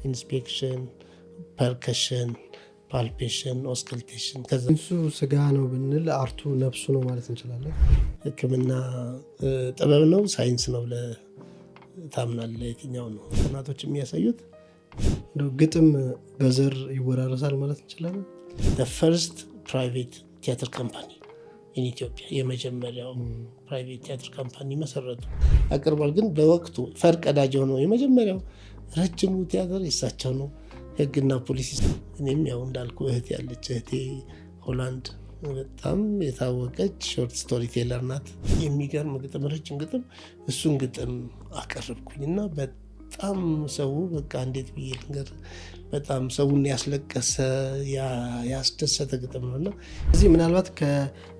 Inspection፣ percussion፣ palpation፣ auscultation። ከዛ እሱ ስጋ ነው ብንል art ኡ ነፍሱ ነው ማለት እንችላለን። ሕክምና ጥበብ ነው ሳይንስ ነው ብለህ ታምናለህ? የትኛው ነው ጥናቶች የሚያሳዩት? እንደው ግጥም በዘር ይወራረሳል ማለት እንችላለን። First private theater company in Ethiopia፣ የመጀመሪያው private theater company መሰረቱ፣ አቅርቧል። ግን በወቅቱ ፈርቀዳጅ የሆነው የመጀመሪያው ረጅሙ ቲያትር የሳቸው ነው፣ ህግና ፖሊሲ። እኔም ያው እንዳልኩ እህት ያለች፣ እህቴ ሆላንድ በጣም የታወቀች short story teller ናት። የሚገርም ግጥም፣ ረጅም ግጥም፣ እሱን ግጥም አቀረብኩኝ እና በጣም ሰው በቃ እንዴት ብዬ ልንገር፣ በጣም ሰውን ያስለቀሰ፣ ያስደሰተ ግጥም ነው እና እዚህ ምናልባት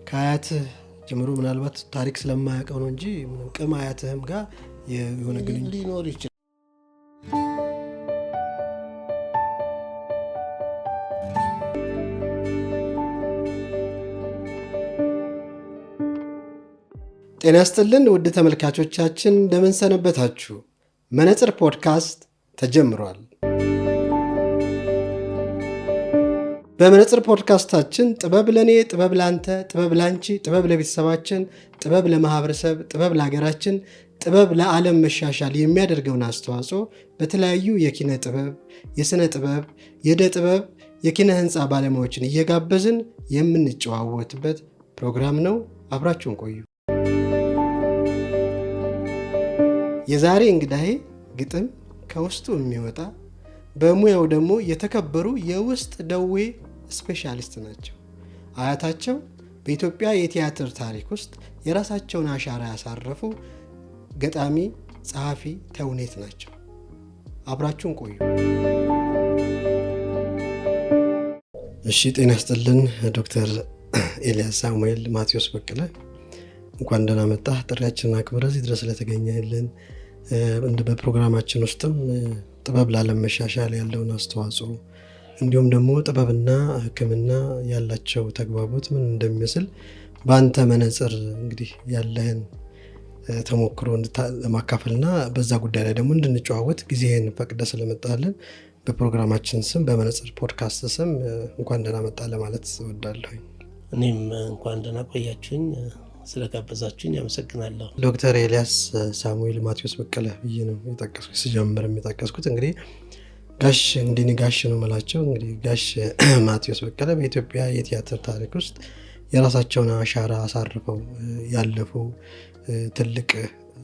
ከአያትህ ጀምሮ፣ ምናልባት ታሪክ ስለማያውቀው ነው እንጂ ቅም አያትህም ጋር የሆነ ግንኙነት ሊኖር ይችላል። ጤና ይስጥልን ውድ ተመልካቾቻችን፣ እንደምን ሰነበታችሁ? መነጽር ፖድካስት ተጀምሯል። በመነጽር ፖድካስታችን ጥበብ ለእኔ፣ ጥበብ ለአንተ፣ ጥበብ ለአንቺ፣ ጥበብ ለቤተሰባችን፣ ጥበብ ለማህበረሰብ፣ ጥበብ ለሀገራችን፣ ጥበብ ለዓለም መሻሻል የሚያደርገውን አስተዋጽኦ በተለያዩ የኪነ ጥበብ፣ የሥነ ጥበብ፣ የዕደ ጥበብ፣ የኪነ ህንፃ ባለሙያዎችን እየጋበዝን የምንጨዋወትበት ፕሮግራም ነው። አብራችሁን ቆዩ። የዛሬ እንግዳዬ ግጥም ከውስጡ የሚወጣ፣ በሙያው ደግሞ የተከበሩ የውስጥ ደዌ ስፔሻሊስት ናቸው። አያታቸው በኢትዮጵያ የቲያትር ታሪክ ውስጥ የራሳቸውን አሻራ ያሳረፉ ገጣሚ፣ ጸሐፊ ተውኔት ናቸው። አብራችሁን ቆዩ። እሺ፣ ጤና ይስጥልን ዶክተር ኤልያስ ሳሙኤል ማቴዎስ በቀለ፣ እንኳን ደህና መጣህ። ጥሪያችንን አክብረህ እዚህ ድረስ ስለተገኘህልን፣ በፕሮግራማችን ውስጥም ጥበብ ለዓለም መሻሻል ያለውን አስተዋጽኦ እንዲሁም ደግሞ ጥበብና ሕክምና ያላቸው ተግባቦት ምን እንደሚመስል በአንተ መነጽር እንግዲህ ያለህን ተሞክሮ ለማካፈልና በዛ ጉዳይ ላይ ደግሞ እንድንጨዋወት ጊዜህን ፈቅደህ ስለመጣህልን በፕሮግራማችን ስም፣ በመነጽር ፖድካስት ስም እንኳን ደህና መጣህ ለማለት እወዳለሁኝ። እኔም እንኳን ደህና ቆያችሁኝ፣ ስለጋበዛችሁኝ አመሰግናለሁ። ዶክተር ኤልያስ ሳሙኤል ማቴዎስ በቀለ ብዬ ነው የጠቀስኩት፣ ስጀምር የጠቀስኩት። እንግዲህ ጋሽ፣ እንግዲህ ጋሽ ነው የምላቸው። እንግዲህ ጋሽ ማቴዎስ በቀለ በኢትዮጵያ የቲያትር ታሪክ ውስጥ የራሳቸውን አሻራ አሳርፈው ያለፉ ትልቅ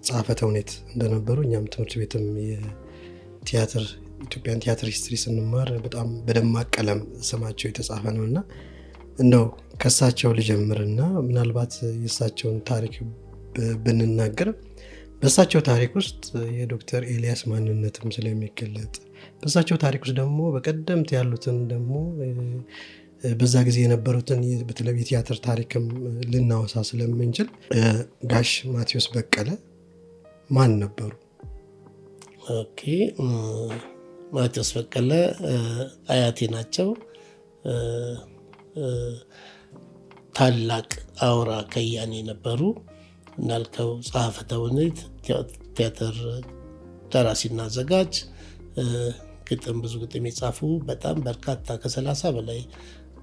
ጸሐፌ ተውኔት እንደነበሩ እኛም ትምህርት ቤትም የቲያትር Ethiopian theater history ስንማር በጣም በደማቅ ቀለም ስማቸው የተጻፈ ነው። እና እንደው ከእሳቸው ልጀምርና ምናልባት የእሳቸውን ታሪክ ብንናገር በእሳቸው ታሪክ ውስጥ የዶክተር ኤልያስ ማንነትም ስለሚገለጥ፣ በእሳቸው ታሪክ ውስጥ ደግሞ በቀደምት ያሉትን ደግሞ በዛ ጊዜ የነበሩትን በተለይ የቲያትር ታሪክም ልናወሳ ስለምንችል ጋሽ ማቴዎስ በቀለ ማን ነበሩ? Okay፣ ማቴዎስ በቀለ አያቴ ናቸው። ታላቅ አውራ ከያኔ ነበሩ። እንዳልከው ጸሐፈ ተውኔት፣ ቲያትር ደራሲና አዘጋጅ፣ ግጥም፣ ብዙ ግጥም የጻፉ፣ በጣም በርካታ ከ30 በላይ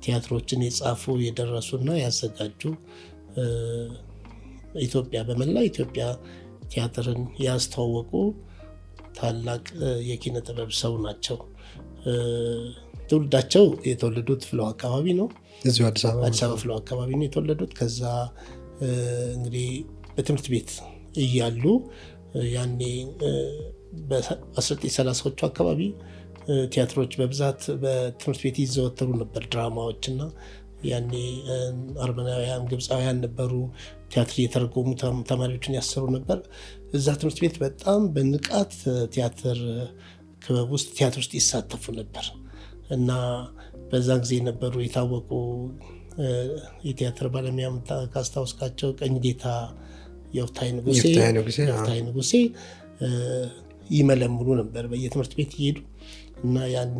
ቲያትሮችን የጻፉ፣ የደረሱና ያዘጋጁ፣ ኢትዮጵያ፣ በመላ ኢትዮጵያ ቲያትርን ያስተዋወቁ ታላቅ የኪነ ጥበብ ሰው ናቸው። ትውልዳቸው የተወለዱት ፍልውሃ አካባቢ ነው። እዚሁ አዲስ አበባ? አዲስ አበባ ፍልውሃ አካባቢ ነው የተወለዱት። ከዛ እንግዲህ በትምህርት ቤት እያሉ ያኔ በ1930ዎቹ አካባቢ ቲያትሮች በብዛት በትምህርት ቤት ይዘወተሩ ነበር፣ ድራማዎች። እና ያኔ አርመናውያን፣ ግብፃውያን ነበሩ፣ ቲያትር እየተረጎሙ ተማሪዎችን ያሰሩ ነበር። እዛ ትምህርት ቤት በጣም በንቃት ቲያትር ክበብ ውስጥ፣ ቲያትር ውስጥ ይሳተፉ ነበር። እና በዛን ጊዜ የነበሩ የታወቁ የቲያትር ባለሙያ ካስታወስካቸው ቀኝጌታ ዮፍታሔ ንጉሴ፣ ዮፍታሔ ንጉሴ ይመለምሉ ነበር በየትምህርት ቤት እየሄዱ። እና ያኔ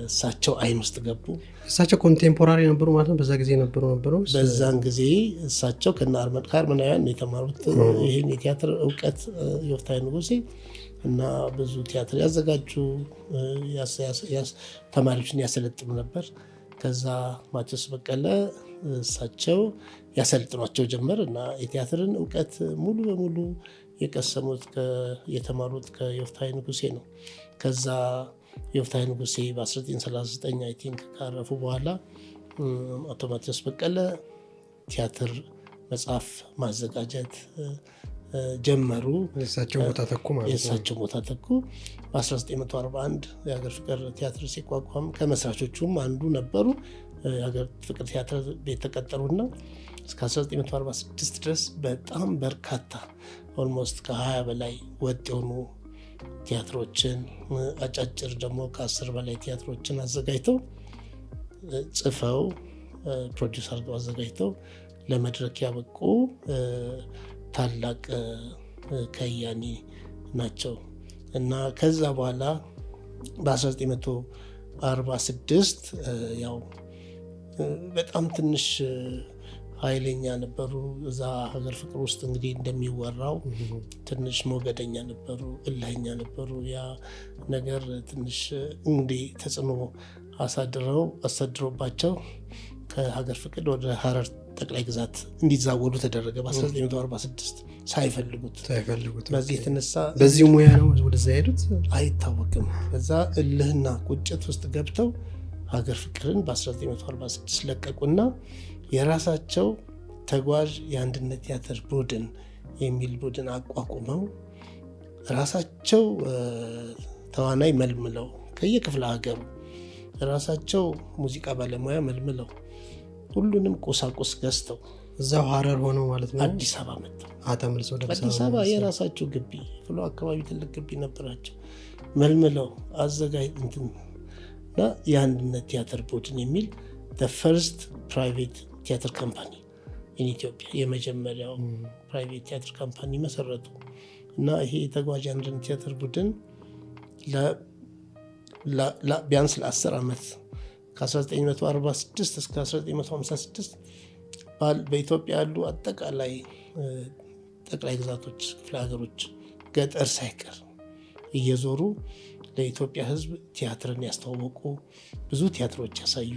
እሳቸው አይን ውስጥ ገቡ። እሳቸው contemporary ነበሩ ማለት ነው። በዛ ጊዜ ነበሩ? በዛን ጊዜ እሳቸው ከአርመናውያን የተማሩት ይህን የቲያትር እውቀት ዮፍታሔ ንጉሴ። እና ብዙ ቲያትር ያዘጋጁ፣ ተማሪዎችን ያሰለጥኑ ነበር። ከዛ ማቴዎስ በቀለ እሳቸው ያሰልጥኗቸው ጀመር እና የቲያትርን እውቀት ሙሉ በሙሉ የቀሰሙት፣ የተማሩት ከዮፍታሔ ንጉሴ ነው። ከዛ ዮፍታሔ ንጉሴ በ1939 I think ካረፉ በኋላ አቶ ማቴዎስ በቀለ ቲያትር መጽሐፍ ማዘጋጀት ጀመሩ። የእሳቸው ቦታ ተኩ ማለት ነው። የእሳቸው ቦታ ተኩ። በ1941 የሀገር ፍቅር ቲያትር ሲቋቋም ከመስራቾቹም አንዱ ነበሩ። የሀገር ፍቅር ቲያትር ቤት ተቀጠሩና እስከ 1946 ድረስ በጣም በርካታ almost ከ20 በላይ ወጥ የሆኑ ቲያትሮችን፣ አጫጭር ደግሞ ከ10 በላይ ቲያትሮችን አዘጋጅተው፣ ጽፈው፣ produce አድርገው አዘጋጅተው ለመድረክ ያበቁ ታላቅ ከያኒ ናቸው። እና ከዛ በኋላ በ1946 ያው በጣም ትንሽ ኃይለኛ ነበሩ። እዛ ሀገር ፍቅር ውስጥ እንግዲህ እንደሚወራው ትንሽ ሞገደኛ ነበሩ፣ እልህኛ ነበሩ። ያ ነገር ትንሽ እንግዲህ ተጽዕኖ አሳድሮባቸው ከሀገር ፍቅር ወደ ሀረር ጠቅላይ ግዛት እንዲዛወሩ ተደረገ በ1946 ሳይፈልጉት። ሳይፈልጉት። በዚህ የተነሳ በዚህ ሙያ ነው ወደዛ የሄዱት? አይታወቅም። በዛ እልህና ቁጭት ውስጥ ገብተው ሀገር ፍቅርን በ1946 ለቀቁና የራሳቸው ተጓዥ የአንድነት ቲያትር ቡድን የሚል ቡድን አቋቁመው፣ ራሳቸው ተዋናይ መልምለው ከየክፍለ ሀገሩ፣ ራሳቸው ሙዚቃ ባለሙያ መልምለው፣ ሁሉንም ቁሳቁስ ገዝተው እዛው ሀረር ሆነው ማለት ነው። አዲስ አበባ መጥተው ተመልሰው ወደ አዲስ አበባ የራሳቸው ግቢ ፍሎ አካባቢ ትልቅ ግቢ ነበራቸው። መልምለው አዘጋጅ እንትን እና የአንድነት ቲያትር ቡድን የሚል first private theater company in Ethiopia፣ የመጀመሪያው private theater company መሰረቱ። እና ይሄ የተጓዥ አንድነት ቲያትር ቡድን ቢያንስ ለ10 ዓመት ከ1946 እስከ 1956 በኢትዮጵያ ያሉ አጠቃላይ ጠቅላይ ግዛቶች፣ ክፍለ ሀገሮች፣ ገጠር ሳይቀር እየዞሩ ለኢትዮጵያ ሕዝብ ቲያትርን ያስተዋወቁ፣ ብዙ ቲያትሮች ያሳዩ፣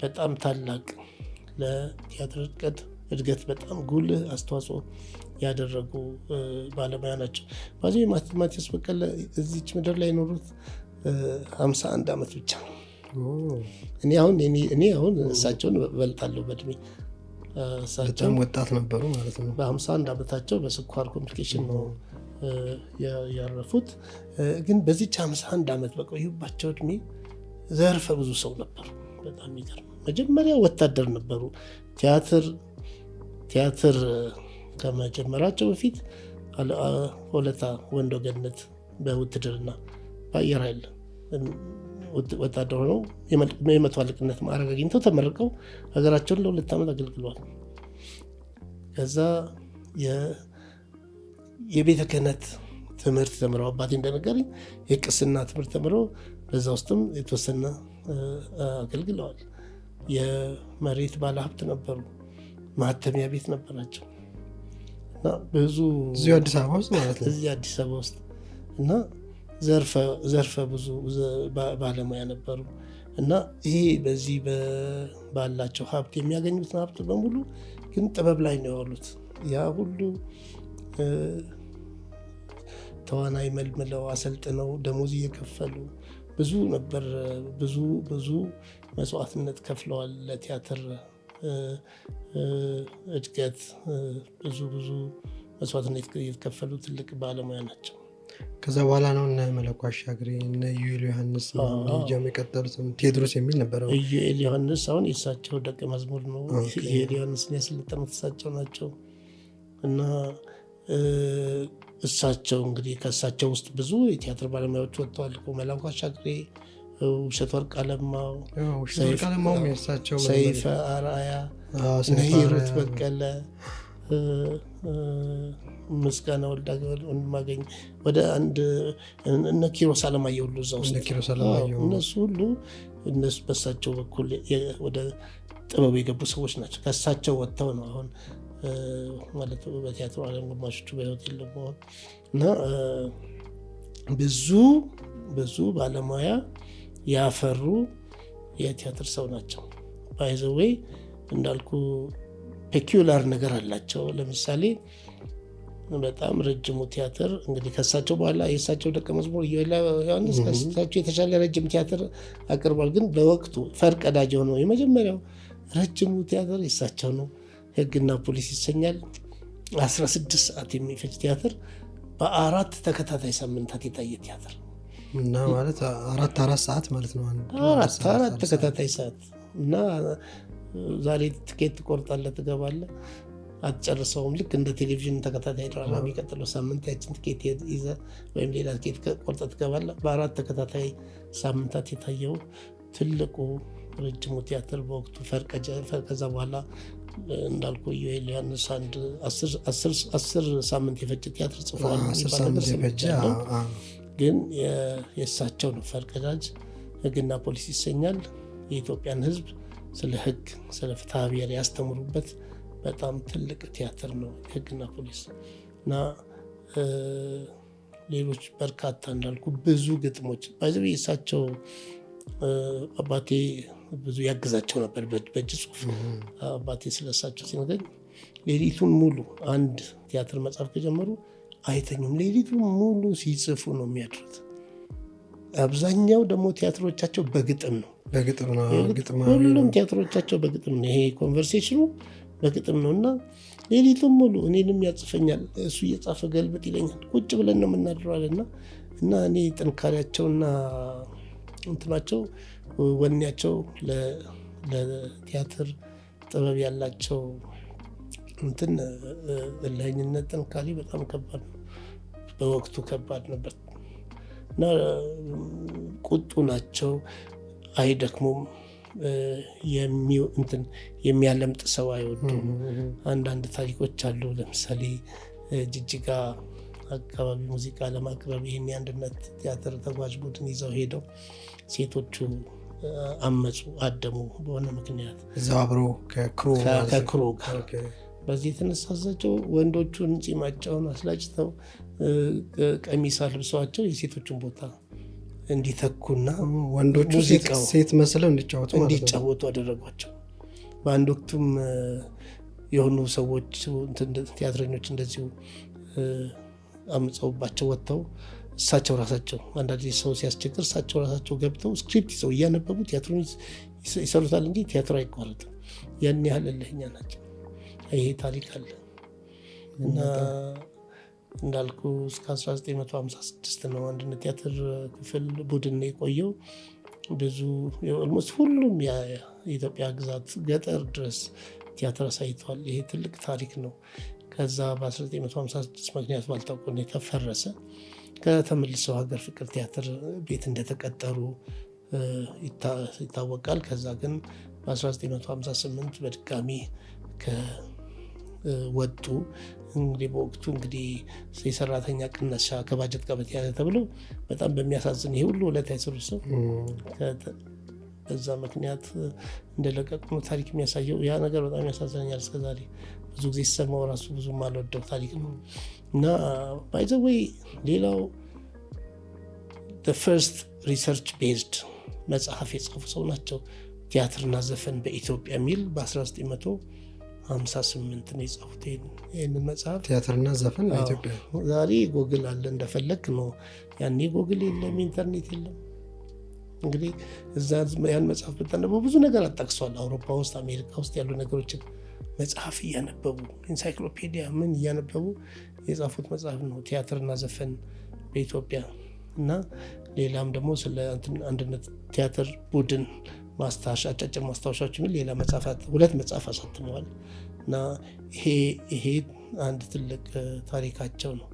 በጣም ታላቅ ለቲያትር እድገት በጣም ጉልህ አስተዋጽኦ ያደረጉ ባለሙያ ናቸው። በዚህ ማቴዎስ በቀለ እዚች ምድር ላይ የኖሩት 51 ዓመት ብቻ ነው። እኔ አሁን እሳቸውን እበልጣለሁ በእድሜ። እሳቸው በጣም ወጣት ነበሩ ማለት ነው። በ51 ዓመታቸው በስኳር complication ነው ያረፉት። ግን በዚች 51 ዓመት በቆዩባቸው እድሜ ዘርፈ ብዙ ሰው ነበሩ። በጣም የሚገርም፣ መጀመሪያ ወታደር ነበሩ። ቲያትር ከመጀመራቸው በፊት ሆለታ ወንዶ ገነት በውትድርና በአየር ኃይል ወታደር ሆነው የመቶ አለቅነት ማዕረግ አግኝተው ተመርቀው ሀገራቸውን ለ2 ዓመት አገልግለዋል። ከዛ የቤተ ክህነት ትምህርት ተምረው፣ አባቴ እንደነገረኝ የቅስና ትምህርት ተምረው በዛ ውስጥም የተወሰነ አገልግለዋል። የመሬት ባለሀብት ነበሩ። ማተሚያ ቤት ነበራቸው እና ብዙ እዚሁ አዲስ አበባ ውስጥ ማለት ነው። እዚህ አዲስ አበባ ውስጥ። እና ዘርፈ ብዙ ባለሙያ ነበሩ። እና ይሄ በዚህ ባላቸው ሀብት የሚያገኙትን ሀብት በሙሉ ግን ጥበብ ላይ ነው ያዋሉት። ያ ሁሉ ተዋናይ መልምለው፣ አሰልጥነው፣ ደሞዝ እየከፈሉ ብዙ ነበር። ብዙ ብዙ መስዋዕትነት ከፍለዋል ለቲያትር እድገት። ብዙ ብዙ መስዋዕትነት የከፈሉ ትልቅ ባለሙያ ናቸው። ከዛ በኋላ ነው እነ መላኩ አሻግሬ፣ እነ ኢዩኤል ዮሐንስ ጃም የቀጠሉት፣ ቴዎድሮስ የሚል ነበረው። ኢዩኤል ዮሐንስ አሁን የእሳቸው ደቀ መዝሙር ነው። ኢዩኤል ዮሐንስን ያሰለጠኑት እሳቸው ናቸው። እና እሳቸው እንግዲህ ከእሳቸው ውስጥ ብዙ የቲያትር ባለሙያዎች ወጥተዋል እኮ። መላኩ አሻግሬ፣ ውብሸት ወርቅ አለማው፣ ውብሸት ወርቅ አለማውም የእሳቸው ሰይፈ አርአያ፣ እነ ሂሩት በቀለ፣ ምስጋና ወልደማገኝ፣ ወደ አንድ እነ ኪሮስ አለማየሁ ሁሉ እዛ ውስጥ እነ ኪሮስ አለማየሁ። እነሱ ሁሉ እነሱ በእሳቸው በኩል ወደ ጥበቡ የገቡ ሰዎች ናቸው። ከእሳቸው ወጥተው ነው አሁን ማለት በቲያትሩ ዓለም ግማሾቹ በህይወት የሉም አሁን። እና ብዙ ብዙ ባለሙያ ያፈሩ የቲያትር ሰው ናቸው። By the way፣ እንዳልኩ peculiar ነገር አላቸው። ለምሳሌ በጣም ረጅሙ ቲያትር፣ እንግዲህ ከሳቸው በኋላ የእሳቸው ደቀ መዝሙር ኢዮኤል ዮሐንስ ከእሳቸው የተሻለ ረጅም ቲያትር አቅርቧል። ግን በወቅቱ ፈርቀዳጅ የሆነው የመጀመሪያው ረጅሙ ቲያትር የእሳቸው ነው። ሕግና ፖሊስ ይሰኛል። 16 ሰዓት የሚፈጅ ቲያትር፣ በ4 ተከታታይ ሳምንታት የታየ ቲያትር። እና ማለት 4 4 ሰዓት ማለት ነው። አራት አራት ተከታታይ ሰዓት። እና ዛሬ ትኬት ትቆርጣለህ፣ ትገባለህ፣ አትጨርሰውም። ልክ እንደ ቴሌቪዥን ተከታታይ ድራማ የሚቀጥለው ሳምንት ያችን ትኬት ይዘህ ወይም ሌላ ትኬት ቆርጠህ ትገባለህ። በ4 ተከታታይ ሳምንታት የታየው ትልቁ ረጅሙ ቲያትር በወቅቱ። ከዛ በኋላ እንዳልኩ ኢዮኤል ዮሐንስ አንድ 10 ሳምንት የፈጀ ቲያትር ጽፏል የሚባል ነገር ሰምቻለሁ። ግን የእሳቸው ነው ፈርቀዳጅ። ሕግና ፖሊስ ይሰኛል። የኢትዮጵያን ሕዝብ ስለ ሕግ፣ ስለ ፍትሐ ብሔር ያስተምሩበት በጣም ትልቅ ቲያትር ነው ሕግና ፖሊስ። እና ሌሎች በርካታ፣ እንዳልኩ ብዙ ግጥሞች። By the way፣ የእሳቸው አባቴ ብዙ ያግዛቸው ነበር በእጅ ጽሁፍ። አባቴ ስለሳቸው ሲነግረኝ ሌሊቱን ሙሉ አንድ ቲያትር መጻፍ ከጀመሩ አይተኙም። ሌሊቱን ሙሉ ሲጽፉ ነው የሚያድሩት። አብዛኛው ደግሞ ቲያትሮቻቸው በግጥም ነው። በግጥም ነው። ሁሉም ቲያትሮቻቸው በግጥም ነው። ይሄ conversation ኑ በግጥም ነው። እና ሌሊቱን ሙሉ እኔንም ያጽፈኛል። እሱ እየጻፈ ገልብጥ ይለኛል። ቁጭ ብለን ነው የምናድረው አለና። እና እኔ ጥንካሬያቸውና እንትናቸው፣ ወኔያቸው፣ ለቲያትር ጥበብ ያላቸው እንትን እልኸኝነት፣ ጥንካሬ በጣም ከባድ ነው። በወቅቱ ከባድ ነበር። እና ቁጡ ናቸው፣ አይደክሙም። እንትን የሚያለምጥ ሰው አይወዱም። አንዳንድ ታሪኮች አሉ። ለምሳሌ ጅጅጋ አካባቢ ሙዚቃ ለማቅረብ ይህን የአንድነት ቲያትር ተጓዥ ቡድን ይዘው ሄደው ሴቶቹ አመፁ፣ አደሙ በሆነ ምክንያት። እዛው አብሮ ከ crew? ከ crew ጋር። በዚህ የተነሳ እሳቸው ወንዶቹን ጺማቸውን አስላጭተው ቀሚስ አልብሰዋቸው የሴቶቹን ቦታ እንዲተኩና ወንዶቹ ሴት መስለው እንዲጫወቱ። እንዲጫወቱ አደረጓቸው። በአንድ ወቅቱም የሆኑ ሰዎች፣ ቲያትረኞች እንደዚሁ አምፀውባቸው ወጥተው እሳቸው ራሳቸው፣ አንዳንድ ሰው ሲያስቸግር እሳቸው ራሳቸው ገብተው script ይዘው እያነበቡ ቲያትሩን ይሰሩታል እንጂ ቲያትሩ አይቋረጥም። ያን ያህል እልህኛ ናቸው። ይሄ ታሪክ አለ። እና እንዳልኩ እስከ 1956 ነው አንድነት ቲያትር ክፍል ቡድን የቆየው። ብዙ፣ almost ሁሉም የኢትዮጵያ ግዛት ገጠር ድረስ ቲያትር አሳይተዋል። ይሄ ትልቅ ታሪክ ነው። ከዛ በ1956 ምክንያቱ ባልታወቀ ሁኔታ ፈረሰ። ከተመልሰው ሀገር ፍቅር ቲያትር ቤት እንደተቀጠሩ ይታወቃል። ከዛ ግን በ1958 በድጋሚ ወጡ። እንግዲህ በወቅቱ እንግዲህ የሰራተኛ ቅነሳ ከባጀት ጋር በተያያዘ ተብሎ፣ በጣም በሚያሳዝን፣ ይሄ ሁሉ ውለታ የሰሩ ሰው በዛ ምክንያት እንደለቀቁ ነው ታሪክ የሚያሳየው። ያ ነገር በጣም ያሳዝነኛል። እስከዛሬ ብዙ ጊዜ ሲሰማው ራሱ ብዙ የማልወደው ታሪክ ነው። እና by the way፣ ሌላው first research based መጽሐፍ የጻፉ ሰው ናቸው። ቲያትርና ዘፈን በኢትዮጵያ የሚል በ1958 ነው የጻፉት ይህንን መጽሐፍ። ቲያትርና ዘፈን በኢትዮጵያ። ዛሬ ጎግል አለ፣ እንደፈለግ ነው። ያኔ ጎግል የለም፣ ኢንተርኔት የለም። እንግዲህ እዛ ያን መጽሐፍ ብታነበው ብዙ ነገር አጣቅሷል። አውሮፓ ውስጥ፣ አሜሪካ ውስጥ ያሉ ነገሮችን መጽሐፍ እያነበቡ፣ ኢንሳይክሎፔዲያ ምን እያነበቡ የጻፉት መጽሐፍ ነው ቲያትርና ዘፈን በኢትዮጵያ። እና ሌላም ደግሞ ስለ አንድነት ቲያትር ቡድን ማስታወሻ፣ አጫጭር ማስታወሻዎች የሚል ሌላ መጽሐፍ፣ ሁለት መጽሐፍ አሳትመዋል። እና ይሄ አንድ ትልቅ ታሪካቸው ነው።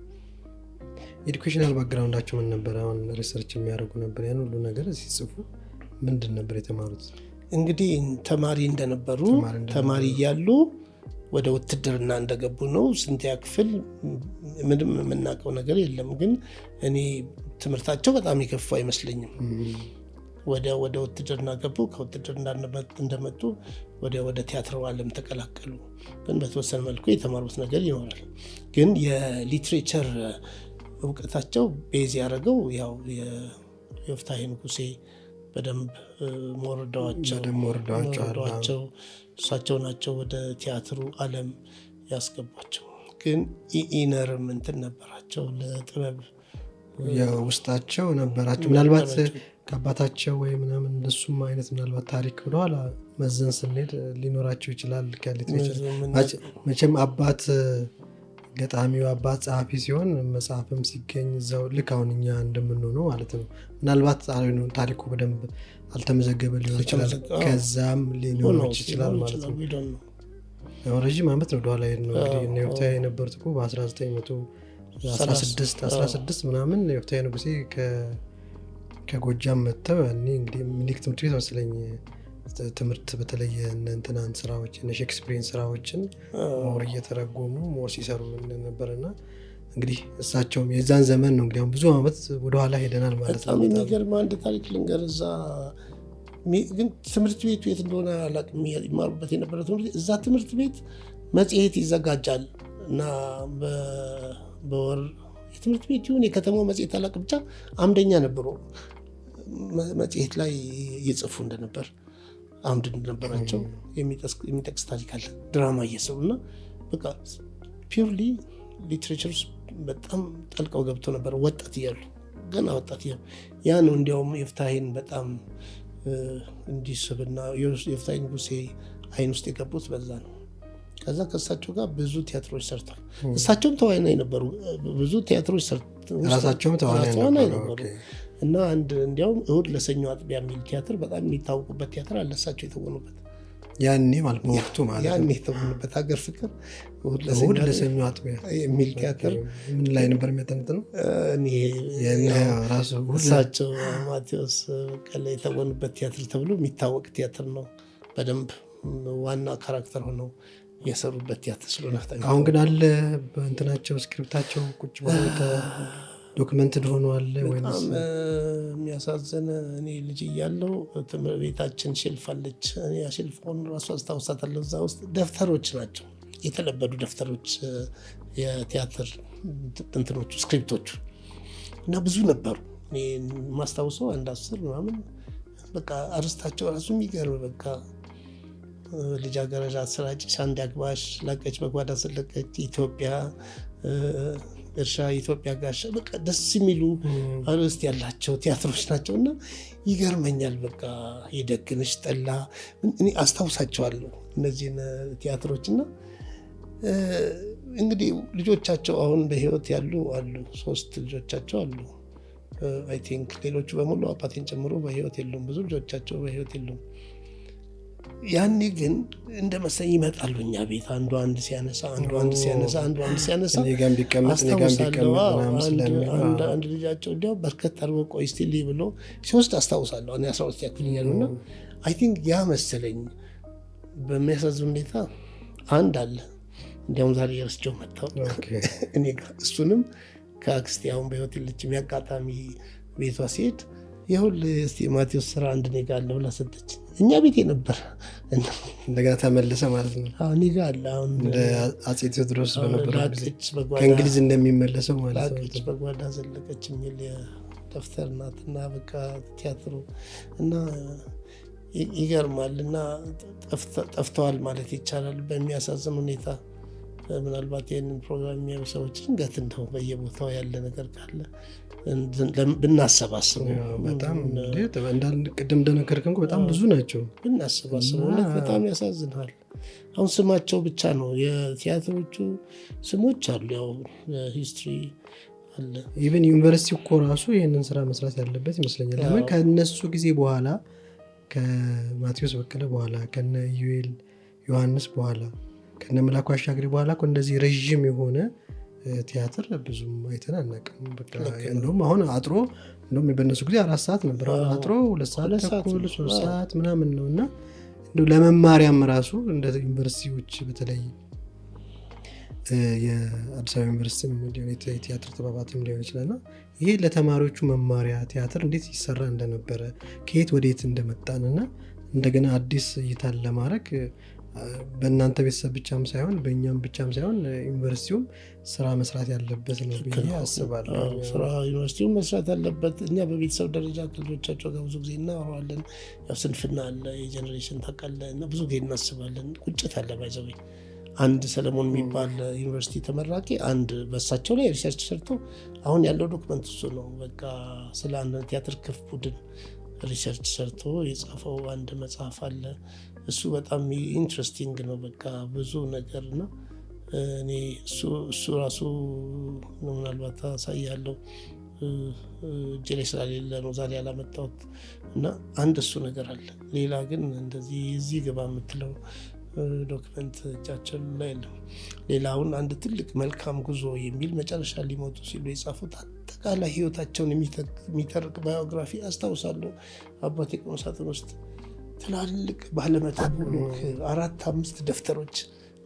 Educational background ኣቸው ምን ነበር? አሁን research የሚያደርጉ ነበር። ያን ሁሉ ነገር ሲጽፉ ምንድን ነበር የተማሩት? እንግዲህ ተማሪ እንደነበሩ፣ ተማሪ እያሉ ወደ ውትድርና እንደገቡ ነው። ስንተኛ ክፍል ምንም የምናውቀው ነገር የለም። ግን እኔ ትምህርታቸው በጣም የከፉ አይመስለኝም። ወደ ውትድርና ገቡ። ከውትድርና እንደመጡ ወደ ቲያትር ዓለም ተቀላቀሉ። ግን በተወሰነ መልኩ የተማሩት ነገር ይኖራል። ግን የ literature እውቀታቸው base ያደረገው ያው የዮፍታሔ ንጉሴ በደንብ ሞርደዋቸው እሳቸው ናቸው ወደ ቲያትሩ ዓለም ያስገቧቸው። ግን inner ም እንትን ነበራቸው ለጥበብ የውስጣቸው ነበራቸው። ምናልባት ከአባታቸው ወይ ምናምን እንደሱም አይነት ምናልባት ታሪክ ወደኋላ መዘን ስንሄድ ሊኖራቸው ይችላል። ከ literature መቼም አባት ገጣሚው አባት ጸሐፊ ሲሆን መጽሐፍም ሲገኝ እዛው ልክ አሁን እኛ እንደምንሆነው ማለት ነው። ምናልባት ታሪኩ በደንብ አልተመዘገበ ሊሆን ይችላል። ከዛም ሊኖሮች ይችላል ማለት ነው። ረዥም ዓመት ነው ወደኋላ ሄድ ነው እንግዲህ እነ ዮፍታሔ የነበሩት እኮ በ1916 ምናምን ዮፍታሔ ንጉሴ ከጎጃም መጥተው ያኔ እንግዲህ ምኒልክ ትምህርት ቤት መሰለኝ ትምህርት በተለየ እነ እንትናን ስራዎች እነ ሼክስፒርን ስራዎችን more እየተረጎሙ more ሲሰሩ ነበርና እንግዲህ እሳቸውም የዛን ዘመን ነው። እንግዲህ አሁን ብዙ ዓመት ወደኋላ ሄደናል ማለት ነው። በጣም የሚገርም አንድ ታሪክ ልንገር። እዛ ግን ትምህርት ቤቱ የት እንደሆነ አላውቅም፣ ይማሩበት የነበረ ትምህርት ቤት፣ እዛ ትምህርት ቤት መጽሔት ይዘጋጃል እና በወር የትምህርት ቤት ይሁን የከተማው መጽሔት አላውቅም፣ ብቻ አምደኛ ነበሩ። መጽሔት ላይ ይጽፉ እንደነበር አምድ እንደነበራቸው የሚጠቅስ ታሪክ አለ። ድራማ እየሰሩ እና በቃ purely literature ውስጥ በጣም ጠልቀው ገብቶ ነበር ወጣት እያሉ፣ ገና ወጣት እያሉ። ያ ነው እንዲያውም ዮፍታሔን በጣም እንዲስብና ዮፍታሔ ንጉሴ አይን ውስጥ የገቡት በዛ ነው። ከዛ ከእሳቸው ጋር ብዙ ቲያትሮች ሰርቷል። እሳቸውም ተዋናይ ነበሩ። ብዙ ቲያትሮች ራሳቸውም ተዋናይ ነበሩ። እና አንድ እንዲያውም እሁድ ለሰኞ አጥቢያ የሚል ቲያትር በጣም የሚታወቁበት ቲያትር አለ። እሳቸው የተወኑበት ያኔ ማለት በወቅቱ ማለት ያኔ የተወኑበት ሀገር ፍቅር እሁድ ለሰኞ አጥቢያ የሚል ቲያትር ምን ላይ ነበር የሚያጠነጥነው? እሳቸው ማቴዎስ በቀለ የተወኑበት ቲያትር ተብሎ የሚታወቅ ቲያትር ነው። በደንብ ዋና character ሆነው የሰሩበት ቲያትር ስለሆነ አሁን ግን አለ በእንትናቸው script ኣቸው ቁጭ ብሎ documented ሆኖ አለ። በጣም የሚያሳዝን እኔ ልጅ እያለሁ ትምህርት ቤታችን shelf አለች። ያ shelf ሆን ራሱ አስታውሳታለሁ። እዛ ውስጥ ደብተሮች ናቸው የተለበዱ ደብተሮች፣ የቲያትር እንትኖቹ script ኦቹ እና ብዙ ነበሩ። እኔ የማስታውሰው አንድ 10 ምናምን በቃ አርስታቸው ራሱ የሚገርም በቃ ልጃገረድ አሰራጭ፣ አንድ አግባሽ፣ ላቀች በጓዳ ዘለቀች፣ ኢትዮጵያ እርሻ፣ ኢትዮጵያ ጋሻ፣ በቃ ደስ የሚሉ አርዕስት ያላቸው ቲያትሮች ናቸው እና ይገርመኛል። በቃ የደግንሽ ጠላ እኔ አስታውሳቸዋለሁ እነዚህን ቲያትሮች። እና እንግዲህ ልጆቻቸው አሁን በህይወት ያሉ አሉ፣ 3 ልጆቻቸው አሉ። I think ሌሎቹ በሙሉ አባቴን ጨምሮ በህይወት የሉም። ብዙ ልጆቻቸው በህይወት የሉም። ያኔ ግን እንደ መሰለኝ ይመጣሉ እኛ ቤት አንዱ አንድ ሲያነሳ አንዱ አንድ ሲያነሳ አንዱ አንድ ሲያነሳ አስታውሳለሁ። አንድ ልጃቸው እንዲያው በርከት አድርጎ ቆይ እስቲ ልይ ብሎ ሲወስድ አስታውሳለሁ። እኔ 12 ክፍል እያለሁ እና I think ያ መሰለኝ። በሚያሳዝን ሁኔታ አንድ አለ እንዲያውም ዛሬ ረስቼው መጣሁ እኔ ጋር። እሱንም ከአክስቴ አሁን በህይወት የለችም፣ ያጋጣሚ ቤቷ ሲሄድ ይኸውልህ እስቲ ማቴዎስ ስራ አንድ እኔ ጋር አለ ብላ ሰጠች። እኛ ቤቴ ነበር። እንደገና ተመለሰ ማለት ነው። እኔ ጋር አለ። አሁን እንደ አፄ ቴዎድሮስ በነበረው ጊዜ ከእንግሊዝ እንደሚመለሰው ማለት ነው። ላቀች በጓዳ ዘለቀች የሚል ደብተር ናት። እና በቃ ቲያትሩ እና ይገርማል። እና ጠፍተዋል ማለት ይቻላል በሚያሳዝን ሁኔታ። ምናልባት ይህንን ፕሮግራም የሚያዩ ሰዎች ድንገት እንደው በየቦታው ያለ ነገር ካለ ብናሰባስበው በጣም ቅድም እንደነገርከን በጣም ብዙ ናቸው። ብናሰባስበው በጣም ያሳዝናል። አሁን ስማቸው ብቻ ነው የቲያትሮቹ ስሞች አሉ። ያው history አለ። even ዩኒቨርሲቲ እኮ ራሱ ይህንን ስራ መስራት ያለበት ይመስለኛል። ለምን ከነሱ ጊዜ በኋላ ከማቴዎስ በቀለ በኋላ ከነ ኢዩኤል ዮሐንስ በኋላ ከነ መላኩ አሻግሬ በኋላ እኮ እንደዚህ ረዥም የሆነ ቲያትር ብዙም አይተን አናውቅም። በቃ እንደውም አሁን አጥሮ እንደውም በእነሱ ጊዜ 4 ሰዓት ነበር። አሁን አጥሮ 2 ሰዓት ተኩል 3 ሰዓት ምናምን ነው። እና እንደው ለመማሪያም ራሱ እንደ ዩኒቨርሲቲዎች በተለይ የአዲስ አበባ ዩኒቨርሲቲም ሊሆን የቲያትር ጥበባትም ሊሆን ይችላል እና ይሄ ለተማሪዎቹ መማሪያ ቲያትር እንዴት ይሰራ እንደነበረ ከየት ወዴት እንደመጣን እና እንደገና አዲስ እይታን ለማድረግ በእናንተ ቤተሰብ ብቻም ሳይሆን በእኛም ብቻም ሳይሆን ዩኒቨርሲቲውም ስራ መስራት ያለበት ነው ብዬ አስባለሁ። ስራ ዩኒቨርሲቲውም መስራት አለበት። እኛ በቤተሰብ ደረጃ ከልጆቻቸው ጋር ብዙ ጊዜ እናወራዋለን። ያው ስንፍና አለ፣ የ generation ታውቃለህ፣ እና ብዙ ጊዜ እናስባለን። ቁጭት አለ፣ by the way። አንድ ሰለሞን የሚባል ዩኒቨርሲቲ ተመራቂ አንድ በሳቸው ላይ research ሰርቶ አሁን ያለው document እሱ ነው። በቃ ስለ አንድ ቲያትር ክፍ ቡድን research ሰርቶ የጻፈው አንድ መጽሐፍ አለ። እሱ በጣም interesting ነው። በቃ ብዙ ነገር ነው። እኔ እሱ ራሱ ምናልባት አሳያለሁ፣ እጄ ላይ ስለሌለ ነው ዛሬ ያላመጣሁት። እና አንድ እሱ ነገር አለ። ሌላ ግን እንደዚህ እዚህ ግባ የምትለው document እጃቸው ላይ የለም። ሌላ አሁን አንድ ትልቅ መልካም ጉዞ የሚል መጨረሻ ሊሞቱ ሲሉ የጻፉት አጠቃላይ ህይወታቸውን የሚተርክ biography አስታውሳለሁ። አባቴ ቁም ሳጥን ውስጥ ትላልቅ ባለመቶ ብሎክ 4-5 ደብተሮች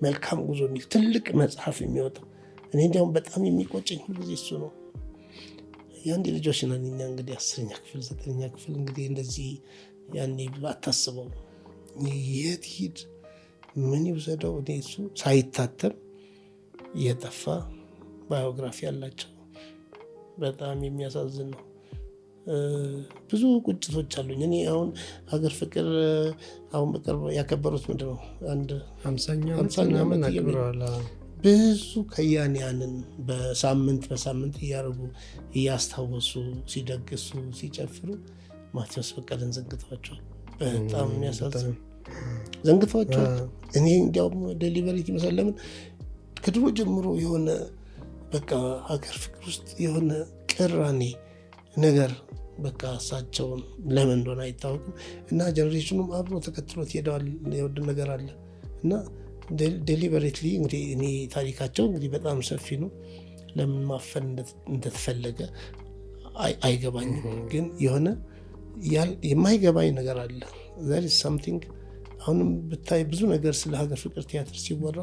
መልካም ጉዞ የሚል ትልቅ መጽሐፍ የሚወጣው፣ እኔ እንዲያውም በጣም የሚቆጨኝ ሁልጊዜ እሱ ነው። የአንድ ልጆች ነን እኛ፣ እንግዲህ 10ኛ ክፍል፣ 9ኛ ክፍል፣ እንግዲህ እንደዚህ ያኔ አታስበው፣ የት ሂድ፣ ምን ይውሰደው። እኔ እሱ ሳይታተም የጠፋ biography ያላቸው በጣም የሚያሳዝን ነው። ብዙ ቁጭቶች አሉኝ። እኔ አሁን ሀገር ፍቅር አሁን በቅርብ ያከበሩት ምንድን ነው አንድ 50ኛ ዓመት ምናምን አክብረዋል። ብዙ ከያንያንን በሳምንት በሳምንት እያደረጉ እያስታወሱ ሲደግሱ ሲጨፍሩ ማቴዎስ በቀለን ዘንግተዋቸዋል። በጣም የሚያሳዝን፣ ዘንግተዋቸዋል። እኔ እንዲያውም deliberate ይመስላል። ለምን ከድሮ ጀምሮ የሆነ በቃ ሀገር ፍቅር ውስጥ የሆነ ቅራኔ ነገር፣ በቃ እሳቸውን ለምን እንደሆነ አይታወቅም። እና generation ኑም አብሮ ተከትሎት ሄደዋል። የወድ ነገር አለ እና deliberately እንግዲህ እኔ ታሪካቸው እንግዲህ በጣም ሰፊ ነው። ለምን ማፈን እንደተፈለገ አይገባኝም። ግን የሆነ የማይገባኝ ነገር አለ። There is something። አሁንም ብታይ ብዙ ነገር ስለ ሀገር ፍቅር ቲያትር ሲወራ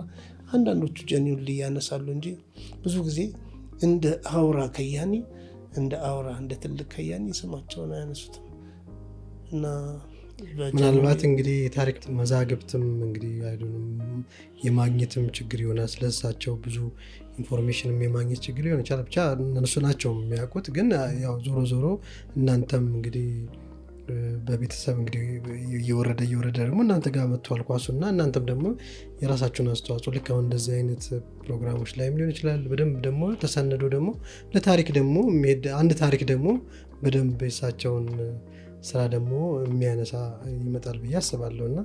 አንዳንዶቹ genuinely ያነሳሉ እንጂ ብዙ ጊዜ እንደ አውራ ከያኒ፣ እንደ አውራ እንደ ትልቅ ከያኒ ስማቸውን አያነሱትም። እና ምናልባት እንግዲህ የታሪክ መዛግብትም እንግዲህ የማግኘትም ችግር ይሆናል። ስለሳቸው ብዙ information ም የማግኘት ችግር ሊሆን ይችላል። ብቻ እነሱ ናቸው የሚያውቁት። ግን ያው ዞሮ ዞሮ እናንተም እንግዲህ በቤተሰብ እንግዲህ እየወረደ እየወረደ ደግሞ እናንተ ጋር መጥቷል ኳሱ። እና እናንተም ደግሞ የራሳችሁን አስተዋጽኦ ልክ አሁን እንደዚህ አይነት ፕሮግራሞች ላይም ሊሆን ይችላል፣ በደንብ ደግሞ ተሰንዶ ደግሞ ለታሪክ ደግሞ የሚሄድ አንድ ታሪክ ደግሞ በደንብ የእሳቸውን ስራ ደግሞ የሚያነሳ ይመጣል ብዬ አስባለሁ። እና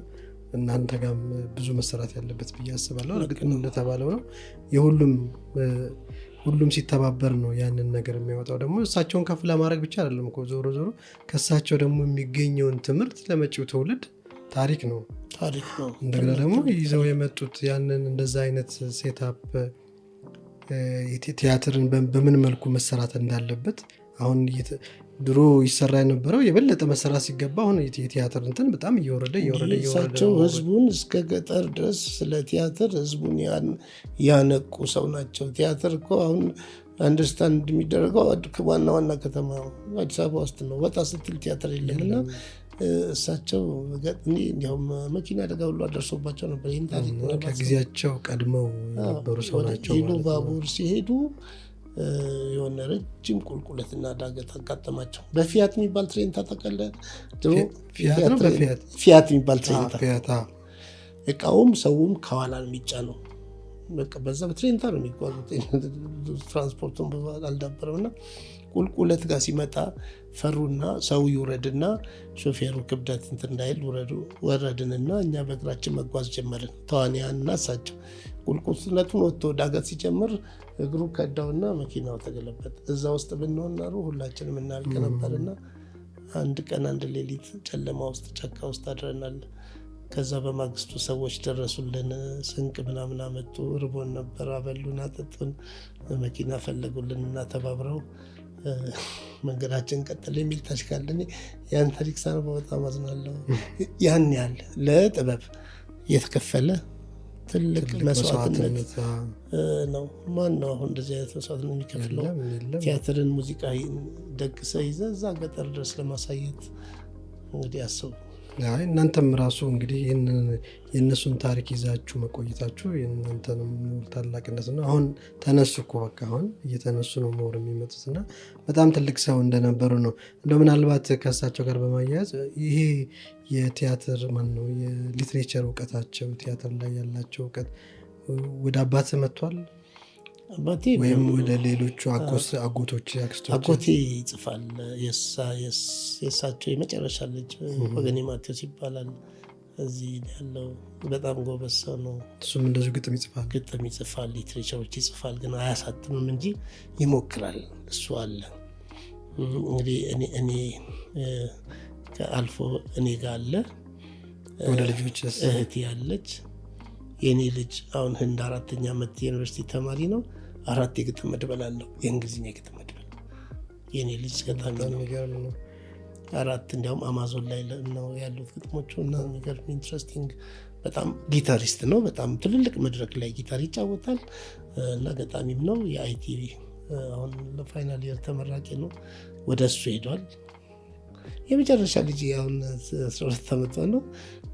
እናንተ ጋርም ብዙ መሰራት ያለበት ብዬ አስባለሁ። እርግጥ እንደተባለው ነው፣ የሁሉም ሁሉም ሲተባበር ነው ያንን ነገር የሚያወጣው። ደግሞ እሳቸውን ከፍ ለማድረግ ብቻ አይደለም እኮ፣ ዞሮ ዞሮ ከእሳቸው ደግሞ የሚገኘውን ትምህርት ለመጪው ትውልድ ታሪክ ነው። ታሪክ ነው። እንደገና ደግሞ ይዘው የመጡት ያንን እንደዛ አይነት setup ቲያትርን በምን መልኩ መሰራት እንዳለበት፣ አሁን ድሮ ይሰራ የነበረው የበለጠ መሰራት ሲገባ አሁን የቲያትር እንትን በጣም እየወረደ እየወረደ እየወረደ እሳቸው ህዝቡን እስከ ገጠር ድረስ ስለ ቲያትር ህዝቡን ያነቁ ሰው ናቸው። ቲያትር እኮ አሁን understand የሚደረገው ዋና ዋና ከተማ አዲስ አበባ ውስጥ ነው። ወጣ ስትል ቲያትር የለም። እና እሳቸው እንዲያውም መኪና አደጋ ሁሉ አደርሶባቸው ነበር። ይህን ታሪክ ከጊዜያቸው ቀድመው የነበሩ ሰው ናቸው። ኢሉ ባቡር ሲሄዱ የሆነ ረጅም ቁልቁለትና ዳገት አጋጠማቸው። በፊያት የሚባል ትሬንታ ታውቃለህ? ፊያት የሚባል ትሬንታ፣ እቃውም ሰውም ከኋላ ነው የሚጫነው። በቃ በዛ በትሬንታ ነው የሚጓዙት። ትራንስፖርቱን ብዙ አልዳበረም እና ቁልቁለት ጋር ሲመጣ ፈሩና ሰው ይውረድና ሾፌሩ ክብደት እንትን እንዳይል ውረዱ። ወረድንና እኛ በእግራችን መጓዝ ጀመርን። ተዋንያንና እሳቸው ቁልቁለቱን ወጥቶ ዳገት ሲጀምር እግሩ ከዳውና መኪናው ተገለበጠ። እዛ ውስጥ ብንሆን ኖሮ ሁላችንም እናልቅ ነበርና አንድ ቀን አንድ ሌሊት ጨለማ ውስጥ ጫካ ውስጥ አድረናል። ከዛ በማግስቱ ሰዎች ደረሱልን፣ ስንቅ ምናምን አመጡ። ርቦን ነበር፣ አበሉን፣ አጠጡን፣ መኪና ፈለጉልን እና ተባብረው መንገዳችን ቀጠል የሚል ታሪክ አለ። እኔ ያን ታሪክ ሳነበው በጣም አዝናለሁ። ያን ያህል ለጥበብ የተከፈለ ትልቅ መስዋዕትነት ነው። ማን ነው አሁን እንደዚህ አይነት መስዋዕትነት የሚከፍለው? ቲያትርን፣ ሙዚቃ ደግሰህ ይዘህ እዛ ገጠር ድረስ ለማሳየት እንግዲህ አስቡ። አይ እናንተም ራሱ እንግዲህ ይህንን የእነሱን ታሪክ ይዛችሁ መቆየታችሁ የእናንተንም more ታላቅነት ነው። አሁን ተነሱ እኮ፣ በቃ አሁን እየተነሱ ነው more የሚመጡት እና በጣም ትልቅ ሰው እንደነበሩ ነው። እንደው ምናልባት ከእሳቸው ጋር በማያያዝ ይሄ የቲያትር ማነው የ literature እውቀታቸው፣ ቲያትር ላይ ያላቸው እውቀት ወደ አባት መጥቷል? አባቴ ወይም ወደ ሌሎቹ አጎቶች፣ አክስቶች? አጎቴ ይጽፋል። የእሳቸው የመጨረሻ ልጅ ወገኔ ማቴዎስ ይባላል። እዚህ ያለው በጣም ጎበዝ ሰው ነው። እሱም እንደዚሁ ግጥም ይጽፋል። ግጥም ይጽፋል፣ literature ኦች ይጽፋል። ግን አያሳትምም እንጂ ይሞክራል። እሱ አለ እንግዲህ እኔ አልፎ እኔ ጋር አለ። ወደ ልጆችስ? እህቴ ያለች፣ የእኔ ልጅ አሁን ህንድ 4ኛ ዓመት የዩኒቨርሲቲ ተማሪ ነው። 4 የግጥም መድበል አለው፣ የእንግሊዝኛ የግጥም መድበል። የእኔ ልጅ ገጣሚ በጣም ነው። የሚገርም ነው። 4 እንዲያውም አማዞን ላይ ነው ያሉት ግጥሞቹ እና የሚገርም interesting፣ በጣም ጊታሪስት ነው። በጣም ትልልቅ መድረክ ላይ ጊታር ይጫወታል እና ገጣሚም ነው። የ IT አሁን ለ final year ተመራቂ ነው። ወደ እሱ ሄዷል። የመጨረሻ ልጅ አሁን 12 ዓመቷ ነው።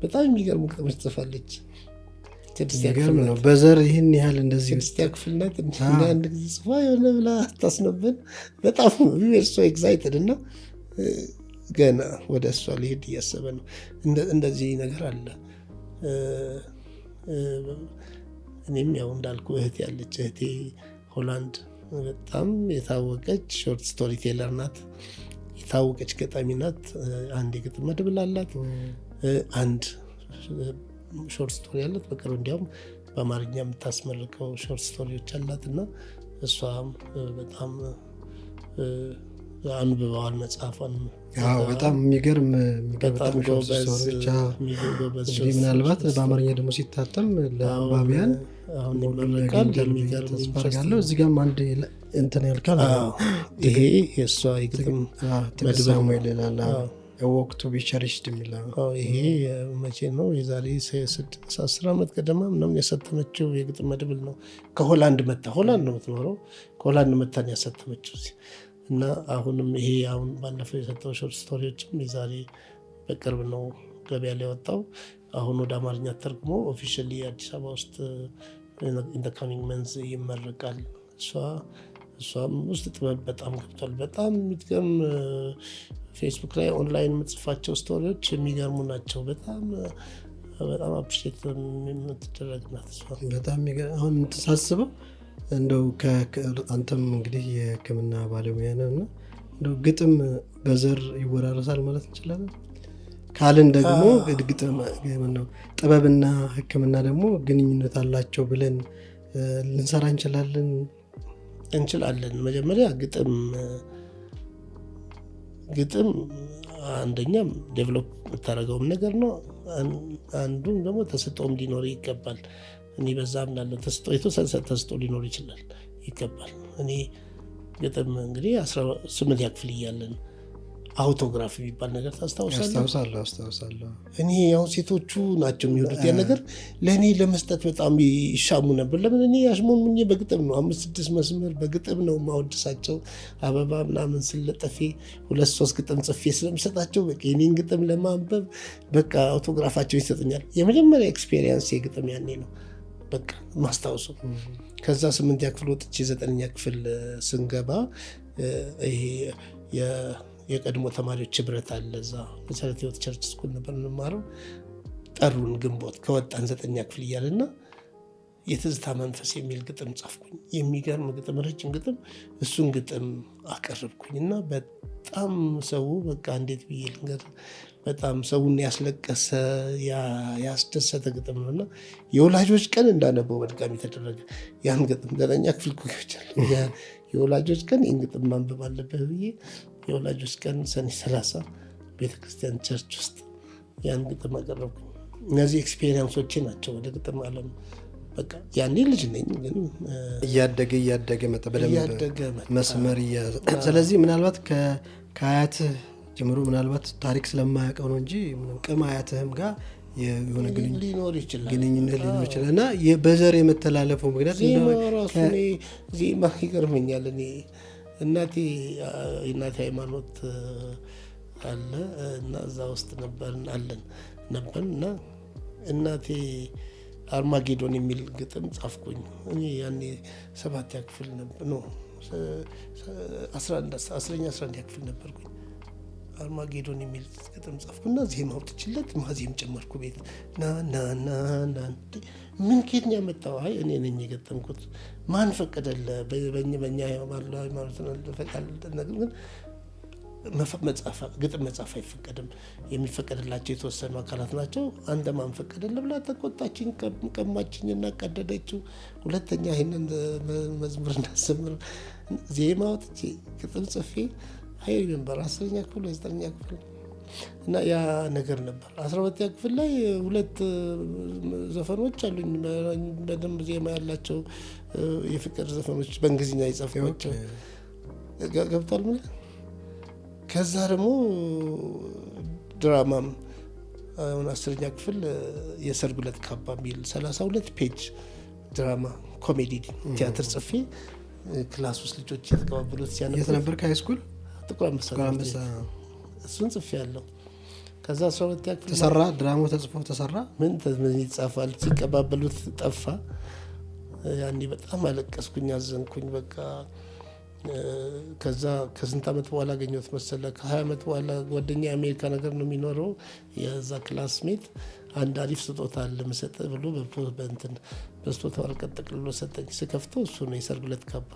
በጣም የሚገርሙ ግጥሞች ጽፋለች። ስድስተኛ የሚገርም ክፍል ነው። ናት። በዘር ይህን ያህል እንደዚህ 6ኛ ክፍል ናት። እና አንድ ጊዜ ጽፋ የሆነ ብላ ታስነብን፣ በጣም we were so excited እና ገና ወደ እሷ ሊሄድ እያሰበ ነው። እንደዚህ ነገር አለ። እኔም ያው እንዳልኩ እህቴ ያለች፣ እህቴ ሆላንድ በጣም የታወቀች short story teller ናት። የታወቀች ገጣሚ ናት። አንድ የግጥም መድብል አላት። አንድ short story አላት። በቅርብ እንዲያውም በአማርኛ የምታስመርቀው short story ዎች አላት እና እሷም በጣም አንብበዋል መጽሐፏን። አዎ፣ በጣም የሚገርም በጣም በጣም short ጎበዝ story ዎች፣ አዎ። የሚገርም ጎበዝ እንግዲህ short ምናልባት story። በአማርኛ ደግሞ ሲታተም ለአንባቢያን አሁን more ይመረቃል። ያገኛሉ ብዬ የሚገርም ተስፋ interesting አደርጋለሁ። እዚህ ጋርም አንድ እንትን ያልካል። አዎ፣ ይሄ የእሷ የግጥም ትግስት መድብል ነው። ሳሙኤል ይላል። አዎ። A Walk to be Cherished የሚለው። አዎ፣ ይሄ መቼ ነው? የዛሬ 10 ዓመት ገደማ ምናምን ያሳተመችው የግጥም መድብል ነው። ከሆላንድ መታ፣ ሆላንድ ነው የምትኖረው። ከሆላንድ መታ ነው ያሳተመችው እዚህ። እና አሁንም ይሄ አሁን ባለፈው የሰጠው short story ዎችም የዛሬ በቅርብ ነው ገበያ ላይ ወጣው። አሁን ወደ አማርኛ ተርጉሞ officially አዲስ አበባ ውስጥ in the coming months ይመረቃል። እሷም ውስጥ ጥበብ በጣም ገብቷል። በጣም የሚገርም ፌስቡክ ላይ ኦንላይን የምጽፋቸው story ዎች የሚገርሙ ናቸው። በጣም በጣም appreciate የምትደረግ ናት እሷ። በጣም የሚገርም፣ አሁን ሳስበው እንደው አንተም እንግዲህ የሕክምና ባለሙያ ነህ እና እንደው ግጥም በዘር ይወራረሳል ማለት እንችላለን? ካልን ደግሞ ግጥም ነው፣ ጥበብና ሕክምና ደግሞ ግንኙነት አላቸው ብለን ልንሰራ እንችላለን? እንችላለን። መጀመሪያ ግጥም አንደኛም develop የምታደርገውም ነገር ነው። አንዱም ደግሞ ተሰጥኦም ሊኖር ይገባል። እኔ በዛ አምናለሁ። የተወሰነ ተሰጥኦ ሊኖር ይችላል፣ ይገባል። እኔ ግጥም እንግዲህ 18ኛ ክፍል እያለን autograph የሚባል ነገር ታስታውሳለህ? አስታውሳለሁ፣ አስታውሳለሁ። እኔ ያው ሴቶቹ ናቸው የሚወዱት ያን ነገር፣ ለእኔ ለመስጠት በጣም ይሻሙ ነበር። ለምን እኔ አሽሞንሙኜ በግጥም ነው፣ 5 6 መስመር በግጥም ነው የማወድሳቸው። አበባ ምናምን ስለጠፌ 2 3 ግጥም ጽፌ ስለምሰጣቸው በቃ የኔን ግጥም ለማንበብ በቃ autograph ኣቸው ይሰጡኛል። የመጀመሪያ experience የግጥም ያኔ ነው በቃ ማስታውሱ። ከዛ 8ኛ ክፍል ወጥቼ 9ኛ ክፍል ስንገባ ይሄ የቀድሞ ተማሪዎች ህብረት አለ፣ እዛ መሰረተ ህይወት church school ነበር የምንማረው። ጠሩን ግንቦት ከወጣን 9ኛ ክፍል እያለና የትዝታ መንፈስ የሚል ግጥም ጻፍኩኝ። የሚገርም ግጥም፣ ረጅም ግጥም። እሱን ግጥም አቀረብኩኝ እና በጣም ሰው በቃ እንዴት ብዬ ልንገር፣ በጣም ሰውን ያስለቀሰ ያስደሰተ ግጥም ነውና የወላጆች ቀን እንዳነበው በድጋሚ ተደረገ። ያን ግጥም 9ኛ ክፍል እኮ ገብቻለሁ። የወላጆች ቀን ይህን ግጥም ማንበብ አለብህ ብዬ የወላጆች ቀን ሰኔ 30 ቤተክርስቲያን church ውስጥ ያን ግጥም አቀረብኩኝ። እነዚህ experience ኦቼ ናቸው ወደ ግጥም ዓለም። በቃ ያኔ ልጅ ነኝ ግን እያደገ እያደገ መጣ፣ በደንብ እያደገ መጣ። መስመር እያዘ። ስለዚህ ምናልባት ከአያትህ ጀምሮ ምናልባት ታሪክ ስለማያውቀው ነው እንጂ ምንም ቅም አያትህም ጋር የሆነ ሊኖር ይችላል። ግንኙነት ሊኖር ይችላል እና በዘር የመተላለፉ ምክንያት ዜማ እንደው ራሱ እኔ ዜማ ይገርመኛል። እኔ እናቴ ሃይማኖት አለ እና እዛ ውስጥ ነበርን አለን ነበር። እና እናቴ አርማጌዶን የሚል ግጥም ጻፍኩኝ። እኔ ያኔ ሰባተኛ ክፍል ነበር፣ no፣ 10ኛ 11ኛ ክፍል ነበርኩኝ። አርማጌዶን የሚል ግጥም ጻፍኩና ዜማ አውጥቼለት ማዜም ጨመርኩ። ቤት ና ና ና ና፣ ምን ከየት ነው ያመጣው? አይ እኔ ነኝ የገጠምኩት። ማን ፈቀደልህ? በኛ ሃይማኖት ፈቃድ ግን መጻፍ ግጥም መጻፍ አይፈቀድም። የሚፈቀድላቸው የተወሰኑ አካላት ናቸው። አንተ ማን ፈቀደልህ ብላ ተቆጣችኝ፣ ቀማችኝና ቀደደችው። ሁለተኛ ይህንን መዝሙር እንዳሰምር ዜማ አውጥቼ ግጥም ጽፌ I remember 10ኛ ክፍል ወይ 9ኛ ክፍል እና ያ ነገር ነበር። 12ኛ ክፍል ላይ ሁለት ዘፈኖች አሉኝ በደንብ ዜማ ያላቸው የፍቅር ዘፈኖች በእንግሊዝኛ የጻፍኳቸው፣ ገብቷል ምን። ከዛ ደግሞ ድራማም አሁን 10ኛ ክፍል የሰርግ ዕለት ካባ የሚል 32 page ድራማ ኮሜዲ ቲያትር ጽፌ class ውስጥ ልጆች የተቀባበሉት ሲያነቡ የት ነበር? ከ high school? ጥቁር አንበሳ። ጥቁር አንበሳ። እሱን ጽፌ ያለው። ከዛ 12ኛ ክፍል ተሰራ፣ ድራማው ተጽፎ ተሰራ። ምን ይጻፋል? ሲቀባበሉት ጠፋ። ያኔ በጣም አለቀስኩኝ፣ አዘንኩኝ። በቃ ከዛ ከስንት ዓመት በኋላ አገኘሁት መሰለ? ከ20 ዓመት በኋላ ጓደኛ የአሜሪካ ነገር ነው የሚኖረው፣ የዛ classmate፣ አንድ አሪፍ ስጦታ አለ ምሰጥህ ብሎ በእንትን በስጦታ ወረቀት ጠቅልሎ ሰጠኝ። ስከፍተው እሱ ነው፣ የሰርግ ዕለት ካባ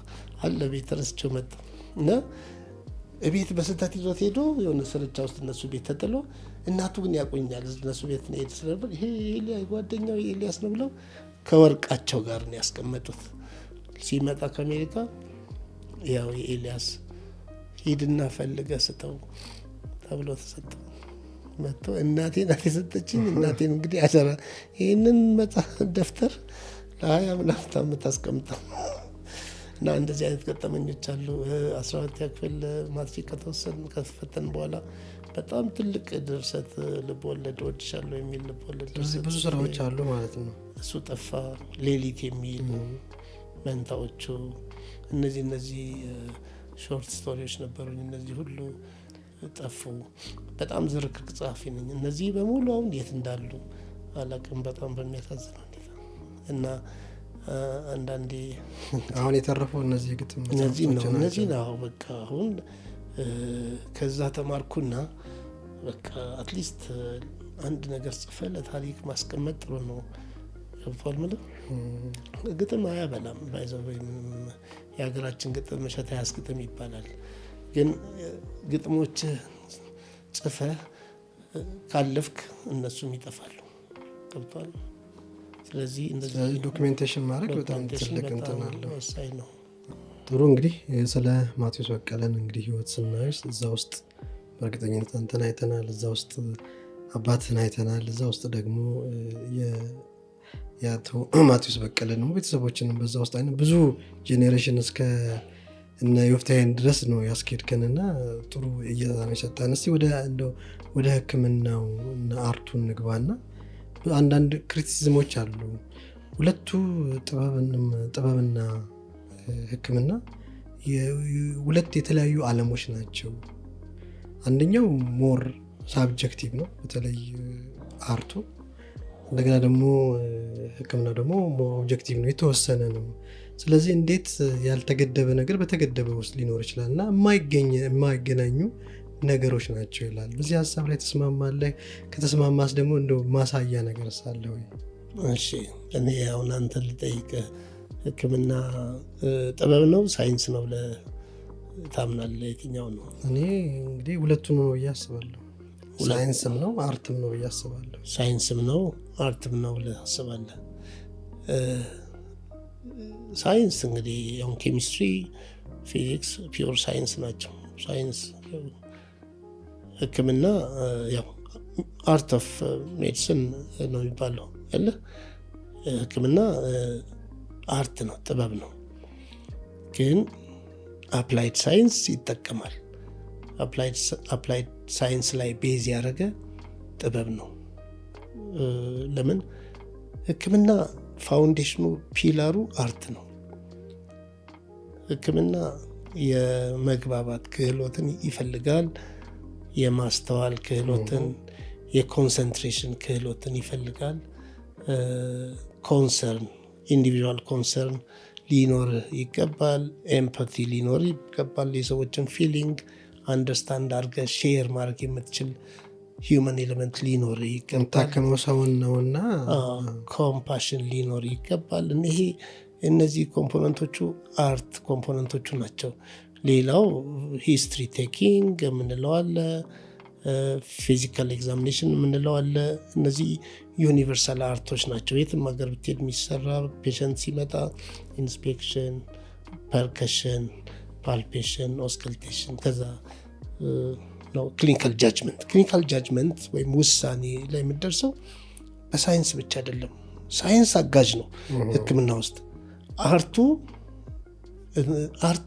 አለ። ቤት ረስቼው መጣሁ እና ቤት በስህተት ይዞት ሄዶ የሆነ ስርቻ ውስጥ እነሱ ቤት ተጥሎ፣ እናቱ ግን ያቆኛል፣ እነሱ ቤት ሄድ ስለነበር ይሄ ጓደኛው የኤልያስ ነው ብለው ከወርቃቸው ጋር ነው ያስቀመጡት። ሲመጣ ከአሜሪካ ያው የኤልያስ ሂድና ፈልገ ስጠው ተብሎ ተሰጠው። መጥቶ እናቴ ናት የሰጠችኝ። እናቴን እንግዲህ አደራ ይህንን መጽሐፍ ደብተር ለ20 ምናምን ዓመት አስቀምጠው እና እንደዚህ አይነት ገጠመኞች አሉ። 12ኛ ክፍል ማትሪክ ከተወሰን ከተፈተን በኋላ በጣም ትልቅ ድርሰት ልብ ወለድ፣ እወድሻለሁ የሚል ልብ ወለድ ስለዚህ ብዙ ስራዎች አሉ ማለት ነው። እሱ ጠፋ። ሌሊት የሚል፣ መንታዎቹ፣ እነዚህ short story ዎች ነበሩኝ። እነዚህ ሁሉ ጠፉ። በጣም ዝርክርክ ጸሐፊ ነኝ። እነዚህ በሙሉ አሁን የት እንዳሉ አላውቅም። በጣም በሚያሳዝን ሁኔታ እና አንዳንዴ አሁን የተረፈው እነዚህ የግጥም እነዚህ ነው። መጽሐፍቶች እነዚህ ናቸው። ነው። በቃ አሁን ከዛ ተማርኩና በቃ at least አንድ ነገር ጽፈ ለታሪክ ማስቀመጥ ጥሩ ነው። ገብቷል ምልህ ግጥም አያበላም። By the way ምንም የሀገራችን ግጥም እሸት አያስግጥም ይባላል። ግን ግጥሞች ጽፈህ ካለፍክ እነሱም ይጠፋሉ። ገብቷል። ስለዚህ እንደዚህ ስለዚህ documentation ማድረግ በጣም documentation ትልቅ እንትን በጣም አለው። ወሳኝ ነው። ጥሩ፣ እንግዲህ ስለ ማቴዎስ በቀለን እንግዲህ ህይወት ስናይ እዛ ውስጥ በእርግጠኝነት አንተን አይተናል። እዛ ውስጥ አባትህን አይተናል። እዛ ውስጥ ደግሞ የአቶ ማቴዎስ በቀለ ደግሞ ቤተሰቦችንም በዛ ውስጥ አይነት ብዙ generation እስከ እነ ዮፍታሔን ድረስ ነው ያስኬድከንና ጥሩ እይታ ነው የሰጠን። እስቲ ወደ እንደው ወደ ሕክምናው እና art ኡን ንግባና አንዳንድ criticism ኦች አሉ። ሁለቱ ጥበብና ሕክምና ሁለት የተለያዩ ዓለሞች ናቸው። አንደኛው more subjective ነው፣ በተለይ art ኡ። እንደገና ደግሞ ሕክምና ደግሞ more objective ነው፣ የተወሰነ ነው። ስለዚህ እንዴት ያልተገደበ ነገር በተገደበ ውስጥ ሊኖር ይችላል እና የማይገናኙ ነገሮች ናቸው ይላል። በዚህ ሀሳብ ላይ ተስማማለህ? ከተስማማስ ደግሞ እንደው ማሳያ ነገር ሳለ ወይ? እሺ፣ እኔ አሁን አንተን ልጠይቅህ፣ ሕክምና ጥበብ ነው ሳይንስ ነው ብለህ ታምናለህ? የትኛው ነው? እኔ እንግዲህ ሁለቱም ነው ብዬ አስባለሁ። ሳይንስም ነው art ም ነው ብዬ አስባለሁ። ሳይንስም ነው art ም ነው ብለህ ታስባለህ? ሳይንስ እንግዲህ አሁን ኬሚስትሪ፣ ፊዚክስ pure science ናቸው። ሳይንስ ሕክምና ያው art of medicine ነው የሚባለው አይደለ? ሕክምና art ነው፣ ጥበብ ነው። ግን applied science ይጠቀማል። Applied science ላይ base ያደረገ ጥበብ ነው። ለምን ሕክምና foundation ኑ pillar ኡ art ነው። ሕክምና የመግባባት ክህሎትን ይፈልጋል። የማስተዋል ክህሎትን፣ የ concentration ክህሎትን ይፈልጋል። Concern፣ individual concern ሊኖር ይገባል። Empathy ሊኖር ይገባል። የሰዎችን feeling understand አድርገህ share ማድረግ የምትችል human element ሊኖር ይገባል። የምታክመው ሰውን ነውና። Compassion ሊኖር ይገባል። ይሄ እነዚህ component ኦቹ art component ኦቹ ናቸው። ሌላው history taking የምንለው አለ፣ physical examination የምንለው አለ። እነዚህ universal art ኦች ናቸው። የትም ሀገር ብትሄድ የሚሰራ patient ሲመጣ inspection፣ percussion፣ palpation፣ auscultation፣ ከዛ ነው clinical judgment። Clinical judgment ወይም ውሳኔ ላይ የምትደርሰው በሳይንስ ብቻ አይደለም። ሳይንስ አጋዥ ነው ሕክምና ውስጥ። Art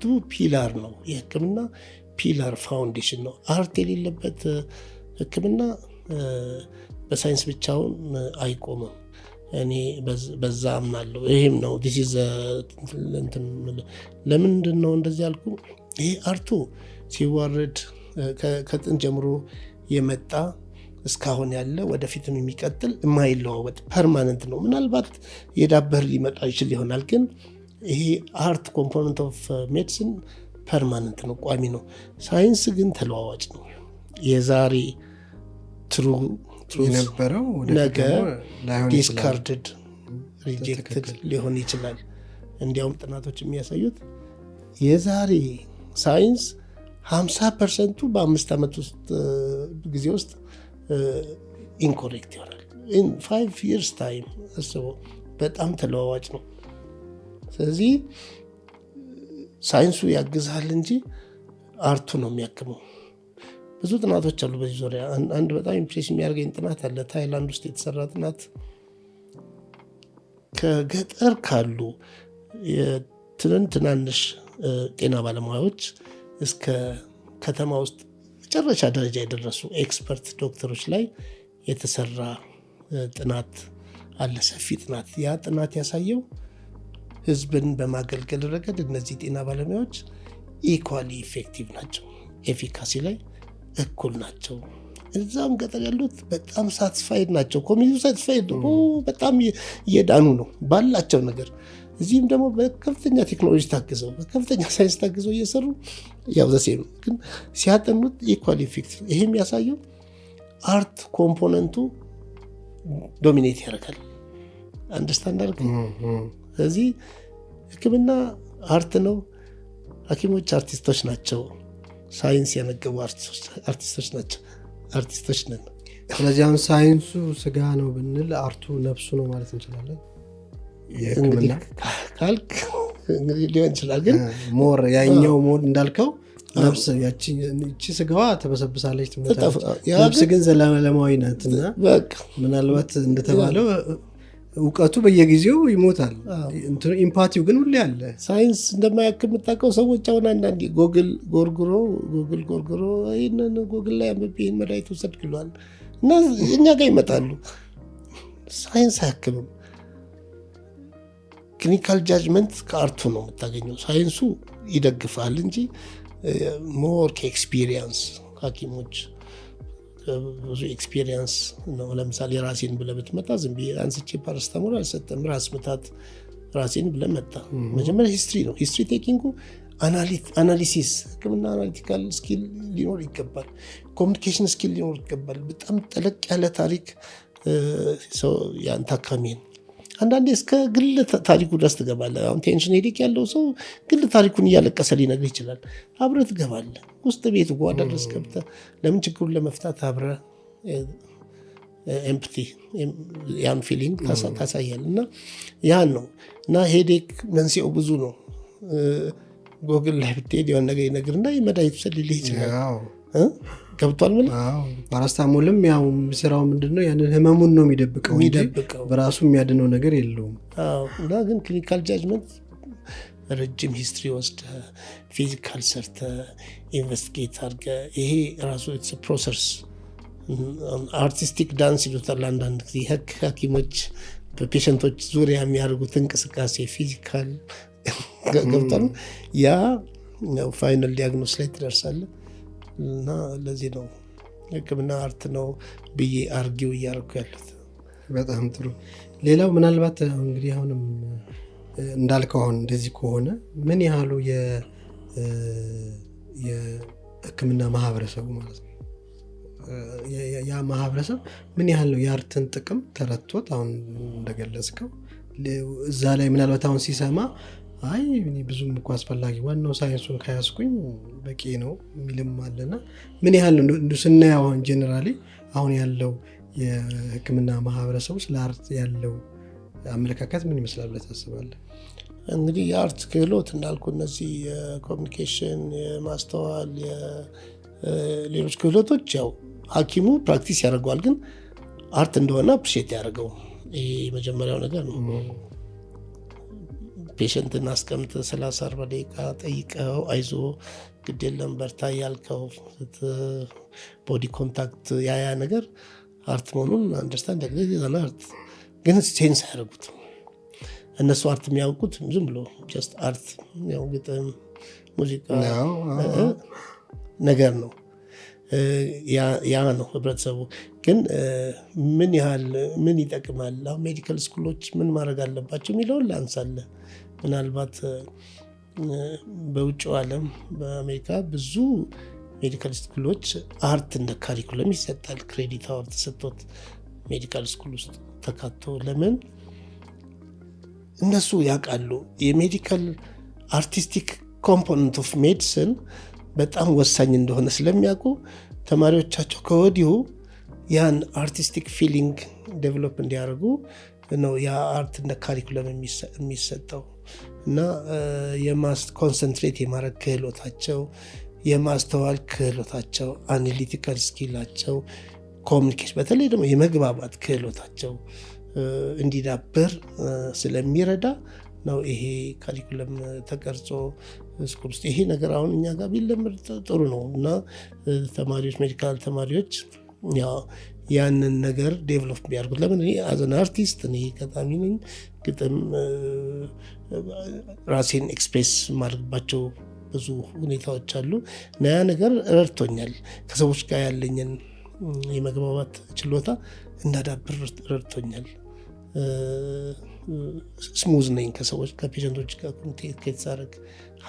ኡ pillar ነው፣ የሕክምና pillar foundation ነው። Art የሌለበት ሕክምና በሳይንስ ብቻውን አይቆምም። እኔ በዛ አምናለሁ። ይሄም ነው this is እንትን። ለምንድን ነው እንደዚህ ያልኩ? ይሄ art ኡ ሲዋረድ ከጥንት ጀምሮ የመጣ፣ እስካሁን ያለ፣ ወደፊትም የሚቀጥል፣ የማይለዋወጥ permanent ነው። ምናልባት የዳበር ሊመጣ ይችል ይሆናል፣ ግን ይሄ art component of medicine permanent ነው፣ ቋሚ ነው። ሳይንስ ግን ተለዋዋጭ ነው። የዛሬ true የነበረው ነገ discarded፣ rejected ሊሆን ይችላል። እንዲያውም ጥናቶች የሚያሳዩት የዛሬ ሳይንስ 50% ኡ በ5 ዓመት ውስጥ ጊዜ ውስጥ incorrect ይሆናል። 5 years time አስበው፣ በጣም ተለዋዋጭ ነው። ስለዚህ ሳይንሱ ያግዝሃል እንጂ art ኡ ነው የሚያክመው። ብዙ ጥናቶች አሉ በዚህ ዙሪያ። አንድ በጣም impress የሚያደርገኝ ጥናት አለ። ታይላንድ ውስጥ የተሰራ ጥናት ከገጠር ካሉ ትናንሽ ጤና ባለሙያዎች እስከ ከተማ ውስጥ መጨረሻ ደረጃ የደረሱ expert ዶክተሮች ላይ የተሰራ ጥናት አለ፣ ሰፊ ጥናት። ያ ጥናት ያሳየው ህዝብን በማገልገል ረገድ እነዚህ ጤና ባለሙያዎች equally effective ናቸው፣ efficacy ላይ እኩል ናቸው። እዛም ገጠር ያሉት በጣም satisfied ናቸው። Community ው satisfied ነው፣ በጣም እየዳኑ ነው ባላቸው ነገር። እዚህም ደግሞ በከፍተኛ ቴክኖሎጂ ታግዘው፣ በከፍተኛ ሳይንስ ታግዘው እየሰሩ ያው the same፣ ግን ሲያጠኑት equally effective። ይሄ የሚያሳየው art component ኡ dominate ያደርጋል። Understand አድርግ። ስለዚህ ሕክምና art ነው። ሐኪሞች አርቲስቶች ናቸው። ሳይንስ ያነገቡ አርቲስቶች ናቸው። አርቲስቶች ነን። ስለዚህ አሁን ሳይንሱ ስጋ ነው ብንል art ኡ ነፍሱ ነው ማለት እንችላለን። እንግዲህ ካልክ እንግዲህ ሊሆን ይችላል። ግን more ያኛው more እንዳልከው ነፍስ ያቺ ስጋዋ ተበሰብሳለች፣ ትሞታለች። ነፍስ ግን ዘላለማዊ ናት እና ምናልባት እንደተባለው እውቀቱ በየጊዜው ይሞታል፣ empathy ው ግን ሁሌ አለ። ሳይንስ እንደማያክም የምታውቀው ሰዎች አሁን አንዳንዴ ጎግል ጎርጉሮ፣ ጎግል ጎርጉሮ ይህንን ጎግል ላይ አንብቤ ይህን መድኃኒት ውሰድ ይለዋል እና እኛ ጋር ይመጣሉ። ሳይንስ አያክምም። Clinical judgment ከ art ኡ ነው የምታገኘው። ሳይንሱ ይደግፋል እንጂ more ከ experience፣ ሐኪሞች ብዙ experience ነው። ለምሳሌ ራሴን ብለህ ብትመጣ ዝም ብዬ አንስቼ ፓራስታሞል አልሰጠም። ራስ ምታት ራሴን ብለህ መጣ። መጀመሪያ history ነው። History taking ኡ analysis፣ ሕክምና analytical skill ሊኖር ይገባል። Communication skill ሊኖር ይገባል። በጣም ጠለቅ ያለ ታሪክ ሰው ያን ታካሚን አንዳንዴ እስከ ግል ታሪኩ ድረስ ትገባለህ። አሁን tension headache ያለው ሰው ግል ታሪኩን እያለቀሰ ሊነግርህ ይችላል። አብረህ ትገባለህ። ውስጥ ቤቱ ጓዳ ድረስ ገብተህ ለምን ችግሩን ለመፍታት አብረህ empathy ያን feeling ታሳያለህ። እና ያን ነው እና headache መንስኤው ብዙ ነው። ጎግል ላይ ብትሄድ የሆነ ነገር ይነግርና የመድኃኒት ውሰድ ሊልህ ይችላል። ገብቷል ምን ፓራስታሞልም ያው ስራው ምንድነው? ያንን ህመሙን ነው የሚደብቀው እንጂ የሚደብቀው። በራሱ የሚያድነው ነገር የለውም። እና ግን clinical judgment ረጅም history ወስደህ፣ physical ሰርተህ፣ investigate አድርገህ፣ ይሄ ራሱ process artistic dance ይሉታል። አንዳንድ ጊዜ ሐኪሞች በ patient ኦች ዙሪያ የሚያደርጉት እንቅስቃሴ physical ገብቷል። ያ final diagnosis ላይ ትደርሳለህ እና ለዚህ ነው ሕክምና art ነው ብዬ argue እያደረኩ ያሉት። በጣም ጥሩ። ሌላው ምናልባት እንግዲህ አሁንም እንዳልከው አሁን እንደዚህ ከሆነ ምን ያህሉ የህክምና ማህበረሰቡ ማለት ነው፣ ያ ማህበረሰብ ምን ያህል ነው የ art ን ጥቅም ተረድቶት፣ አሁን እንደገለጽከው እዛ ላይ ምናልባት አሁን ሲሰማ አይ እኔ ብዙም እኮ አስፈላጊ፣ ዋናው ሳይንሱን ከያዝኩኝ በቂ ነው የሚልም አለና ምን ያህል ነው እንዲሁ ስናየው አሁን generally አሁን ያለው የህክምና ማህበረሰቡ ስለ art ያለው አመለካከት ምን ይመስላል ብለህ ታስባለህ? እንግዲህ የ art ክህሎት እንዳልኩ እነዚህ የ communication፣ የማስተዋል፣ ሌሎች ክህሎቶች ያው ሐኪሙ practice ያደርገዋል፣ ግን art እንደሆነ appreciate ያደርገው። ይሄ የመጀመሪያው ነገር ነው። Patient ን አስቀምጠህ 30-40 ደቂቃ ጠይቀው፣ አይዞ፣ ግድ የለም፣ በርታ ያልከው፣ body contact፣ ያ ነገር art መሆኑን understand ያደርጋል። Art ግን sense አያደርጉትም። እነሱ art የሚያውቁት ዝም ብሎ just art ያው ግጥም፣ ሙዚቃ ነገር ነው። ያ ነው ህብረተሰቡ። ግን ምን ያህል ምን ይጠቅማል፣ አሁን medical school ኦች ምን ማድረግ አለባቸው የሚለውን ላንሳለ። ምናልባት በውጭው ዓለም በአሜሪካ ብዙ medical school ኦች art እንደ curriculum ይሰጣል። Credit hour ተሰጥቶት medical school ውስጥ ተካቶ። ለምን? እነሱ ያውቃሉ የ medical artistic component of medicine በጣም ወሳኝ እንደሆነ ስለሚያውቁ ተማሪዎቻቸው ከወዲሁ ያን artistic feeling develop እንዲያደርጉ ነው ያ art እንደ curriculum የሚሰጠው። እና concentrate የማድረግ ክህሎታቸው፣ የማስተዋል ክህሎታቸው፣ analytical skill ኣቸው፣ communication፣ በተለይ ደግሞ የመግባባት ክህሎታቸው እንዲዳብር ስለሚረዳ ነው ይሄ curriculum ተቀርጾ school ውስጥ። ይሄ ነገር አሁን እኛ ጋር ቢለመድ ጥሩ ነው። እና ተማሪዎች፣ medical ተማሪዎች ያንን ነገር develop ቢያደርጉት። ለምን? እኔ as an artist እኔ ገጣሚ ነኝ። ግጥም ራሴን express የማደርግባቸው ብዙ ሁኔታዎች አሉ እና ያ ነገር ረድቶኛል። ከሰዎች ጋር ያለኝን የመግባባት ችሎታ እንዳዳብር ረድቶኛል። Smooth ነኝ ከሰዎች፣ ከ patient ኦች ጋር communicate ሳደርግ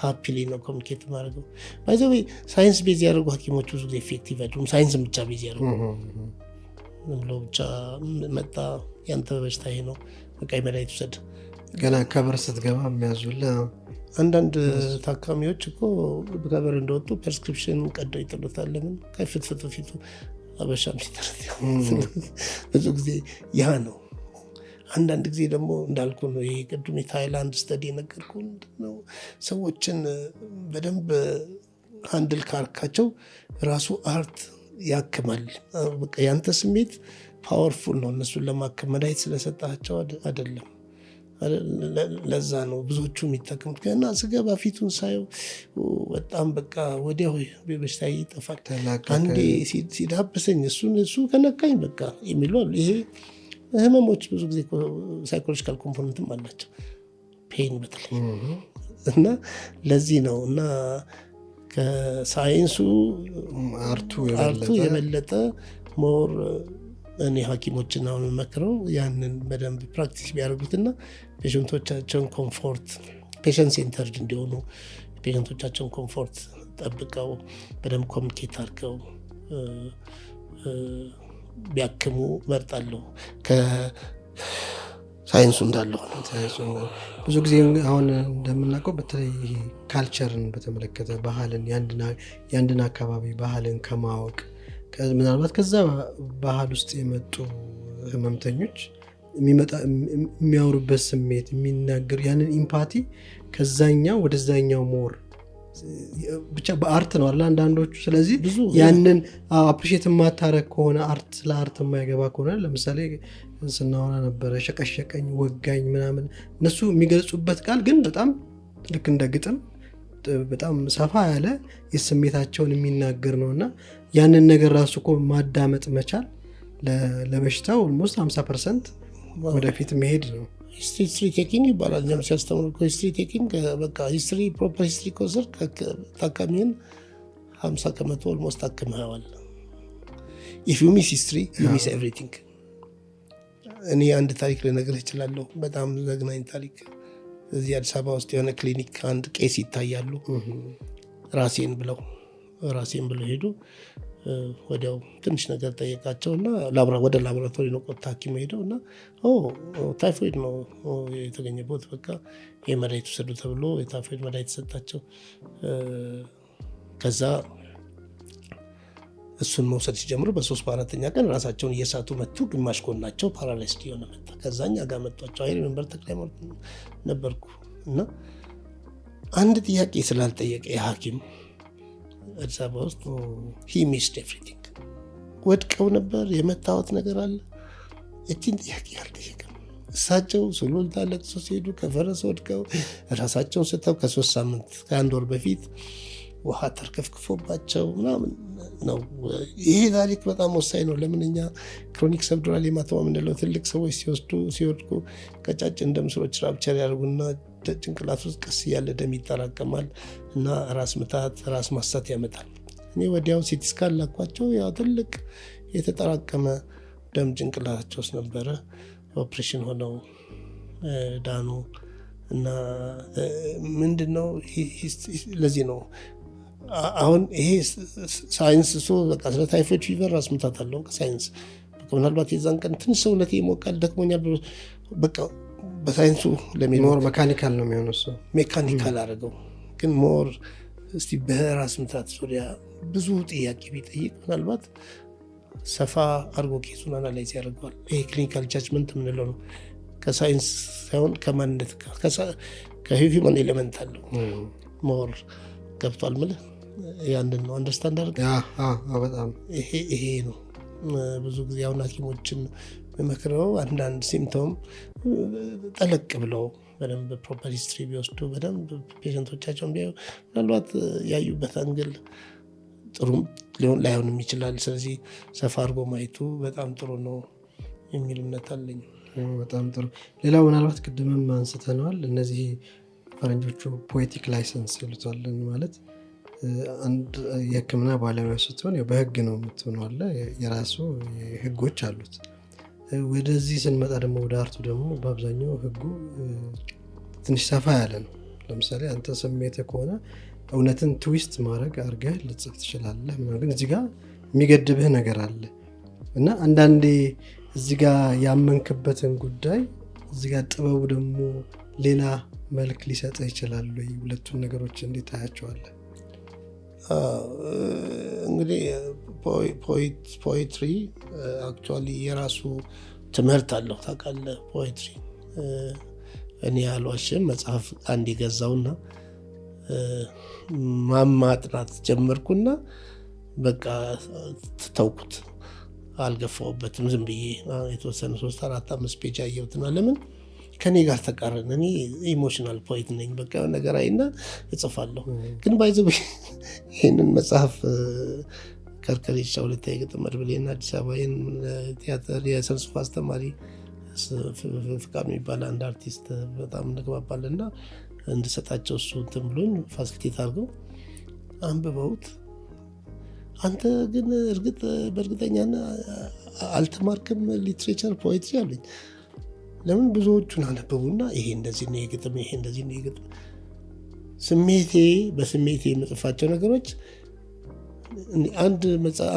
happily ነው communicate ማድረገው። By the way science base ያደርጉ ሐኪሞች ብዙ ጊዜ effective አይደሉም። ሳይንስን ብቻ base ያደርጉ፣ ዝም ብሎ ብቻ መጣ፣ ያንተ በሽታ ይሄ ነው፣ በቃ መድኃኒት ውሰድ። ገና ከበር ስትገባ የሚያዙልህ። አንዳንድ ታካሚዎች እኮ ከበር እንደወጡ prescription ቀደው ይጥሉታል። ለምን? ከፍትፍት በፊቱ አበሻም ሲተረት ብዙ ጊዜ ያ ነው። አንዳንድ ጊዜ ደግሞ እንዳልኩ ነው። ይሄ ቅድም የታይላንድ study የነገርኩህ ነው። ሰዎችን በደንብ handle ካረካቸው ራሱ art ያክማል። በቃ ያንተ ስሜት powerful ነው እነሱን ለማከም፣ መድኃኒት ስለሰጣቸው አይደለም። ለዛ ነው ብዙዎቹ የሚጠቀሙት። ገና ስገባ ፊቱን ሳየው በጣም በቃ ወዲያው በሽታ ይጠፋል። አንዴ ሲዳብሰኝ፣ እሱን እሱ ከነካኝ በቃ የሚሉ አሉ። ይሄ ህመሞች ብዙ ጊዜ psychological component ም አላቸው፣ pain በተለይ። እና ለዚህ ነው እና ከሳይንሱ art ኡ art ኡ የበለጠ more እኔ ሐኪሞችን አሁን መክረው ያንን በደንብ practice ቢያደርጉትና patient ኦቻቸውን comfort፣ patient centered እንዲሆኑ፣ patient ኦቻቸውን comfort ጠብቀው በደንብ communicate አድርገው ቢያክሙ መርጣለሁ። ከሳይንሱ እንዳለው ነው። ብዙ ጊዜ አሁን እንደምናውቀው በተለይ ይሄ culture ን በተመለከተ ባህልን፣ የአንድን አካባቢ ባህልን ከማወቅ ምናልባት ከዛ ባህል ውስጥ የመጡ ህመምተኞች የሚያወሩበት ስሜት፣ የሚናገሩ ያንን empathy ከዛኛው ወደዛኛው more ብቻ በ art ነው አለ አንዳንዶቹ። ስለዚህ ያንን appreciate የማታረግ ከሆነ፣ art ስለ art የማይገባ ከሆነ፣ ለምሳሌ ስናወራ ነበረ፣ ሸቀሸቀኝ፣ ወጋኝ ምናምን እነሱ የሚገልጹበት ቃል ግን በጣም ልክ እንደ ግጥም በጣም ሰፋ ያለ የስሜታቸውን የሚናገር ነው። እና ያንን ነገር ራሱ እኮ ማዳመጥ መቻል ለበሽታው almost 50% ወደፊት መሄድ ነው። History taking ይባላል። እኛም ሲያስተምሩ history taking በቃ history፣ proper history ከወሰድክ ታካሚን 50% almost ታክመኸዋል። If you miss history, you miss everything። እኔ አንድ ታሪክ ልነግርህ እችላለሁ፣ በጣም ዘግናኝ ታሪክ። እዚህ አዲስ አበባ ውስጥ የሆነ ክሊኒክ አንድ ቄስ ይታያሉ። ራሴን ብለው ሄዱ። ወዲያው ትንሽ ነገር ጠየቃቸው እና ወደ ላቦራቶሪ ነው ቆጥታ ሐኪሙ ሄደው እና ታይፎይድ ነው የተገኘበት፣ በቃ የመድኃኒት ውሰዱ ተብሎ የታይፎይድ መድኃኒት ሰጣቸው። ከዛ እሱን መውሰድ ሲጀምሩ በሶስት በአራተኛ ቀን ራሳቸውን እየሳቱ መቱ። ግማሽ ጎናቸው paralyzed የሆነ መጣ። ከዛ እኛ ጋር መጧቸው። I remember ተክለ ሃይማኖት ነበርኩ እና አንድ ጥያቄ ስላልጠየቀ የሐኪም አዲስ አበባ ውስጥ he missed everything። ወድቀው ነበር፣ የመታወት ነገር አለ። እችን ጥያቄ አልጠየቅም። እሳቸው ሱሉልታ ለቅሶ ሲሄዱ ከፈረስ ወድቀው ራሳቸውን ስተው ከ3 ሳምንት ከአንድ ወር በፊት ውሃ ተርከፍክፎባቸው ምናምን ነው። ይሄ ታሪክ በጣም ወሳኝ ነው። ለምን እኛ chronic subdural hematoma የምንለው ትልቅ ሰዎች ሲወስዱ ሲወድቁ ቀጫጭን ደም ስሮች rupture ያደርጉና ጭንቅላት ውስጥ ቀስ እያለ ደም ይጠራቀማል እና ራስ ምታት፣ ራስ ማሳት ያመጣል። እኔ ወዲያው CT scan ላኳቸው። ያው ትልቅ የተጠራቀመ ደም ጭንቅላታቸው ውስጥ ነበረ። ኦፕሬሽን ሆነው ዳኑ። እና ምንድን ነው፣ ለዚህ ነው አሁን ይሄ ሳይንስ እሱ በቃ ስለ typhoid fever ራስ ምታት አለው ሳይንስ። ምናልባት የዛን ቀን ትንሽ ሰውነቴ ይሞቃል፣ ደክሞኛል ብሎ በቃ በሳይንሱ ለሚል More mechanical ነው የሚሆነው እሱ። Mechanical አድርገው ግን more እስቲ በራስ ምታት ዙሪያ ብዙ ጥያቄ ቢጠይቅ ምናልባት ሰፋ አድርጎ case ኡን analyze ያደርገዋል። ይሄ clinical judgment የምንለው ነው። ከሳይንስ ሳይሆን ከማንነት ጋር ከ human element አለው more። ገብቷል ምልህ ያንን ነው understand አድርገህ በጣም። ይሄ ነው ብዙ ጊዜ አሁን ሐኪሞችን የምመክረው፣ አንዳንድ symptom ጠለቅ ብለው በደንብ proper history ቢወስዱ፣ በደንብ patient ኦቻቸውን ቢያዩ ምናልባት ያዩበት angle ጥሩም ሊሆን ላይሆንም ይችላል። ስለዚህ ሰፋ አድርጎ ማየቱ በጣም ጥሩ ነው የሚል እምነት አለኝ። በጣም ጥሩ። ሌላው ምናልባት ቅድምም አንስተነዋል። እነዚህ ፈረንጆቹ poetic license ይሉታል። ማለት አንድ የሕክምና ባለሙያ ስትሆን በህግ ነው የምትሆነው አለ፣ የራሱ ህጎች አሉት። ወደዚህ ስንመጣ ደግሞ ወደ art ኡ ደግሞ በአብዛኛው ህጉ ትንሽ ሰፋ ያለ ነው። ለምሳሌ አንተ ስሜት ከሆነ እውነትን twist ማድረግ አድርገህ ልትጽፍ ትችላለህ። ግን እዚህ ጋር የሚገድብህ ነገር አለ እና አንዳንዴ እዚህ ጋር ያመንክበትን ጉዳይ እዚህ ጋር ጥበቡ ደግሞ ሌላ መልክ ሊሰጥህ ይችላል ወይ? ሁለቱን ነገሮች እንዴት ታያቸዋለህ? እንግዲህ poetry actually የራሱ ትምህርት አለው ታውቃለህ። Poetry እኔ አልዋሽም፣ መጽሐፍ አንድ የገዛውና ማጥናት ጀመርኩና በቃ ተውኩት፣ አልገፋውበትም። ዝም ብዬ የተወሰነ ሶስት አራት አምስት page አየሁትና ለምን ከኔ ጋር ተቃረን። እኔ emotional poet ነኝ። በቃ የሆነ ነገር አይና እጽፋለሁ። ግን by the way ይህንን መጽሐፍ ከርከሬቻ ሁለተኛ የግጥም መድብሌና አዲስ አበባ ቲያትር የስነ ጽሁፍ አስተማሪ ፍቃዱ የሚባል አንድ አርቲስት በጣም እንግባባለን እና እንድሰጣቸው እሱ እንትን ብሎኝ facilitate አድርገው አንብበውት አንተ ግን እርግጥ በእርግጠኛ አልተማርክም literature poetry አሉኝ። ለምን ብዙዎቹን አነበቡና ይሄ እንደዚህ ነው የግጥም፣ ይሄ እንደዚህ ነው የግጥም። ስሜቴ በስሜቴ የምጽፋቸው ነገሮች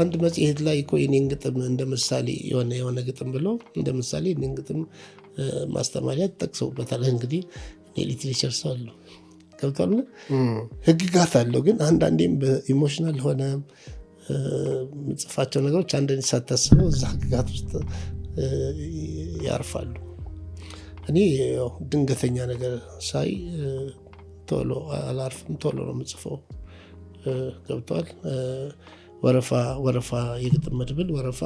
አንድ መጽሔት ላይ እኮ የኔን ግጥም እንደ ምሳሌ የሆነ የሆነ ግጥም ብለው እንደ ምሳሌ የኔን ግጥም ማስተማሪያ ጠቅሰውበታል። እንግዲህ እኔ literature ሰው አለሁ፣ ገብቷል። ህግጋት አለው። ግን አንዳንዴም በ emotional ሆነ የምጽፋቸው ነገሮች አንዳንዴ ሳታስበው እዛ ህግጋት ውስጥ ያርፋሉ። እኔ ያው ድንገተኛ ነገር ሳይ ቶሎ አላርፍም፣ ቶሎ ነው የምጽፈው። ገብቷል። ወረፋ ወረፋ የግጥም መድብል ወረፋ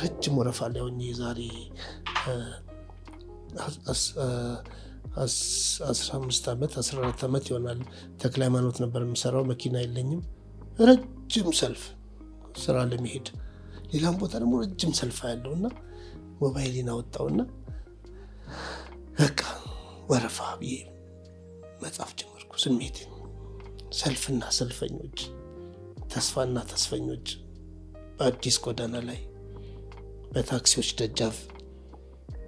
ረጅም ወረፋ ላይ ሆኜ የዛሬ 15 ዓመት 14 ዓመት ይሆናል። ተክለ ሃይማኖት ነበር የምሰራው። መኪና የለኝም። ረጅም ሰልፍ ስራ ለመሄድ፣ ሌላም ቦታ ደግሞ ረጅም ሰልፍ ያለው እና ሞባይሌን አወጣውና በቃ ወረፋ ብዬ መጻፍ ጀመርኩ። ስሜቴን፣ ሰልፍና ሰልፈኞች፣ ተስፋና ተስፈኞች። በአዲስ ጎዳና ላይ በታክሲዎች ደጃፍ፣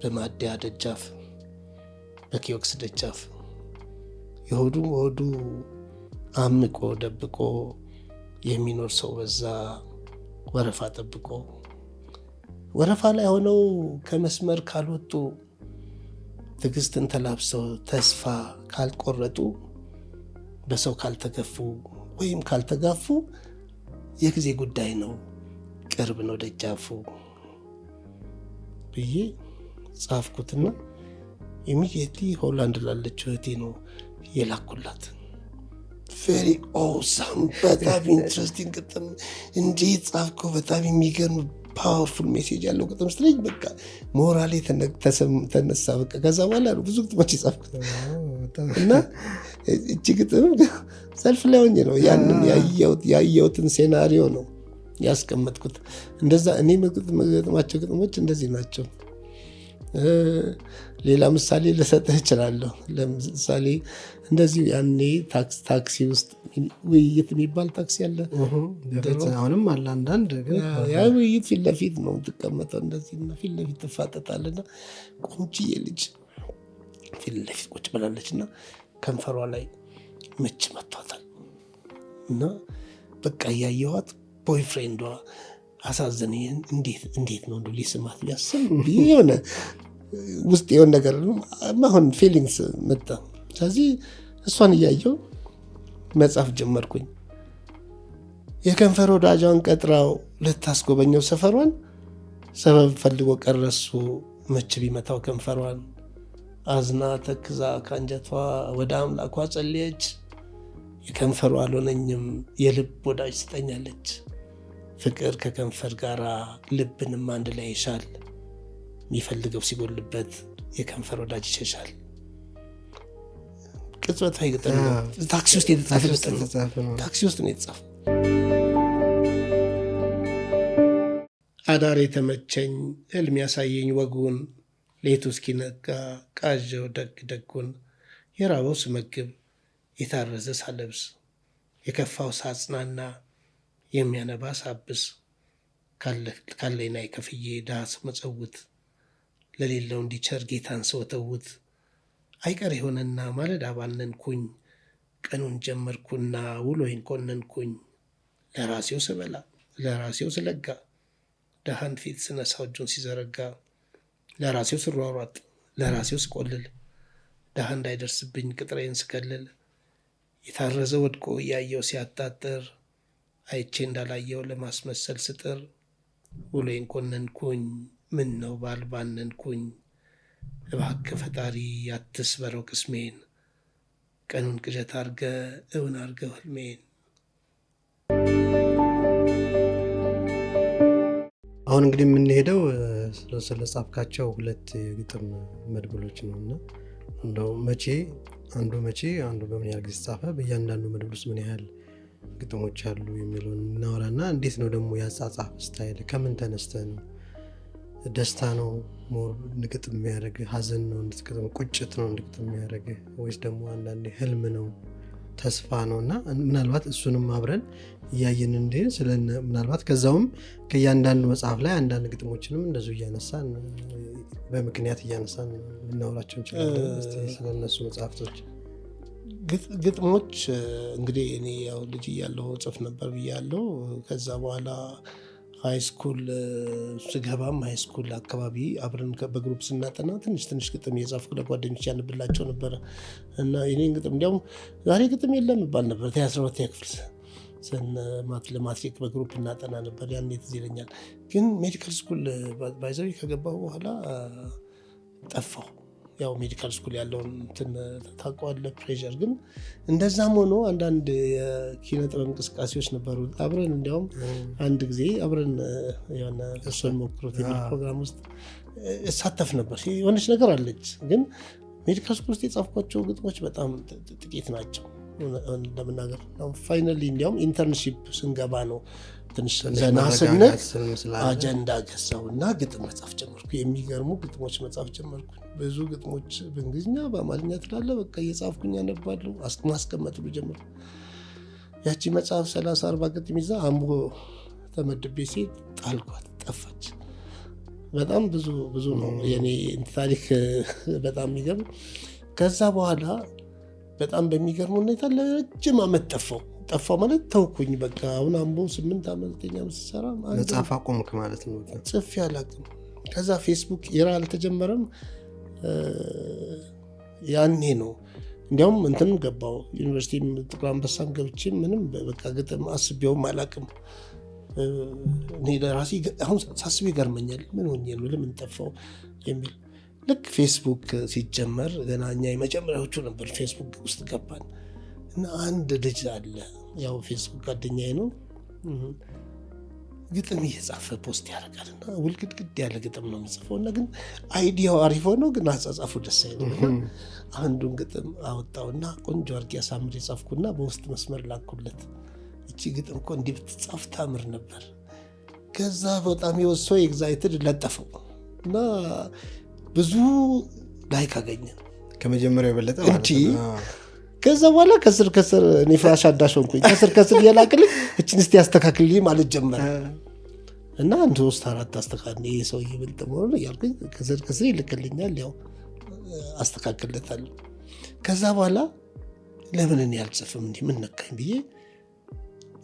በማደያ ደጃፍ፣ በኪዮክስ ደጃፍ የሆዱ ሆዱ አምቆ ደብቆ የሚኖር ሰው በዛ ወረፋ ጠብቆ ወረፋ ላይ ሆነው ከመስመር ካልወጡ፣ ትዕግስትን ተላብሰው ተስፋ ካልቆረጡ፣ በሰው ካልተገፉ ወይም ካልተጋፉ የጊዜ ጉዳይ ነው፣ ቅርብ ነው ደጃፉ ብዬ ጻፍኩትና immediately ሆላንድ ላለችው እህቴ ነው የላኩላት። Very awesome፣ በጣም interesting ግጥም፣ እንዴት ጻፍከው? በጣም የሚገርም powerful message ያለው ግጥም ስትለኝ በቃ ሞራሌ ተነሳ። በቃ ከዛ በኋላ ነው ብዙ ግጥሞች የጻፍኩት። እና እቺ ግጥም ሰልፍ ላይ ሆኜ ነው ያንን ያየሁትን scenario ነው ያስቀመጥኩት። እንደዛ እኔ የምገጥማቸው ግጥሞች እንደዚህ ናቸው። ሌላ ምሳሌ ልሰጥህ እችላለሁ። ለምሳሌ እንደዚሁ ያኔ ታክሲ ውስጥ ውይይት የሚባል ታክሲ አለ። አሁንም አለ አንዳንድ። ያ ውይይት ፊት ለፊት ነው የምትቀመጠው፣ እንደዚህ እና ፊት ለፊት ትፋጠጣለና ቆንጅዬ ልጅ ፊት ለፊት ቁጭ ብላለች እና ከንፈሯ ላይ ምች መቷታል። እና በቃ እያየኋት boyfriend ዷ አሳዘነኝ። እንዴት ነው እንደው ሊስማት ቢያስብ የሆነ ውስጥ የሆነ ነገር አሁን feelings መጣ። ስለዚህ እሷን እያየው መጻፍ ጀመርኩኝ። የከንፈር ወዳጇን ቀጥራው ልታስጎበኘው ሰፈሯን፣ ሰበብ ፈልጎ ቀረሱ ምች ቢመታው ከንፈሯን። አዝና ተክዛ ከአንጀቷ ወደ አምላኳ ጸለየች። የከንፈሯ አልሆነኝም የልብ ወዳጅ ስጠኛለች። ፍቅር ከከንፈር ጋር ልብንም አንድ ላይ ይሻል። የሚፈልገው ሲጎልበት የከንፈር ወዳጅ ይሸሻል። ቅጽበታዊ ግጥም ነው። ታክሲ ውስጥ የተጻፈ ግጥም ነው። ታክሲ ውስጥ ነው የተጻፈ። አዳር የተመቸኝ ህልም ያሳየኝ ወጉን፣ ሌቱ እስኪነጋ ቃዠው ደግ ደጉን፣ የራበው ስመግብ የታረዘ ሳለብስ፣ የከፋው ሳጽናና የሚያነባ ሳብስ፣ ካለኝ ላይ ከፍዬ ድሃ ስመጸውት፣ ለሌለው እንዲቸር ጌታን ስወተውት፣ አይቀር የሆነና ማለዳ ባነንኩኝ፣ ቀኑን ጀመርኩና ውሎዬን ኮነንኩኝ። ለራሴው ስበላ ለራሴው ስለጋ፣ ደሃን ፊት ስነሳው እጁን ሲዘረጋ፣ ለራሴው ስሯሯጥ ለራሴው ስቆልል፣ ድሃ እንዳይደርስብኝ ቅጥሬን ስከልል፣ የታረዘ ወድቆ እያየው ሲያጣጥር፣ አይቼ እንዳላየው ለማስመሰል ስጥር፣ ውሎዬን ኮነንኩኝ፣ ምን ነው ባልባነንኩኝ። እባክህ ፈጣሪ አትስበረው ቅስሜን፣ ቀኑን ቅዠት አርገ እውን አርገው ህልሜን። አሁን እንግዲህ የምንሄደው ስለጻፍካቸው ሁለት የግጥም መድብሎች ነው። እና እንደው መቼ አንዱ መቼ አንዱ በምን ያህል ጊዜ ጻፈ፣ በእያንዳንዱ መድብል ውስጥ ምን ያህል ግጥሞች አሉ የሚለውን እናወራና እንዴት ነው ደግሞ ያጻጻፍ style፣ ከምን ተነስተህ ነው? ደስታ ነው more እንድትገጥም የሚያደርግ፣ ሀዘን ነው እንድትገጥም፣ ቁጭት ነው እንድትገጥም የሚያደርግ፣ ወይስ ደግሞ አንዳንዴ ህልም ነው፣ ተስፋ ነው? እና ምናልባት እሱንም አብረን እያየን እንዲህ ስለ ምናልባት ከዛውም ከእያንዳንዱ መጽሐፍ ላይ አንዳንድ ግጥሞችንም እንደዚሁ እያነሳን በምክንያት እያነሳን ልናወራቸው እንችላለን። እስቲ ስለነሱ መጽሐፍቶች። ግጥሞች እንግዲህ እኔ ያው ልጅ እያለሁ ጽፍ ነበር ብያለሁ። ከዛ በኋላ high school ስገባም high school አካባቢ አብረን በ group ስናጠና ትንሽ ትንሽ ግጥም እየጻፍኩ ለጓደኞች ያነብላቸው ነበረ። እና የኔን ግጥም እንዲያውም ዛሬ ግጥም የለም ይባል ነበር። 12ኛ ክፍል ለማትሪክ በ group እናጠና ነበር። ያኔ ትዝ ይለኛል። ግን medical school by the way ከገባሁ በኋላ ጠፋሁ። ያው medical school ያለውን እንትን ታውቀዋለህ፣ pressure። ግን እንደዛም ሆኖ አንዳንድ የኪነ ጥበብ እንቅስቃሴዎች ነበሩ። አብረን እንዲያውም አንድ ጊዜ አብረን የሆነ እሱን ሞክሩት የሚል ፕሮግራም ውስጥ እሳተፍ ነበር። የሆነች ነገር አለች። ግን medical school ውስጥ የጻፍኳቸው ግጥሞች በጣም ጥቂት ናቸው ለመናገር። Finally እንዲያውም internship ስንገባ ነው ትንሽ ዘና ስንል አጀንዳ ገዛውና ግጥም መጻፍ ጀመርኩ። የሚገርሙ ግጥሞች መጻፍ ጀመርኩ። ብዙ ግጥሞች በእንግሊዝኛ በአማርኛ ትላለ። በቃ እየጻፍኩኝ አነባለሁ፣ ማስቀመጥ ሁሉ ጀመርኩ። ያቺ መጽሐፍ 30 40 ግጥም ይዛ አምቦ ተመድቤ ሲሄድ ጣልኳት፣ ጠፋች። በጣም ብዙ ብዙ ነው የኔ ታሪክ፣ በጣም የሚገርም። ከዛ በኋላ በጣም በሚገርም ሁኔታ ለረጅም ዓመት ጠፋው። ጠፋው ማለት ተውኩኝ። በቃ አሁን አምቦ 8 ዓመት 9 ዓመት ስሰራ መጻፍ አቆምክ ማለት ነው? ጽፌ አላውቅም። ከዛ Facebook era አልተጀመረም ያኔ ነው። እንዲያውም እንትን ገባው፣ ዩኒቨርሲቲ ጥቁር አንበሳም ገብቼ ምንም በቃ ግጥም አስቤውም አላውቅም። እኔ ለራሴ አሁን ሳስብ ይገርመኛል። ምን ሆኜ ነው፣ ለምን ጠፋው የሚል። ልክ ፌስቡክ ሲጀመር ገና እኛ የመጀመሪያዎቹ ነበር፣ ፌስቡክ ውስጥ ገባን እና አንድ ልጅ አለ፣ ያው ፌስቡክ ጓደኛዬ ነው፣ ግጥም እየጻፈ post ያደርጋል እና ውልግድግድ ያለ ግጥም ነው የሚጽፈው እና ግን idea ው አሪፍ ሆኖ ግን አጻጻፉ ደስ አይልም። እና አንዱን ግጥም አወጣውና ቆንጆ አድርጌ አሳምሬ ጻፍኩና በውስጥ መስመር ላኩለት። እቺ ግጥም እኮ እንዲህ ብትጻፍ ታምር ነበር። ከዛ በጣም he was so excited፣ ለጠፈው እና ብዙ like አገኘ። ከመጀመሪያው የበለጠ ማለት ነው። ከዛ በኋላ ከስር ከስር እኔ ፍራሽ አዳሽ ሆንኩኝ። ከስር ከስር እየላክልኝ እችን እስቲ ያስተካክልልኝ ማለት ጀመረ እና አንድ ሶስት አራት አስተካክል፣ ይሄ ሰውዬ ብልጥ መሆኑን እያልኩኝ ከስር ከስር ይልክልኛል፣ ያው አስተካክልለታለሁ። ከዛ በኋላ ለምን እኔ አልጽፍም፣ እንዲህ ምን ነካኝ ብዬ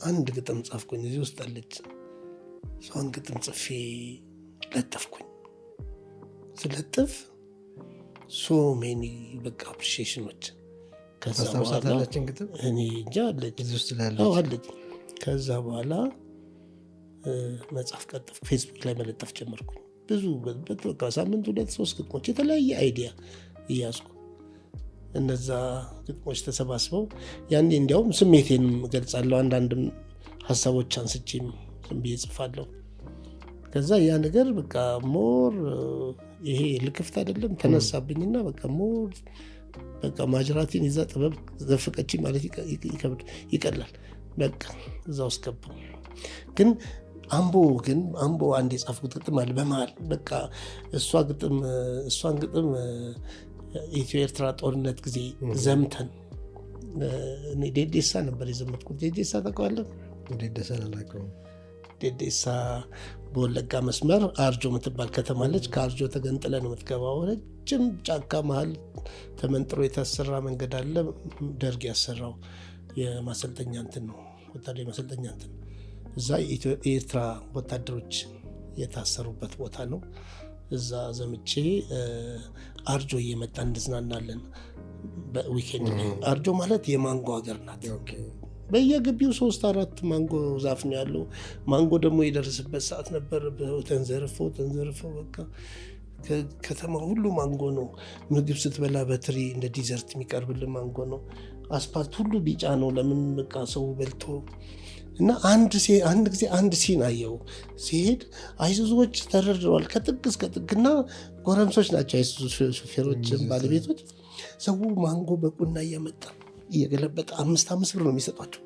አንድ ግጥም ጻፍኩኝ። እዚህ ውስጥ አለች። እሷን ግጥም ጽፌ ለጠፍኩኝ። ስለጥፍ so many በቃ appreciation ኦች። ከዛ በኋላ ታስታውሳታለችን ግጥም? እኔ እንጃ፣ አለች። እዚህ ውስጥ ላለች? አዎ አለች። ከዛ በኋላ መጻፍ ቀጠልኩ። ፌስቡክ ላይ መለጠፍ ጀመርኩኝ። ብዙ በቃ ሳምንት ሁለት ሶስት ግጥሞች የተለያየ idea እያዝኩ፣ እነዛ ግጥሞች ተሰባስበው ያኔ እንዲያውም ስሜቴንም እገልጻለሁ። አንዳንድም ሀሳቦች አንስቼም ዝም ብዬ እጽፋለሁ። ከዛ ያ ነገር በቃ more ይሄ ልክፍት አይደለም ተነሳብኝና በቃ more በቃ ማጅራቴን ይዛ ጥበብ ዘፍቀችኝ ማለት ይከብድ ይቀላል። በቃ እዛ ውስጥ ገባሁ። ግን አምቦ አንድ የጻፍኩት ግጥም አለ በመሀል፣ በቃ እሷን ግጥም ኢትዮ ኤርትራ ጦርነት ጊዜ ዘምተን፣ እኔ ዴዴሳ ነበር የዘመትኩት። ዴዴሳ ታውቀዋለህ? ዴዴሳን አላውቀውም። ዴዴሳ በወለጋ መስመር አርጆ የምትባል ከተማ አለች። ከአርጆ ተገንጥለ ነው የምትገባው። ረጅም ጫካ መሀል ተመንጥሮ የተሰራ መንገድ አለ። ደርግ ያሰራው የማሰልጠኛ እንትን ነው፣ ወታደራዊ ማሰልጠኛ እንትን። እዛ የኤርትራ ወታደሮች የታሰሩበት ቦታ ነው። እዛ ዘምቼ አርጆ እየመጣ እንዝናናለን በ weekend ላይ። አርጆ ማለት የማንጎ ሀገር ናት። በየግቢው ሶስት አራት ማንጎ ዛፍ ነው ያለው። ማንጎ ደግሞ የደረሰበት ሰዓት ነበር። ተንዘርፎ ተንዘርፎ በቃ ከተማ ሁሉ ማንጎ ነው። ምግብ ስትበላ በትሪ እንደ dessert የሚቀርብልን ማንጎ ነው። አስፓልት ሁሉ ቢጫ ነው። ለምን፣ በቃ ሰው በልቶ። እና አንድ ጊዜ አንድ scene አየው፣ ሲሄድ አይሱዙዎች ተደርድረዋል ከጥግ እስከ ጥግና ጎረምሶች ናቸው አይሱዙ ሾፌሮች ባለቤቶች። ሰው ማንጎ በቁና እያመጣ እየገለበጠ 5 5 ብር ነው የሚሰጧቸው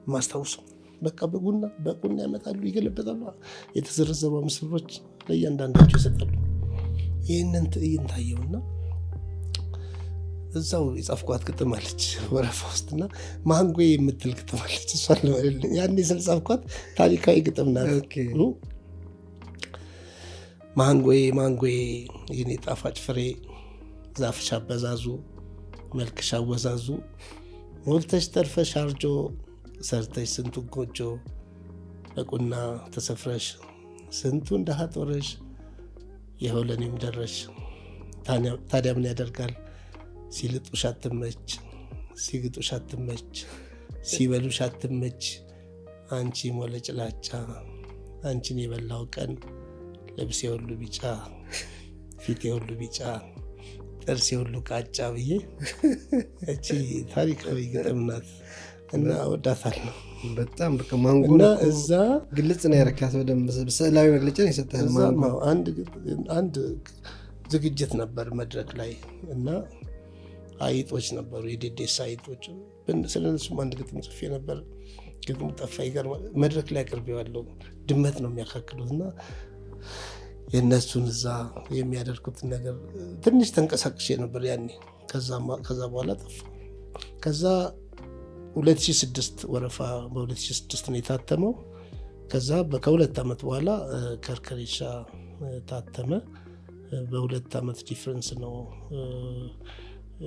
ማስታውሰው። በቃ በቁና በቁና ያመጣሉ፣ ይገለበጣሉ። የተዘረዘሩ 5 ብሮች ለእያንዳንዳቸው ይሰጣሉ። ይህንን ትዕይንት አየውና እዛው የጻፍኳት ግጥም አለች ወረፋ ውስጥና ማንጎ የምትል ግጥም አለች። እሷን ያኔ ስለጻፍኳት ታሪካዊ ግጥም ናት። ማንጎዬ ማንጎዬ የኔ ጣፋጭ ፍሬ፣ ዛፍሽ አበዛዙ መልክሽ አወዛዙ፣ ሞልተሽ ተርፈሽ አርጆ ሰርተሽ ስንቱን ጎጆ፣ በቁና ተሰፍረሽ ስንቱን ድሃ ጦረሽ ይኸው ለእኔም ደረሽ። ታዲያ ምን ያደርጋል፣ ሲልጡሽ አትመች፣ ሲግጡሽ አትመች፣ ሲበሉሽ አትመች፣ አንቺ ሞለጭላጫ፣ አንቺን የበላው ቀን ልብሴ ሁሉ ቢጫ፣ ፊቴ ሁሉ ቢጫ፣ ጥርሴ ሁሉ ቃጫ ብዬ። እቺ ታሪካዊ ግጥም ናት እና እወዳታለሁ። በጣም በቃ ማንጎ እና እዛ ግልጽ ነው ያረካት። በደንብ ስዕላዊ መግለጫ ነው የሰጠህን። እዛ ማንጎ። አንድ ዝግጅት ነበር መድረክ ላይ እና አይጦች ነበሩ፣ የዴዴሳ አይጦች። ስለ እነሱም አንድ ግጥም ጽፌ ነበር። ግጥሙ ጠፋ። ይገርማል። መድረክ ላይ አቅርቤዋለሁ። ድመት ነው የሚያካክሉት እና የእነሱን እዛ የሚያደርጉትን ነገር ትንሽ ተንቀሳቅሼ ነበር ያኔ። ከዛ በኋላ ጠፋ። ከዛ 2006 ወረፋ በ2006 ነው የታተመው። ከዛ ከ2 ዓመት በኋላ ከርከሬሻ ታተመ። በ2 ዓመት difference ነው።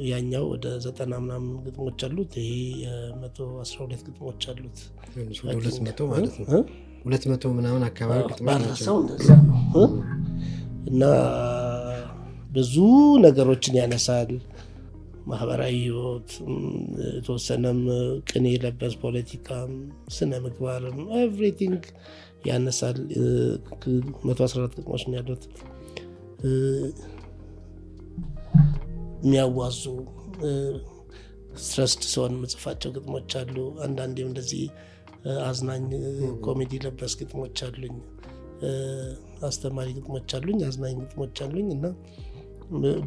ያኛው ወደ 90 ምናምን ግጥሞች አሉት። ይሄ 112 ግጥሞች አሉት። ወደ 200 ማለት ነው። 200 ምናምን አካባቢ ግጥሞች ናቸው። ባልረሳው እንደዛ ነው እና ብዙ ነገሮችን ያነሳል። ማህበራዊ ህይወት፣ የተወሰነም ቅኔ የለበስ ፖለቲካም፣ ስነ ምግባርም everything ያነሳል። 114 ግጥሞች ነው ያሉት። የሚያዋዙ stressed ስሆን የምጽፋቸው ግጥሞች አሉ። አንዳንዴም እንደዚህ አዝናኝ ኮሜዲ ለበስ ግጥሞች አሉኝ። አስተማሪ ግጥሞች አሉኝ፣ አዝናኝ ግጥሞች አሉኝ እና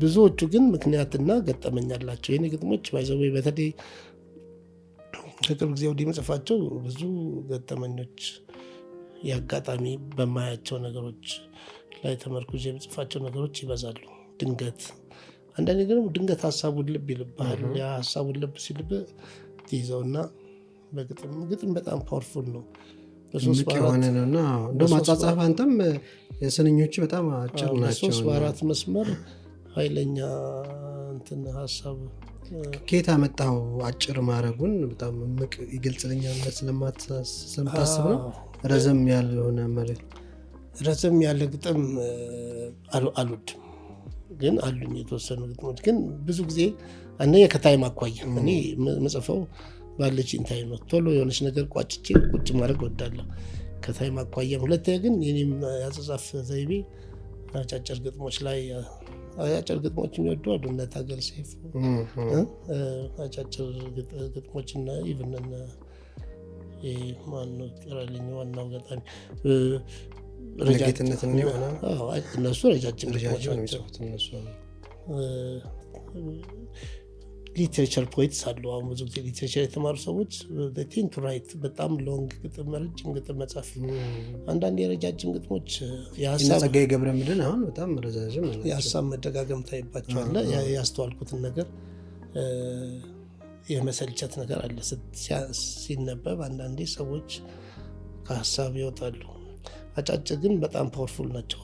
ብዙዎቹ ግን ምክንያትና ገጠመኝ አላቸው። የኔ ግጥሞች by the way በተለይ ከቅርብ ጊዜ ወዲህ የምጽፋቸው ብዙ ገጠመኞች የአጋጣሚ በማያቸው ነገሮች ላይ ተመርኩዤ የምጽፋቸው ነገሮች ይበዛሉ። ድንገት አንዳንዴ ደግሞ ድንገት ሀሳቡን ልብ ይልብሃል። ያ ሀሳቡን ልብ ሲልብ ትይዘውና በግጥም ግጥም በጣም powerful ነው። በሶስት እምቅ የሆነ ነው እና እንደውም አጻጻፍ አንተም የስንኞቹ በጣም አጭር ናቸው። በሶስት በአራት መስመር ኃይለኛ እንትን ሀሳብ። ከየት አመጣኸው አጭር ማድረጉን? በጣም እምቅ ይገልጽልኛል ብለህ ስለምታስብ ነው ረዘም ያልሆነ መሬት? ረዘም ያለ ግጥም አልወድም፣ ግን አሉኝ የተወሰኑ ግጥሞች። ግን ብዙ ጊዜ አንደኛ ከ time አኳያ እኔ ምጽፈው ባለችኝ time ነው። ቶሎ የሆነች ነገር ቋጭቼ ቁጭ ማድረግ እወዳለሁ። ከ time አኳያም፣ ሁለተኛ ግን የኔም የአጻጻፍ ዘይቤ አጫጭር ግጥሞች ላይ አጫጭር ግጥሞች የሚወዱ አሉ፣ እነ ታገል ሰይፉ አጫጭር ግጥሞች እና even እነ ማነው ጥራልኝ ዋናው ገጣሚ ጌትነት እንየው ምናምን። አዎ፣ እነሱ ረጃጅም ግጥሞች ረጃጅም ነው ናቸው። የሚጽፉት እነሱ። Literature poets አሉ። አሁን ብዙ ጊዜ literature የተማሩ ሰዎች tend to write በጣም long ግጥም፣ ረጅም ግጥም መጻፍ። አንዳንድ የረጃጅም ግጥሞች እነ የሀሳብ ጸጋዬ ገብረመድህን አሁን በጣም ረጃጅም ናቸው። የሀሳብ መደጋገም ታይባቸዋለ። ያስተዋልኩትን ነገር የመሰልቸት ነገር አለ። ሲነበብ አንዳንዴ ሰዎች ከሀሳብ ይወጣሉ። አጫጭር ግን በጣም powerful ናቸው።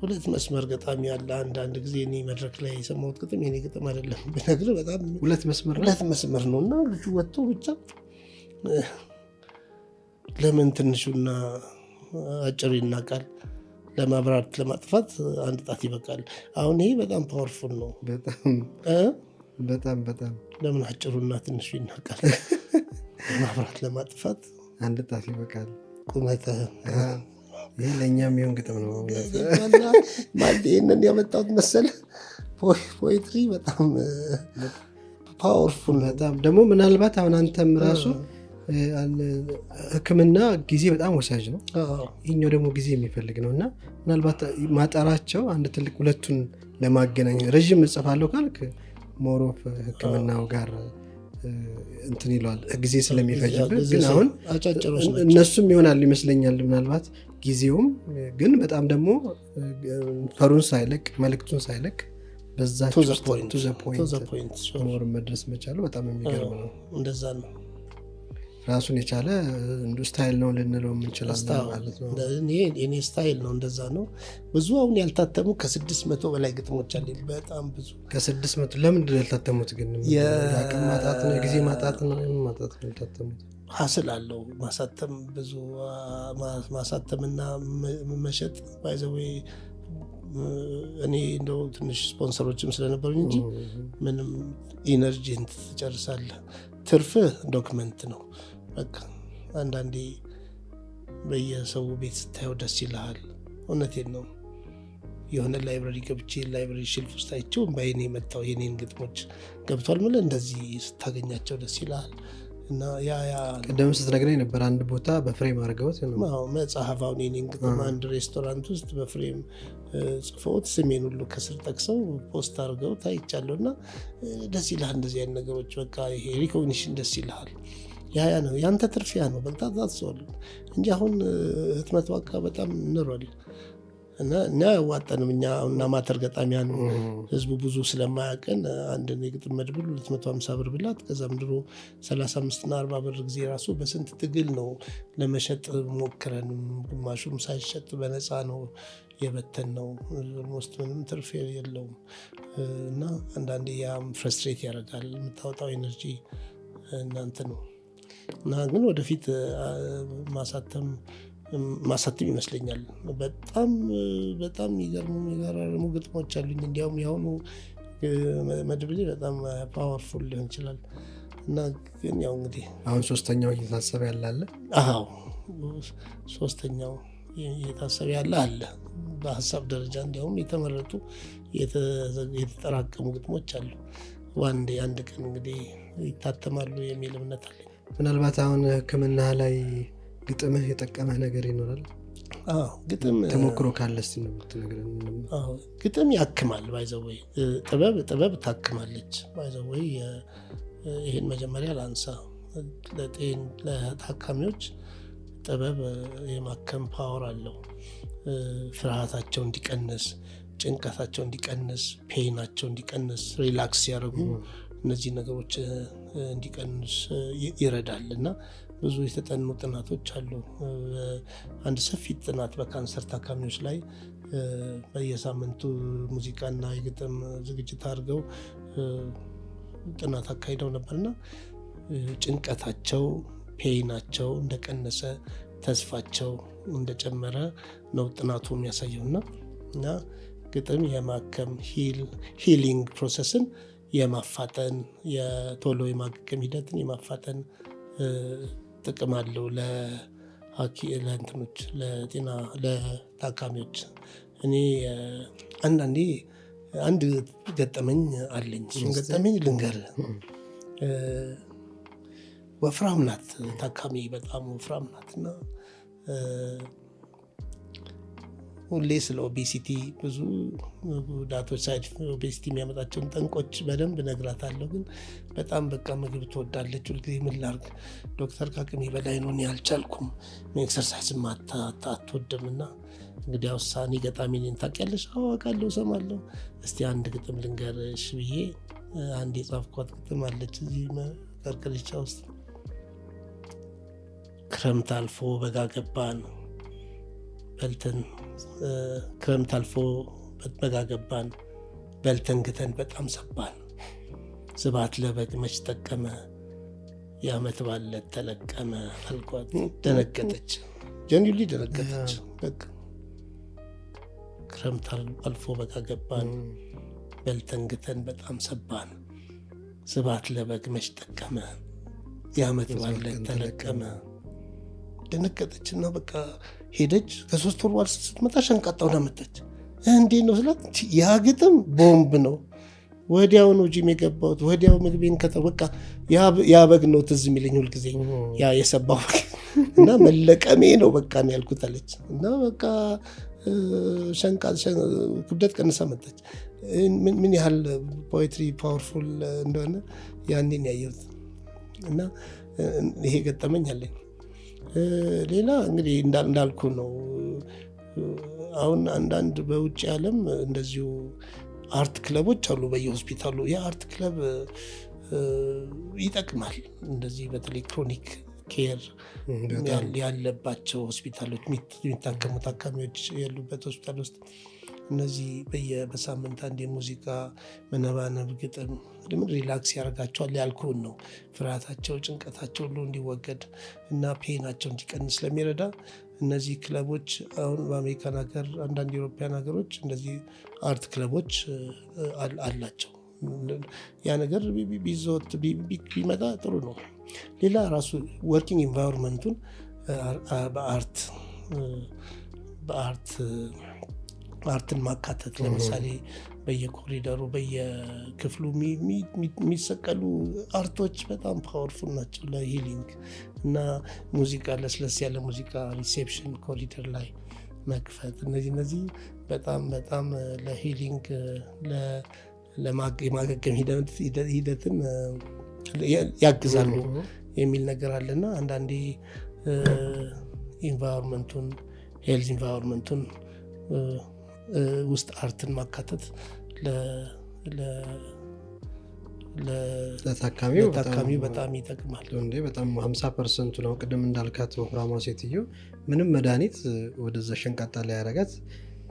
ሁለት መስመር ገጣሚ አለ። አንዳንድ ጊዜ እኔ መድረክ ላይ የሰማሁት ግጥም የኔ ግጥም አይደለም ብነግርህ በጣም ሁለት መስመር ነው። ሁለት መስመር ነው እና ልጁ ወጥቶ ብቻ ለምን ትንሹና አጭሩ ይናቃል? ለማብራት ለማጥፋት አንድ ጣት ይበቃል። አሁን ይሄ በጣም powerful ነው። በጣም እ? በጣም በጣም። ለምን አጭሩና ትንሹ ይናቃል? ለማብራት ለማጥፋት አንድ ጣት ይበቃል። ቁመትህ ይህ ለእኛ የሚሆን ግጥም ነው። ማለት ይህንን ያመጣሁት መሰለህ poetry በጣም powerful ነው። በጣም ደግሞ ምናልባት አሁን አንተም ራሱ ሕክምና ጊዜ በጣም ወሳጅ ነው። ይህኛው ደግሞ ጊዜ የሚፈልግ ነው እና ምናልባት ማጠራቸው አንድ ትልቅ ሁለቱን ለማገናኘት ረዥም እጽፋለሁ ካልክ more of ሕክምናው ጋር እንትን ይለዋል ጊዜ ስለሚፈጅብህ። ግን አሁን አጫጭሮች ናቸው። እነሱም ይሆናል ይመስለኛል ምናልባት ጊዜውም ግን በጣም ደግሞ ፈሩን ሳይለቅ መልእክቱን ሳይለቅ በዛች To the ውስጥ point. to the To the point point, sure. more መድረስ መቻሉ በጣም የሚገርም ነው። እንደዛ ነው። ራሱን የቻለ እንዱ style ነው ልንለው የምንችላለን ማለት ነው። የኔ style ነው፣ እንደዛ ነው። ብዙ አሁን ያልታተሙ ከ600 በላይ ግጥሞች አሉ። በጣም ብዙ። ከ600 ለምንድን ነው ያልታተሙት ግን? የአቅም ማጣት ነው? የጊዜ ማጣት ነው? የምን ማጣት ነው ያልታተሙት? Hassle አለው ማሳተም፣ ብዙ ማሳተምና መሸጥ። By the way እኔ እንደው ትንሽ ስፖንሰሮችም ስለነበሩኝ እንጂ ምንም energy ን ትጨርሳለህ። ትርፍህ document ነው። በቃ አንዳንዴ በየሰው ቤት ስታየው ደስ ይልሃል። እውነቴን ነው። የሆነ library ገብቼ library shelf ውስጥ አይቼው በአይኔ የመጣው የኔን ግጥሞች ገብቷል ምለ እንደዚህ ስታገኛቸው ደስ ይልሃል። እና ያ ያ ቅድም ስትነግረኝ ነበር አንድ ቦታ በ frame አድርገውት ነው። አዎ፣ መጽሐፍ አሁን የኔን ግጥም አንድ ሬስቶራንት ውስጥ በ frame ጽፈውት ስሜን ሁሉ ከስር ጠቅሰው post አድርገው ታይቻለሁ። እና ደስ ይልሃል እንደዚህ አይነት ነገሮች፣ በቃ ይሄ recognition ደስ ይልሃል። ያ ያ ነው ያንተ ትርፍ፣ ያ ነው በቃ that's all እንጂ አሁን ህትመት ዋጋ በጣም ንሯል። እና እኛ አያዋጣንም። እኛ እና አማተር ገጣሚያን ህዝቡ ብዙ ስለማያውቀን አንድ የግጥም መድብል 250 ብር ብላት፣ ከዛም ድሮ 35 እና 40 ብር ጊዜ ራሱ በስንት ትግል ነው ለመሸጥ ሞክረን፣ ግማሹም ሳይሸጥ በነፃ ነው የበተንነው። Almost ምንም ትርፍ የለውም። እና አንዳንዴ ያም frustrate ያደርጋል፣ የምታወጣው energy እናንተ ነው። እና ግን ወደፊት ማሳተም ይመስለኛል። በጣም በጣም የሚገርሙ የሚገራርሙ ግጥሞች አሉኝ። እንዲያውም የአሁኑ መድብሌ በጣም powerful ሊሆን ይችላል። እና ግን ያው እንግዲህ አሁን ሶስተኛው እየታሰበ ያለ አለ? አዎ፣ ሶስተኛው እየታሰበ ያለ አለ። በሀሳብ ደረጃ እንዲያውም የተመረጡ የተጠራቀሙ ግጥሞች አሉ። አንድ ቀን እንግዲህ ይታተማሉ የሚል እምነት አለኝ። ምናልባት አሁን ሕክምና ላይ ግጥምህ የጠቀመህ ነገር ይኖራል? አዎ፣ ግጥም ተሞክሮ ካለ እስቲ ነው ብትነግረን። አዎ፣ ግጥም ያክማል። By the way ጥበብ ታክማለች። By the way ይሄን መጀመሪያ ላንሳ። ለታካሚዎች ጥበብ የማከም power አለው። ፍርሃታቸው እንዲቀንስ፣ ጭንቀታቸው እንዲቀንስ፣ pain ኣቸው እንዲቀንስ፣ relax ሲያደርጉ እነዚህ ነገሮች እንዲቀንስ ይረዳል። እና ብዙ የተጠኑ ጥናቶች አሉ። አንድ ሰፊ ጥናት በካንሰር ታካሚዎች ላይ በየሳምንቱ ሙዚቃና የግጥም ዝግጅት አድርገው ጥናት አካሂደው ነበርና ጭንቀታቸው፣ pain ኣቸው እንደቀነሰ፣ ተስፋቸው እንደጨመረ ነው ጥናቱ የሚያሳየው። እና ግጥም የማከም healing process ን የማፋጠን፣ የቶሎ የማገገም ሂደትን የማፋጠን ጥቅም አለው ለእንትኖች፣ ለጤና ለታካሚዎች። እኔ አንዳንዴ አንድ ገጠመኝ አለኝ። እሱን ገጠመኝ ልንገርህ። ወፍራም ናት ታካሚ፣ በጣም ወፍራም ናት። እና ሁሌ ስለ obesity ብዙ ጉዳቶች፣ side obesity የሚያመጣቸውን ጠንቆች በደንብ እነግራታለሁ። ግን በጣም በቃ ምግብ ትወዳለች። ሁልጊዜ ምን ላድርግ ዶክተር፣ ከአቅሜ በላይ ነው፣ እኔ አልቻልኩም። Exercise ም አትወድም። እና እንግዲህ እኔ ገጣሚ ነኝ ታውቂያለሽ? አዎ አውቃለሁ፣ እሰማለሁ። እስቲ አንድ ግጥም ልንገርሽ ብዬ አንድ የጻፍኳት ግጥም አለች እዚህ ቀርቅሪቻ ውስጥ። ክረምት አልፎ በጋ ገባን በልተን፣ ክረምት አልፎ በጋ ገባን፣ በልተን ግተን በጣም ሰባን። ስብሐት ለበግ መች ጠቀመ፣ የዓመት ባለት ተለቀመ አልኳት። ደነገጠች፣ genuinely ደነገጠች። በቃ ክረምት አልፎ በጋ ገባን፣ በልተን ግተን በጣም ሰባን። ስብሐት ለበግ መች ጠቀመ፣ የዓመት ባለት ተለቀመ። ደነገጠችና በቃ ሄደች። ከ3 ወር በኋላ ስትመጣ ሸንቃጣ ሆና መጣች። እንዴት ነው ስላት፣ ያ ግጥም ቦምብ ነው። ወዲያው ነው ጂም የገባሁት። ወዲያው ምግቤን በቃ ያ በግ ነው ትዝ የሚለኝ ሁልጊዜ፣ ያ የሰባው በግ እና መለቀሜ ነው በቃ ነው ያልኩት አለች። እና በቃ ሸንቃ ክብደት ቀንሳ መጣች። ምን ያህል poetry powerful እንደሆነ ያኔን ያየሁት። እና ይሄ ገጠመኝ አለኝ። ሌላ እንግዲህ እንዳልኩ ነው። አሁን አንዳንድ በውጭ ዓለም እንደዚሁ art ክለቦች አሉ በየሆስፒታሉ። የ art club ይጠቅማል። እንደዚህ በተለይ chronic care ያለባቸው ሆስፒታሎች፣ የሚታከሙ ታካሚዎች ያሉበት ሆስፒታል ውስጥ እነዚህ በሳምንት አንድ የሙዚቃ መነባነብ፣ ግጥም ምን relax ያደርጋቸዋል ያልኩህን ነው። ፍርሃታቸው፣ ጭንቀታቸው ሁሉ እንዲወገድ እና pain ኣቸው እንዲቀንስ ስለሚረዳ እነዚህ ክለቦች አሁን በአሜሪካን ሀገር፣ አንዳንድ European ሀገሮች እንደዚህ art ክለቦች አላቸው። ያ ነገር ቢዞት ቢመጣ ጥሩ ነው። ሌላ ራሱ working environment ኡን በ art art ን ማካተት፣ ለምሳሌ በየኮሪደሩ በየክፍሉ የሚሰቀሉ art ኦች በጣም powerful ናቸው ለ healing። እና ሙዚቃ፣ ለስለስ ያለ ሙዚቃ reception corridor ላይ መክፈት፣ እነዚህ በጣም በጣም ለ healing የማገገም ሂደትን ያግዛሉ የሚል ነገር አለና አንዳንዴ environment ኡን፣ health environment ኡን ውስጥ art ን ማካተት ለታካሚው በጣም ይጠቅማል። እንዴ በጣም 50% ነው። ቅድም እንዳልካት ወፍራሟ ሴትዮ ምንም መድኃኒት ወደዛ ሸንቃጣ ላይ ያረጋት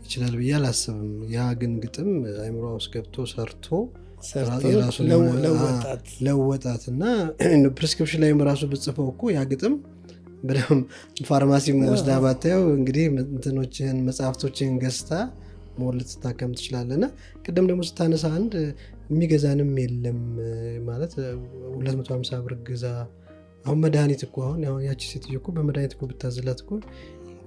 ይችላል ብዬ አላስብም። ያ ግን ግጥም አይምሯ ውስጥ ገብቶ ሰርቶ ለወጣት እና prescription ላይም ራሱ ብጽፈው እኮ ያ ግጥም በደምብ ፋርማሲ ወስዳ ባታየው እንግዲህ እንትኖችህን መጽሐፍቶችህን ገዝታ more ልትታከም ትችላለህ። እና ቅድም ደግሞ ስታነሳ አንድ የሚገዛንም የለም ማለት 250 ብር ግዛ። አሁን መድኃኒት እኮ አሁን ያቺ ሴትዮ እኮ በመድኃኒት እኮ ብታዝላት እኮ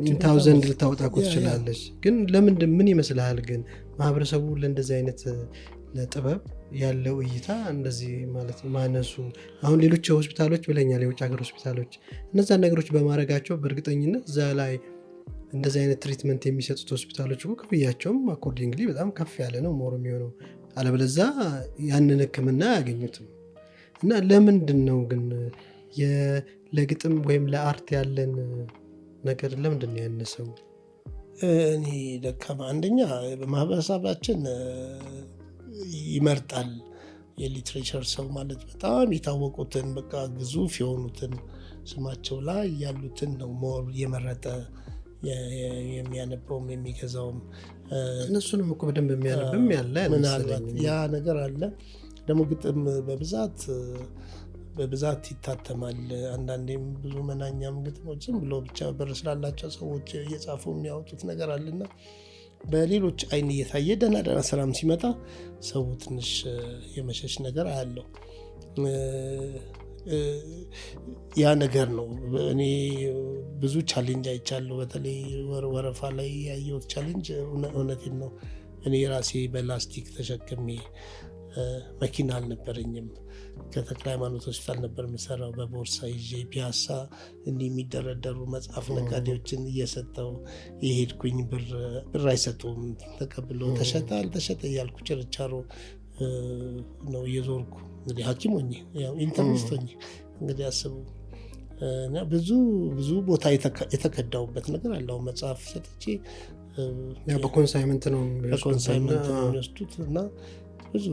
1000 ልታወጣ እኮ ትችላለች። ግን ለምንድን ምን ይመስልሃል ግን ማህበረሰቡ ለእንደዚህ አይነት ለጥበብ ያለው እይታ እንደዚህ ማለት ማነሱ? አሁን ሌሎች ሆስፒታሎች ብለኛል፣ የውጭ ሀገር ሆስፒታሎች እነዛን ነገሮች በማድረጋቸው በእርግጠኝነት እዛ ላይ እንደዚህ አይነት treatment የሚሰጡት ሆስፒታሎች እኮ ክፍያቸውም accordingly በጣም ከፍ ያለ ነው more የሚሆነው፣ አለበለዛ ያንን ሕክምና አያገኙትም። እና ለምንድን ነው ግን ለግጥም ወይም ለ art ያለን ነገር ለምንድን ነው ያነሰው? እኔ ደካማ አንደኛ ማህበረሰባችን ይመርጣል። የ literature ሰው ማለት በጣም የታወቁትን በቃ ግዙፍ የሆኑትን ስማቸው ላይ ያሉትን ነው more እየመረጠ የሚያነበውም የሚገዛውም። እነሱንም እኮ በደንብ የሚያነብም ያለ ምናልባት ያ ነገር አለ። ደግሞ ግጥም በብዛት ይታተማል። አንዳንዴም ብዙ መናኛም ግጥሞች ዝም ብሎ ብቻ ብር ስላላቸው ሰዎች እየጻፉ የሚያወጡት ነገር አለና በሌሎች አይን እየታየ ደህና ደህና ስራም ሲመጣ ሰው ትንሽ የመሸሽ ነገር አያለው። ያ ነገር ነው። እኔ ብዙ challenge አይቻለሁ። በተለይ ወረፋ ላይ ያየሁት challenge እውነቴን ነው። እኔ ራሴ በላስቲክ ተሸክሜ መኪና አልነበረኝም። ከተክለ ሃይማኖት ሆስፒታል ነበር የምሰራው። በቦርሳ ይዤ ፒያሳ እንዲህ የሚደረደሩ መጽሐፍ ነጋዴዎችን እየሰጠው የሄድኩኝ። ብር አይሰጡም፣ ተቀብሎ ተሸጠ አልተሸጠ እያልኩ ችርቻሮ ነው እየዞርኩ እንግዲህ ሐኪም ሆኜ ያው internist ሆኜ እንግዲህ አስቡ። ብዙ ብዙ ቦታ የተከዳውበት ነገር አለው። መጽሐፍ ሰጥቼ በ consignment ነው የሚወስዱት እና ብዙ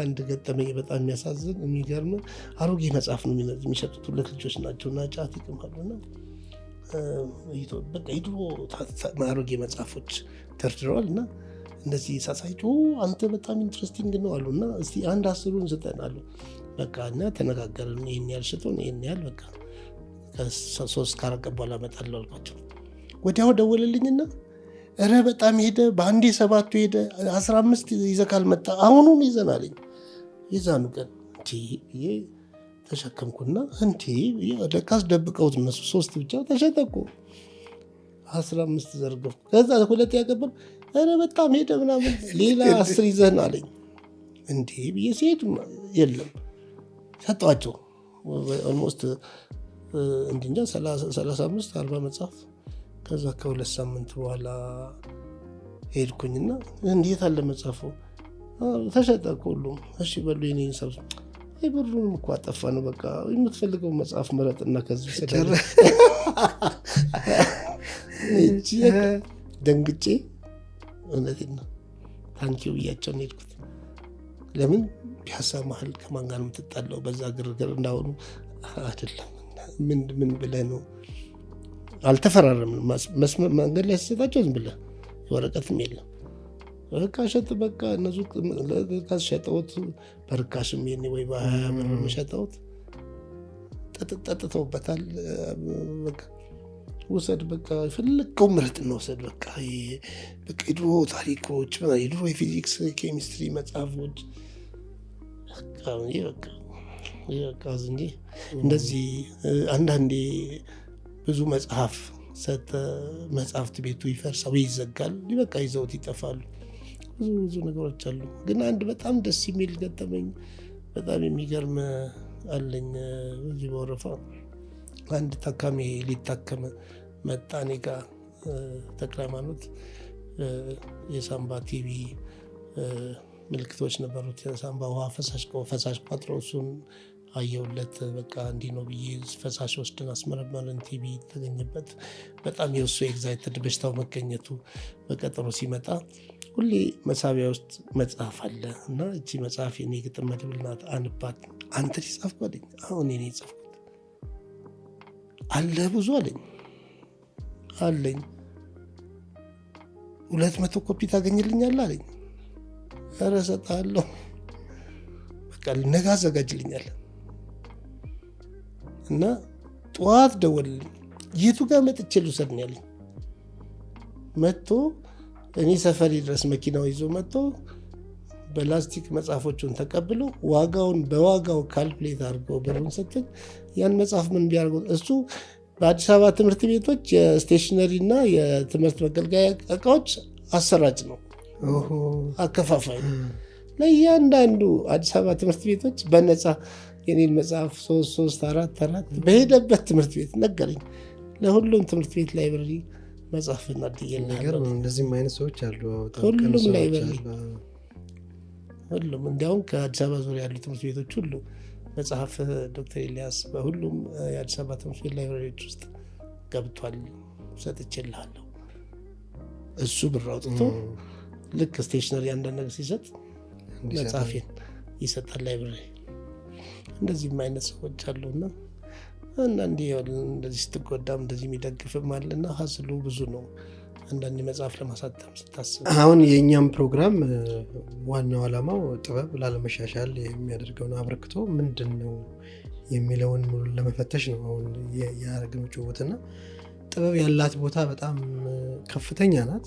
አንድ ገጠመኝ በጣም የሚያሳዝን የሚገርም አሮጌ መጽሐፍ ነው የሚሸጡት። ሁለት ልጆች ናቸው እና ጫት ይቅማሉ እና በቃ የድሮ አሮጌ መጽሐፎች ተደርድረዋል እና እንደዚህ ሳሳይቶ አንተ በጣም interesting ነው አሉ እና እስቲ አንድ 10ሩን ስጠን አሉ። በቃ እና ተነጋገርን። ይሄን ያህል ሽጡን፣ ይሄን ያህል በቃ ከ3 ከ4 ቀን በኋላ እመጣለሁ አልኳቸው። ወዲያው ደወለልኝና ኧረ በጣም ሄደ፣ በአንዴ 7 ሄደ፣ 15 ይዘህ ካልመጣ አሁኑን ይዘን አለኝ። የዛኑ ቀን እንዴ ብዬ ተሸከምኩና እንዴ ለካስ ደብቀውት እነሱ 3 ብቻ ተሸጠ እኮ 15 ዘርገፍኩ። ከዛ ሁለት ያቀበል ኧረ በጣም ሄደ ምናምን ሌላ 10 ይዘህን አለኝ። እንዴ ብዬ ሲሄድ የለም ሰጠኋቸው። almost እንጃ 35 40 መጽሐፍ። ከዛ ከ2 ሳምንት በኋላ ሄድኩኝና እንዴት አለ መጽሐፉ ተሸጠ እኮ ሁሉም። እሺ በሉ የኔን ሰብስብ። አይ ብሩንም እኮ አጠፋ ነው በቃ የምትፈልገው መጽሐፍ ምረጥና ከዚህ ውሰድ። እቺ ደንግጬ እውነቴን ነው thank you ብያቸው ነው የሄድኩት። ለምን ፒያሳ መሀል ከማን ጋር ነው የምትጣለው? በዛ ግርግር እንዳሁኑ አይደለም። ምን ብለህ ነው? አልተፈራረምንም። መንገድ ላይ ሲሰጣቸው ዝም ብለህ ወረቀትም የለም። በቃ ሸጥ በቃ እነሱ ሸጠውት በርካሽም የኔ ወይ በ20 ብር ሸጠውት ጠጥተውበታል። በቃ ውሰድ በቃ የፈለከው ምረጥ ነው ውሰድ። በቃ በቃ የድሮ ታሪኮች፣ የድሮ የፊዚክስ ኬሚስትሪ መጽሐፎች በቃ በቃ እንጂ እንደዚህ አንዳንዴ ብዙ መጽሐፍ ሰጠ መጽሐፍት ቤቱ ይፈርሳል ወይ ይዘጋል፣ በቃ ይዘውት ይጠፋሉ። ብዙ ብዙ ነገሮች አሉ። ግን አንድ በጣም ደስ የሚል ገጠመኝ በጣም የሚገርም አለኝ። በዚህ በወረፋ አንድ ታካሚ ሊታከም መጣ እኔ ጋ ተክለ ሃይማኖት። የሳምባ ቲቢ ምልክቶች ነበሩት። የሳምባ ውሃ ፈሳሽ ቋጥሮ እሱን አየሁለት። በቃ እንዲህ ነው ብዬ ፈሳሽ ወስደን አስመረመርን። ቲቢ ተገኘበት። በጣም የእሱ excited በሽታው መገኘቱ። በቀጠሮ ሲመጣ ሁሌ መሳቢያ ውስጥ መጽሐፍ አለ እና እቺ መጽሐፍ የኔ ግጥም መድብል ናት፣ አንባት። አንተ የጻፍኩት አለኝ። አሁን እኔ የጻፍኩት አለ ብዙ አለኝ። አለኝ። 200 ኮፒ ታገኝልኛለህ አለኝ። ኧረ እሰጥሃለሁ፣ በቃ ነገ አዘጋጅልኛል። እና ጠዋት ደወለልኝ። የቱ ጋር መጥቼ ልውሰድ ነው ያለኝ። መጥቶ እኔ ሰፈሪ ድረስ መኪናው ይዞ መጥቶ በላስቲክ መጽሐፎቹን ተቀብሎ ዋጋውን በዋጋው calculate አድርጎ ብሩን ሰጠኝ። ያን መጽሐፍ ምን ቢያደርገው፣ እሱ በአዲስ አበባ ትምህርት ቤቶች የ stationery እና የትምህርት መገልገያ እቃዎች አሰራጭ ነው፣ አከፋፋይ ነው። ለእያንዳንዱ አዲስ አበባ ትምህርት ቤቶች በነፃ የኔን መጽሐፍ ሶስት ሶስት፣ አራት አራት በሄደበት ትምህርት ቤት ነገረኝ። ለሁሉም ትምህርት ቤት library መጽሐፍ እናድየልሃለሁ። እንደዚህም አይነት ሰዎች አሉ። ሁሉም library፣ ሁሉም፣ እንዲያውም ከአዲስ አበባ ዙሪያ ያሉ ትምህርት ቤቶች ሁሉ መጽሐፍ ዶክተር ኤልያስ በሁሉም የአዲስ አበባ ትምህርት ቤት library ዎች ውስጥ ገብቷል፣ ሰጥቼልሃለሁ። እሱ ብር አውጥቶ ልክ stationery አንዳንድ ነገር ሲሰጥ መጽሐፌን ይሰጣል library። እንደዚህም አይነት ሰዎች አሉና አንዳንዴ እንደዚህ ስትጎዳም እንደዚህ የሚደግፍም አለና hassle ኡ ብዙ ነው። አንዳንድ መጽሐፍ ለማሳተም ስታስብ። አሁን የእኛም ፕሮግራም ዋናው ዓላማው ጥበብ ላለመሻሻል የሚያደርገውን አበርክቶ ምንድን ነው የሚለውን ሙሉ ለመፈተሽ ነው። አሁን ያደረግነው ጭውውትና ጥበብ ያላት ቦታ በጣም ከፍተኛ ናት፣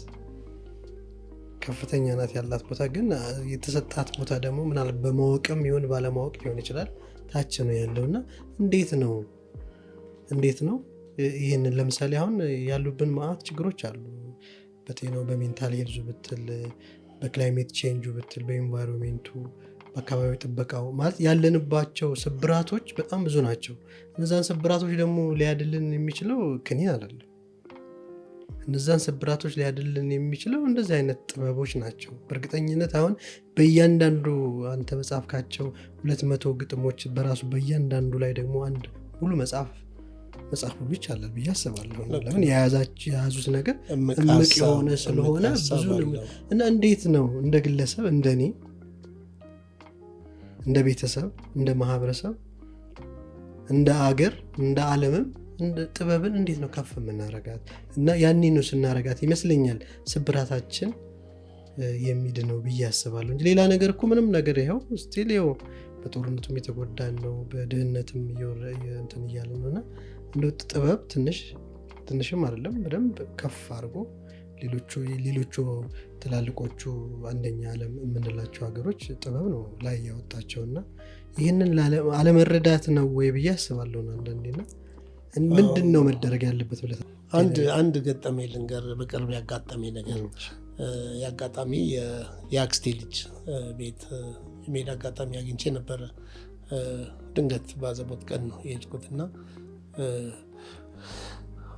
ከፍተኛ ናት ያላት ቦታ። ግን የተሰጣት ቦታ ደግሞ ምናልባት በማወቅም ይሁን ባለማወቅ ሊሆን ይችላል ታች ነው ያለው። እና እንዴት ነው ይህንን፣ ለምሳሌ አሁን ያሉብን መዓት ችግሮች አሉ። በጤናው፣ በ mental health ኡ ብትል፣ በ climate change ኡ ብትል፣ በ environment ኡ፣ በአካባቢ ጥበቃው፣ ማለት ያለንባቸው ስብራቶች በጣም ብዙ ናቸው። እነዛን ስብራቶች ደግሞ ሊያድልን የሚችለው ክኒን አይደለም። እነዛን ስብራቶች ሊያድልን የሚችለው እንደዚህ አይነት ጥበቦች ናቸው። በእርግጠኝነት አሁን በእያንዳንዱ አንተ በጻፍካቸው 200 ግጥሞች በራሱ በእያንዳንዱ ላይ ደግሞ አንድ ሙሉ መጽሐፍ መጽሐፍ ሁሉ ይቻላል ብዬ አስባለሁ። ለምን የያዙት ነገር እምቅ የሆነ ስለሆነ ብዙ። እና እንዴት ነው እንደ ግለሰብ፣ እንደ እኔ፣ እንደ ቤተሰብ፣ እንደ ማህበረሰብ፣ እንደ አገር፣ እንደ ዓለምም ጥበብን እንዴት ነው ከፍ የምናረጋት? እና ያኔ ነው ስናረጋት ይመስለኛል ስብራታችን የሚድነው ብዬ አስባለሁ እንጂ ሌላ ነገር እኮ ምንም ነገር ይኸው still ይኸው በጦርነቱም የተጎዳን ነው፣ በድህነትም እንትን እያለ ነው። እና እንደ ጥበብ ትንሽ፣ ትንሽም አይደለም፣ በደንብ ከፍ አድርጎ ሌሎቹ ትላልቆቹ አንደኛ ዓለም የምንላቸው ሀገሮች ጥበብ ነው ላይ ያወጣቸው። እና ይህንን አለመረዳት ነው ወይ ብዬ አስባለሁ አንዳንዴ። እና ምንድን ነው መደረግ ያለበት ብለህ? አንድ ገጠመኝ ልንገር፣ በቅርብ ያጋጠመኝ ነገር። የአጋጣሚ የአክስቴ ልጅ ቤት የመሄድ አጋጣሚ አግኝቼ ነበረ። ድንገት ባዘቦት ቀን ነው የሄድኩት። እና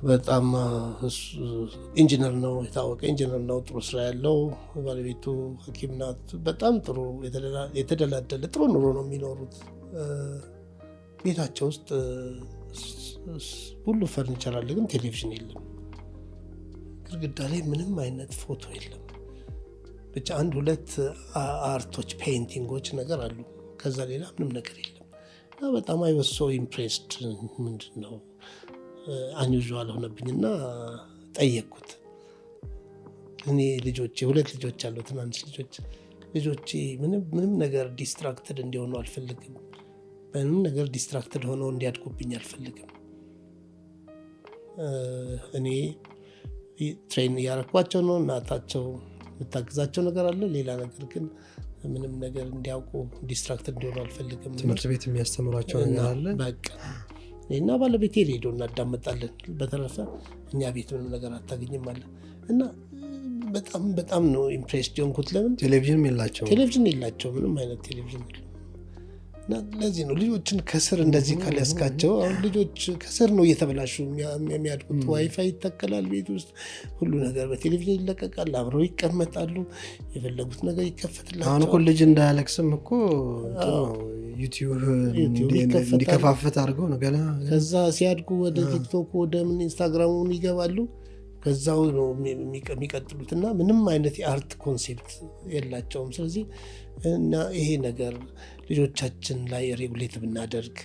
በጣም ኢንጂነር ነው፣ የታወቀ ኢንጂነር ነው። ጥሩ ስራ ያለው፣ ባለቤቱ ሐኪም ናት። በጣም ጥሩ የተደላደለ ጥሩ ኑሮ ነው የሚኖሩት። ቤታቸው ውስጥ ሁሉ ፈርኒቸር አለ፣ ግን ቴሌቪዥን የለም። ግድግዳ ላይ ምንም አይነት ፎቶ የለም። ብቻ አንድ ሁለት art ኦች፣ painting ኦች ነገር አሉ። ከዛ ሌላ ምንም ነገር የለም። እና በጣም I was so impressed። ምንድን ነው unusual ሆነብኝና ጠየቅኩት። እኔ ልጆቼ፣ ሁለት ልጆች አሉ፣ ትናንሽ ልጆች፣ ልጆቼ ምንም ነገር distracted እንዲሆኑ አልፈልግም። በምንም ነገር distracted ሆነው እንዲያድጉብኝ አልፈልግም። እኔ train እያረኳቸው ነው። እናታቸው የምታግዛቸው ነገር አለ። ሌላ ነገር ግን ምንም ነገር እንዲያውቁ distracted እንዲሆኑ አልፈልግም። ትምህርት ቤት የሚያስተምሯቸው ነገር አለ። በቃ እኔና ባለቤቴ ሬዲዮ እናዳምጣለን። በተረፈ እኛ ቤት ምንም ነገር አታገኝም አለ። እና በጣም በጣም ነው impressed የሆንኩት። ለምን ቴሌቪዥንም የላቸው? ቴሌቪዥን የላቸው፣ ምንም አይነት ቴሌቪዥን የለም። እና ለዚህ ነው ልጆችን ከስር እንደዚህ ካልያዝካቸው፣ አሁን ልጆች ከስር ነው እየተበላሹ የሚያድጉት። ዋይፋይ ይተከላል ቤት ውስጥ፣ ሁሉ ነገር በቴሌቪዥን ይለቀቃል፣ አብረው ይቀመጣሉ፣ የፈለጉት ነገር ይከፈትላቸዋል። አሁን እኮ ልጅ እንዳያለቅስም እኮ ዩቲዩብ እንዲከፋፈት አድርገው ነው ገና። ከዛ ሲያድጉ ወደ ቲክቶክ፣ ወደ ምን ኢንስታግራሙን ይገባሉ። ከዛው ነው የሚቀጥሉት እና ምንም አይነት የ art concept የላቸውም። ስለዚህ እና ይሄ ነገር ልጆቻችን ላይ regulate ብናደርግ፣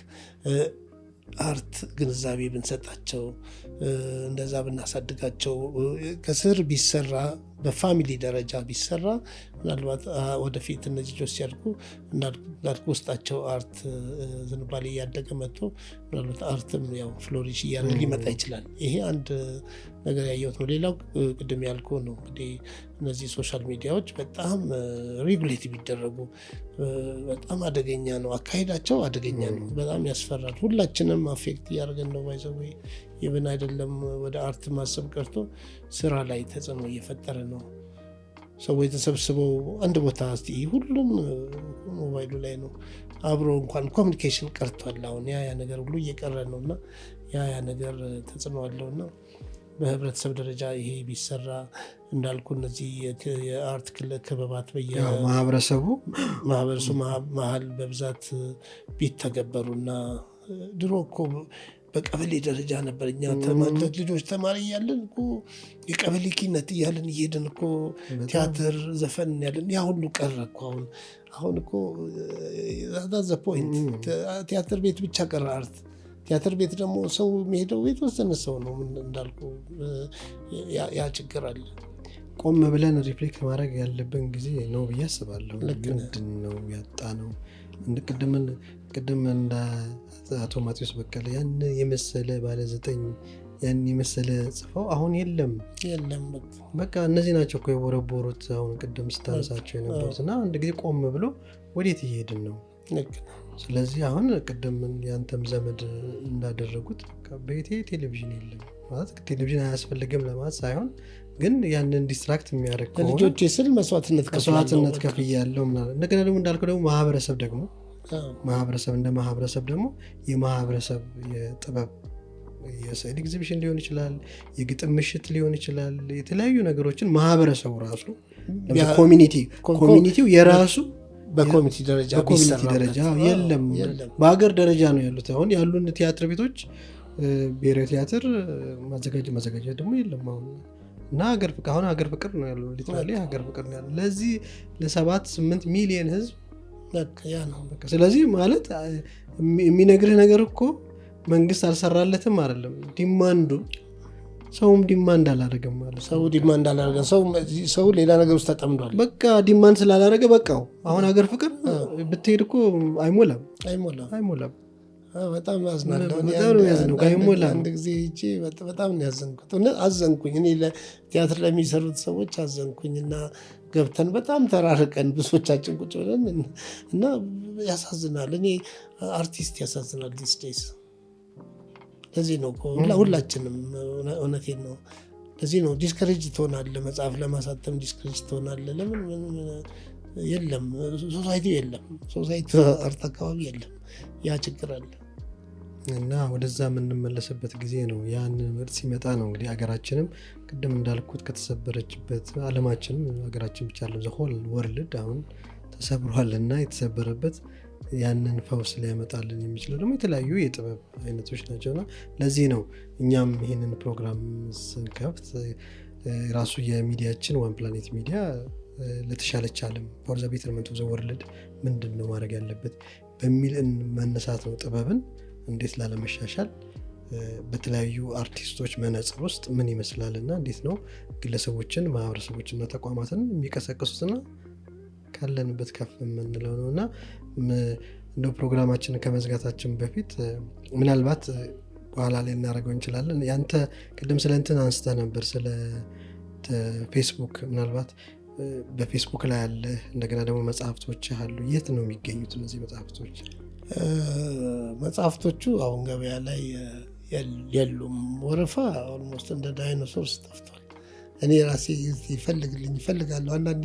art ግንዛቤ ብንሰጣቸው፣ እንደዛ ብናሳድጋቸው፣ ከስር ቢሰራ፣ በ family ደረጃ ቢሰራ፣ ምናልባት ወደፊት እነዚህ ልጆች ሲያድጉ እንዳልኩ ውስጣቸው art ዝንባሌ እያደገ መጥቶ ምናልባት art ም ያው flourish እያደረገ ሊመጣ ይችላል። ይሄ አንድ ነገር ያየሁት ነው። ሌላው ቅድም ያልኩ ነው፣ እንግዲህ እነዚህ social media ዎች በጣም regulate ቢደረጉ። በጣም አደገኛ ነው አካሄዳቸው፣ አደገኛ ነው። በጣም ያስፈራል። ሁላችንም affect እያደረገን ነው። By the way even አይደለም ወደ art ማሰብ ቀርቶ ስራ ላይ ተጽዕኖ እየፈጠረ ነው። ሰዎች ተሰብስበው አንድ ቦታ እስቲ ሁሉም ሞባይሉ ላይ ነው። አብሮ እንኳን communication ቀርቷል። አሁን ያ ያ ነገር ሁሉ እየቀረ ነው እና ያ ያ ነገር ተጽዕኖ አለው። እና በህብረተሰብ ደረጃ ይሄ ቢሰራ፣ እንዳልኩ እነዚህ የ art ክበባት ማህበረሰቡ ማህበረሰቡ መሀል በብዛት ቢተገበሩና፣ ድሮ እኮ በቀበሌ ደረጃ ነበር። እኛ ልጆች ተማሪ እያለን እኮ የቀበሌ ኪነት እያለን እየሄድን እኮ ቲያትር፣ ዘፈን ያለን፣ ያ ሁሉ ቀረ እኮ። አሁን እኮ the point ቲያትር ቤት ብቻ ቀረ art። ቲያትር ቤት ደግሞ ሰው የሚሄደው የተወሰነ ሰው ነው እንዳልኩ፣ ያ ችግር አለ። ቆም ብለን reflect ማድረግ ያለብን ጊዜ ነው ብዬ አስባለሁ። ምንድን ነው ያጣነው? ቅድም እንደ አቶ ማቴዎስ በቀለ ያን የመሰለ ባለ ዘጠኝ፣ ያን የመሰለ ጽፈው አሁን የለም። የለም። በቃ እነዚህ ናቸው እኮ የቦረቦሩት፣ አሁን ቅድም ስታነሳቸው የነበሩት። እና አንድ ጊዜ ቆም ብሎ ወዴት እየሄድን ነው? ስለዚህ አሁን ቅድም ያንተም ዘመድ እንዳደረጉት ቤቴ ቴሌቪዥን የለም ማለት ቴሌቪዥን አያስፈልግም ለማለት ሳይሆን፣ ግን ያንን distract የሚያደርግ ከሆነ ለልጆቼ ስል መስዋዕትነት። መስዋዕትነት ከፍያለሁ ምናምን። እንደገና ደግሞ እንዳልከው ደግሞ ማህበረሰብ ደግሞ ማህበረሰብ እንደ ማህበረሰብ ደግሞ የማህበረሰብ የጥበብ፣ የስዕል ኤግዚቢሽን ሊሆን ይችላል፣ የግጥም ምሽት ሊሆን ይችላል። የተለያዩ ነገሮችን ማህበረሰቡ ራሱ community ው የራሱ በ community ደረጃ በ community ደረጃ የለም። በሀገር ደረጃ ነው ያሉት። አሁን ያሉን ቲያትር ቤቶች ብሔራዊ ቲያትር፣ ማዘጋጃ፣ ማዘጋጃ ደግሞ የለም አሁን። እና ሀገር ፍቅር፣ አሁን ሀገር ፍቅር ነው ያለው፣ literally ሀገር ፍቅር ነው ያለው ለዚህ ለ7-8 ሚሊየን ህዝብ። ያ ነው። ስለዚህ ማለት የሚነግርህ ነገር እኮ መንግስት አልሰራለትም አይደለም፣ demand ኡ ሰውም demand አላደረገም ማለት። ሰው demand አላደረገም። ሰው ሌላ ነገር ውስጥ ተጠምዷል። በቃ demand ስላላደረገ በቃው። አሁን ሀገር ፍቅር ብትሄድ እኮ አይሞላም። አይሞላም። አይሞላም። በጣም አዝናለሁ። በጣም ነው ያዝነው። አይሞላም። አንድ ጊዜ ሄጄ በጣም ነው ያዘንኩት። እውነት አዘንኩኝ። እኔ ቲያትር ለሚሰሩት ሰዎች አዘንኩኝ። እና ገብተን በጣም ተራርቀን ብዙዎቻችን ቁጭ ብለን እና ያሳዝናል። እኔ አርቲስት ያሳዝናል these days። ለዚህ ነው እኮ ሁላችንም፣ እውነቴን ነው። ለዚህ ነው discourage ትሆናለህ፣ መጽሐፍ ለማሳተም discourage ትሆናለህ። ለምን የለም society የለም፣ society art አካባቢ የለም። ያ ችግር አለ። እና ወደዛ የምንመለስበት ጊዜ ነው። ያን ምርት ሲመጣ ነው እንግዲህ ሀገራችንም ቅድም እንዳልኩት ከተሰበረችበት፣ ዓለማችንም፣ ሀገራችን ብቻ አይደለም፣ whole world አሁን ተሰብሯል። እና የተሰበረበት ያንን ፈውስ ሊያመጣልን የሚችለው ደግሞ የተለያዩ የጥበብ አይነቶች ናቸው። እና ለዚህ ነው እኛም ይህንን ፕሮግራም ስንከፍት ራሱ የሚዲያችን One Planet Media ለተሻለች ዓለም፣ for the betterment of the world ምንድን ነው ማድረግ ያለበት በሚል መነሳት ነው። ጥበብን እንዴት ላለመሻሻል በተለያዩ አርቲስቶች መነጽር ውስጥ ምን ይመስላል እና እንዴት ነው ግለሰቦችን፣ ማህበረሰቦችና ተቋማትን የሚቀሰቅሱትና ካለንበት ከፍ የምንለው ነው። እና እንደ ፕሮግራማችንን ከመዝጋታችን በፊት ምናልባት በኋላ ላይ እናደርገው እንችላለን። ያንተ ቅድም ስለ እንትን አንስተህ ነበር፣ ስለ ፌስቡክ። ምናልባት በፌስቡክ ላይ አለ፣ እንደገና ደግሞ መጽሐፍቶች አሉ። የት ነው የሚገኙት እነዚህ መጽሐፍቶች? መጽሐፍቶቹ አሁን ገበያ ላይ የሉም። ወረፋ almost እንደ dinosaurs ጠፍቷል። እኔ ራሴ ይፈልግልኝ ይፈልጋለሁ። አንዳንዴ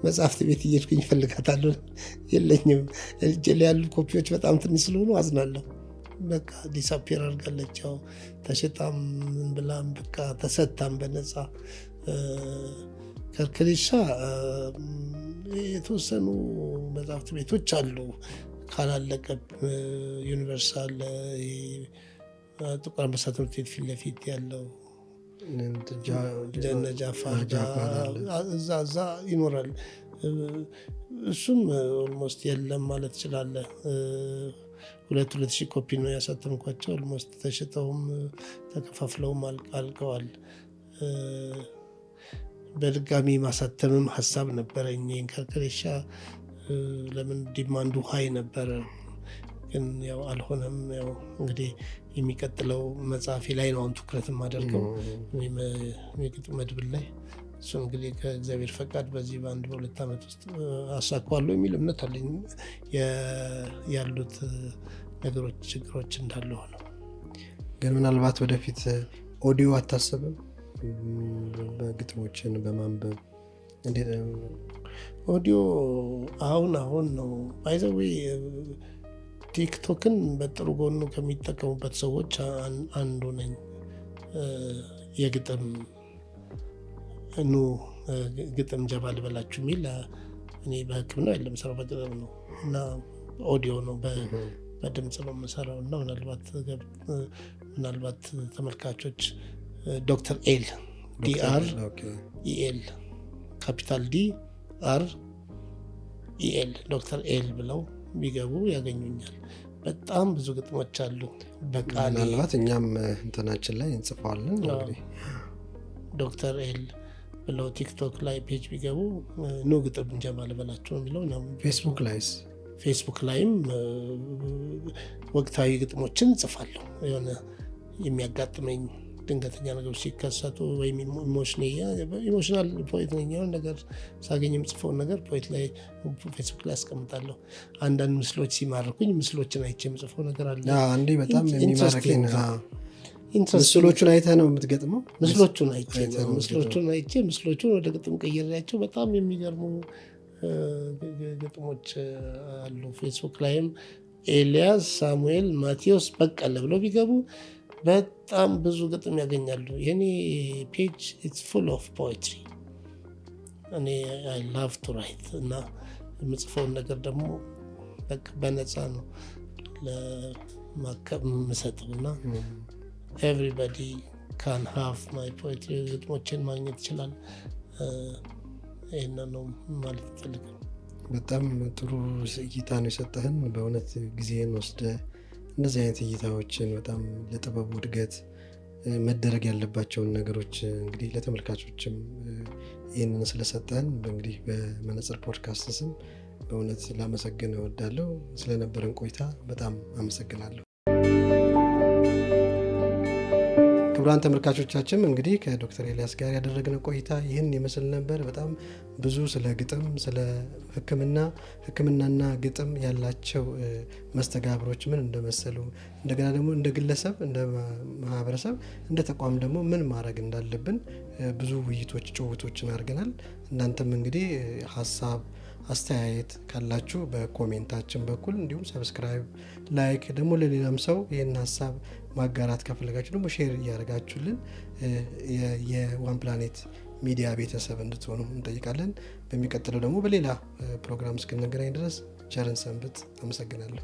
መጽሐፍት ቤት እየሄድኩኝ ይፈልጋታለሁ፣ የለኝም። እጄ ላይ ያሉ ኮፒዎች በጣም ትንሽ ስለሆኑ አዝናለሁ። በቃ disappear አድርጋለች። ያው ተሸጣም ምን ብላም በቃ ተሰጥታም በነፃ። ከርከሬሻ የተወሰኑ መጽሐፍት ቤቶች አሉ ካላለቀ፣ ዩኒቨርሳል፣ ጥቁር አንበሳ ትምህርት ቤት ፊት ለፊት ያለው እነ ጃፋር እዛ እዛ ይኖራል። እሱም almost የለም ማለት ትችላለህ። 2,000 ኮፒ ነው ያሳተምኳቸው። Almost ተሽጠውም ተከፋፍለውም አልቀዋል። በድጋሚ ማሳተምም ሀሳብ ነበረኝ። ከርከሬሻ ለምን demand ኡ high ነበረ፣ ግን ያው አልሆነም። ያው እንግዲህ የሚቀጥለው መጽሐፌ ላይ ነው አሁን ትኩረት የማደርገው፣ የግጥም መድብል ላይ። እሱ እንግዲህ ከእግዚአብሔር ፈቃድ በዚህ በ1 በ2 ዓመት ውስጥ አሳካዋለሁ የሚል እምነት አለኝ። ያሉት ነገሮች ችግሮች እንዳለ ሆነው። ግን ምናልባት ወደፊት ኦዲዮ አታስብም? በግጥሞችን በማንበብ? ኦዲዮ አሁን አሁን ነው፣ by the way ቲክቶክን በጥሩ ጎኑ ከሚጠቀሙበት ሰዎች አንዱ ነኝ። የግጥም ኑ ግጥም ጀባ ልበላችሁ የሚል፣ እኔ በሕክምና የለም ስራው በግጥም ነው እና ኦዲዮ ነው፣ በድምፅ ነው የምሰራው። እና ምናልባት ተመልካቾች ዶክተር ኤል DR EL፣ capital D R EL፣ ዶክተር ኤል ብለው ቢገቡ ያገኙኛል። በጣም ብዙ ግጥሞች አሉ። በቃል ምናልባት እኛም እንትናችን ላይ እንጽፈዋለን እንግዲህ። ዶክተር ኤል ብለው ቲክቶክ ላይ page ቢገቡ ኑ ግጥም እንጀማ ልበላችሁ የሚለው። ፌስቡክ ላይስ? ፌስቡክ ላይም ወቅታዊ ግጥሞችን እጽፋለሁ። የሆነ የሚያጋጥመኝ ድንገተኛ ነገሮች ሲከሰቱ ወይም emotional poet ነኝ። የሆነ ነገር ሳገኝ የምጽፈውን ነገር poet ላይ ፌስቡክ ላይ አስቀምጣለሁ። አንዳንድ ምስሎች ሲማርኩኝ ምስሎችን አይቼ የምጽፈው ነገር አለ። አንዴ በጣም የሚማርከኝ ምስሎቹን አይተህ ነው የምትገጥመው? ምስሎቹን አይቼ፣ ምስሎቹን አይቼ ምስሎቹን ወደ ግጥም ቀይሬያቸው በጣም የሚገርሙ ግጥሞች አሉ። ፌስቡክ ላይም ኤልያስ ሳሙኤል ማቴዎስ በቀለ ብለው ቢገቡ በጣም ብዙ ግጥም ያገኛሉ። የኔ page it's full of poetry። እኔ I love to write እና የምጽፈውን ነገር ደግሞ በነፃ ነው የምሰጠው እና everybody can have my poetry፣ ግጥሞችን ማግኘት ይችላል። ይህን ነው ማለት ፈልገው። በጣም ጥሩ እይታ ነው የሰጠህን። በእውነት ጊዜህን ወስደህ እንደዚህ አይነት እይታዎችን በጣም ለጥበቡ እድገት መደረግ ያለባቸውን ነገሮች እንግዲህ ለተመልካቾችም ይህንን ስለሰጠህን እንግዲህ በመነጽር ፖድካስት ስም በእውነት ላመሰግን እወዳለሁ። ስለነበረን ቆይታ በጣም አመሰግናለሁ። ክቡራን ተመልካቾቻችን፣ እንግዲህ ከዶክተር ኤልያስ ጋር ያደረግነው ቆይታ ይህን ይመስል ነበር። በጣም ብዙ ስለ ግጥም፣ ስለ ሕክምና፣ ሕክምናና ግጥም ያላቸው መስተጋብሮች ምን እንደመሰሉ፣ እንደገና ደግሞ እንደ ግለሰብ፣ እንደ ማህበረሰብ፣ እንደ ተቋም ደግሞ ምን ማድረግ እንዳለብን ብዙ ውይይቶች፣ ጭውውቶችን አድርገናል። እናንተም እንግዲህ ሀሳብ አስተያየት ካላችሁ በ comment ኣችን በኩል፣ እንዲሁም subscribe፣ like፣ ደግሞ ለሌላም ሰው ይህን ሀሳብ ማጋራት ከፈለጋችሁ ደግሞ share እያደረጋችሁልን የዋን ፕላኔት ሚዲያ ቤተሰብ እንድትሆኑ እንጠይቃለን። በሚቀጥለው ደግሞ በሌላ ፕሮግራም እስክንገናኝ ድረስ ቸር እንሰንብት። አመሰግናለሁ።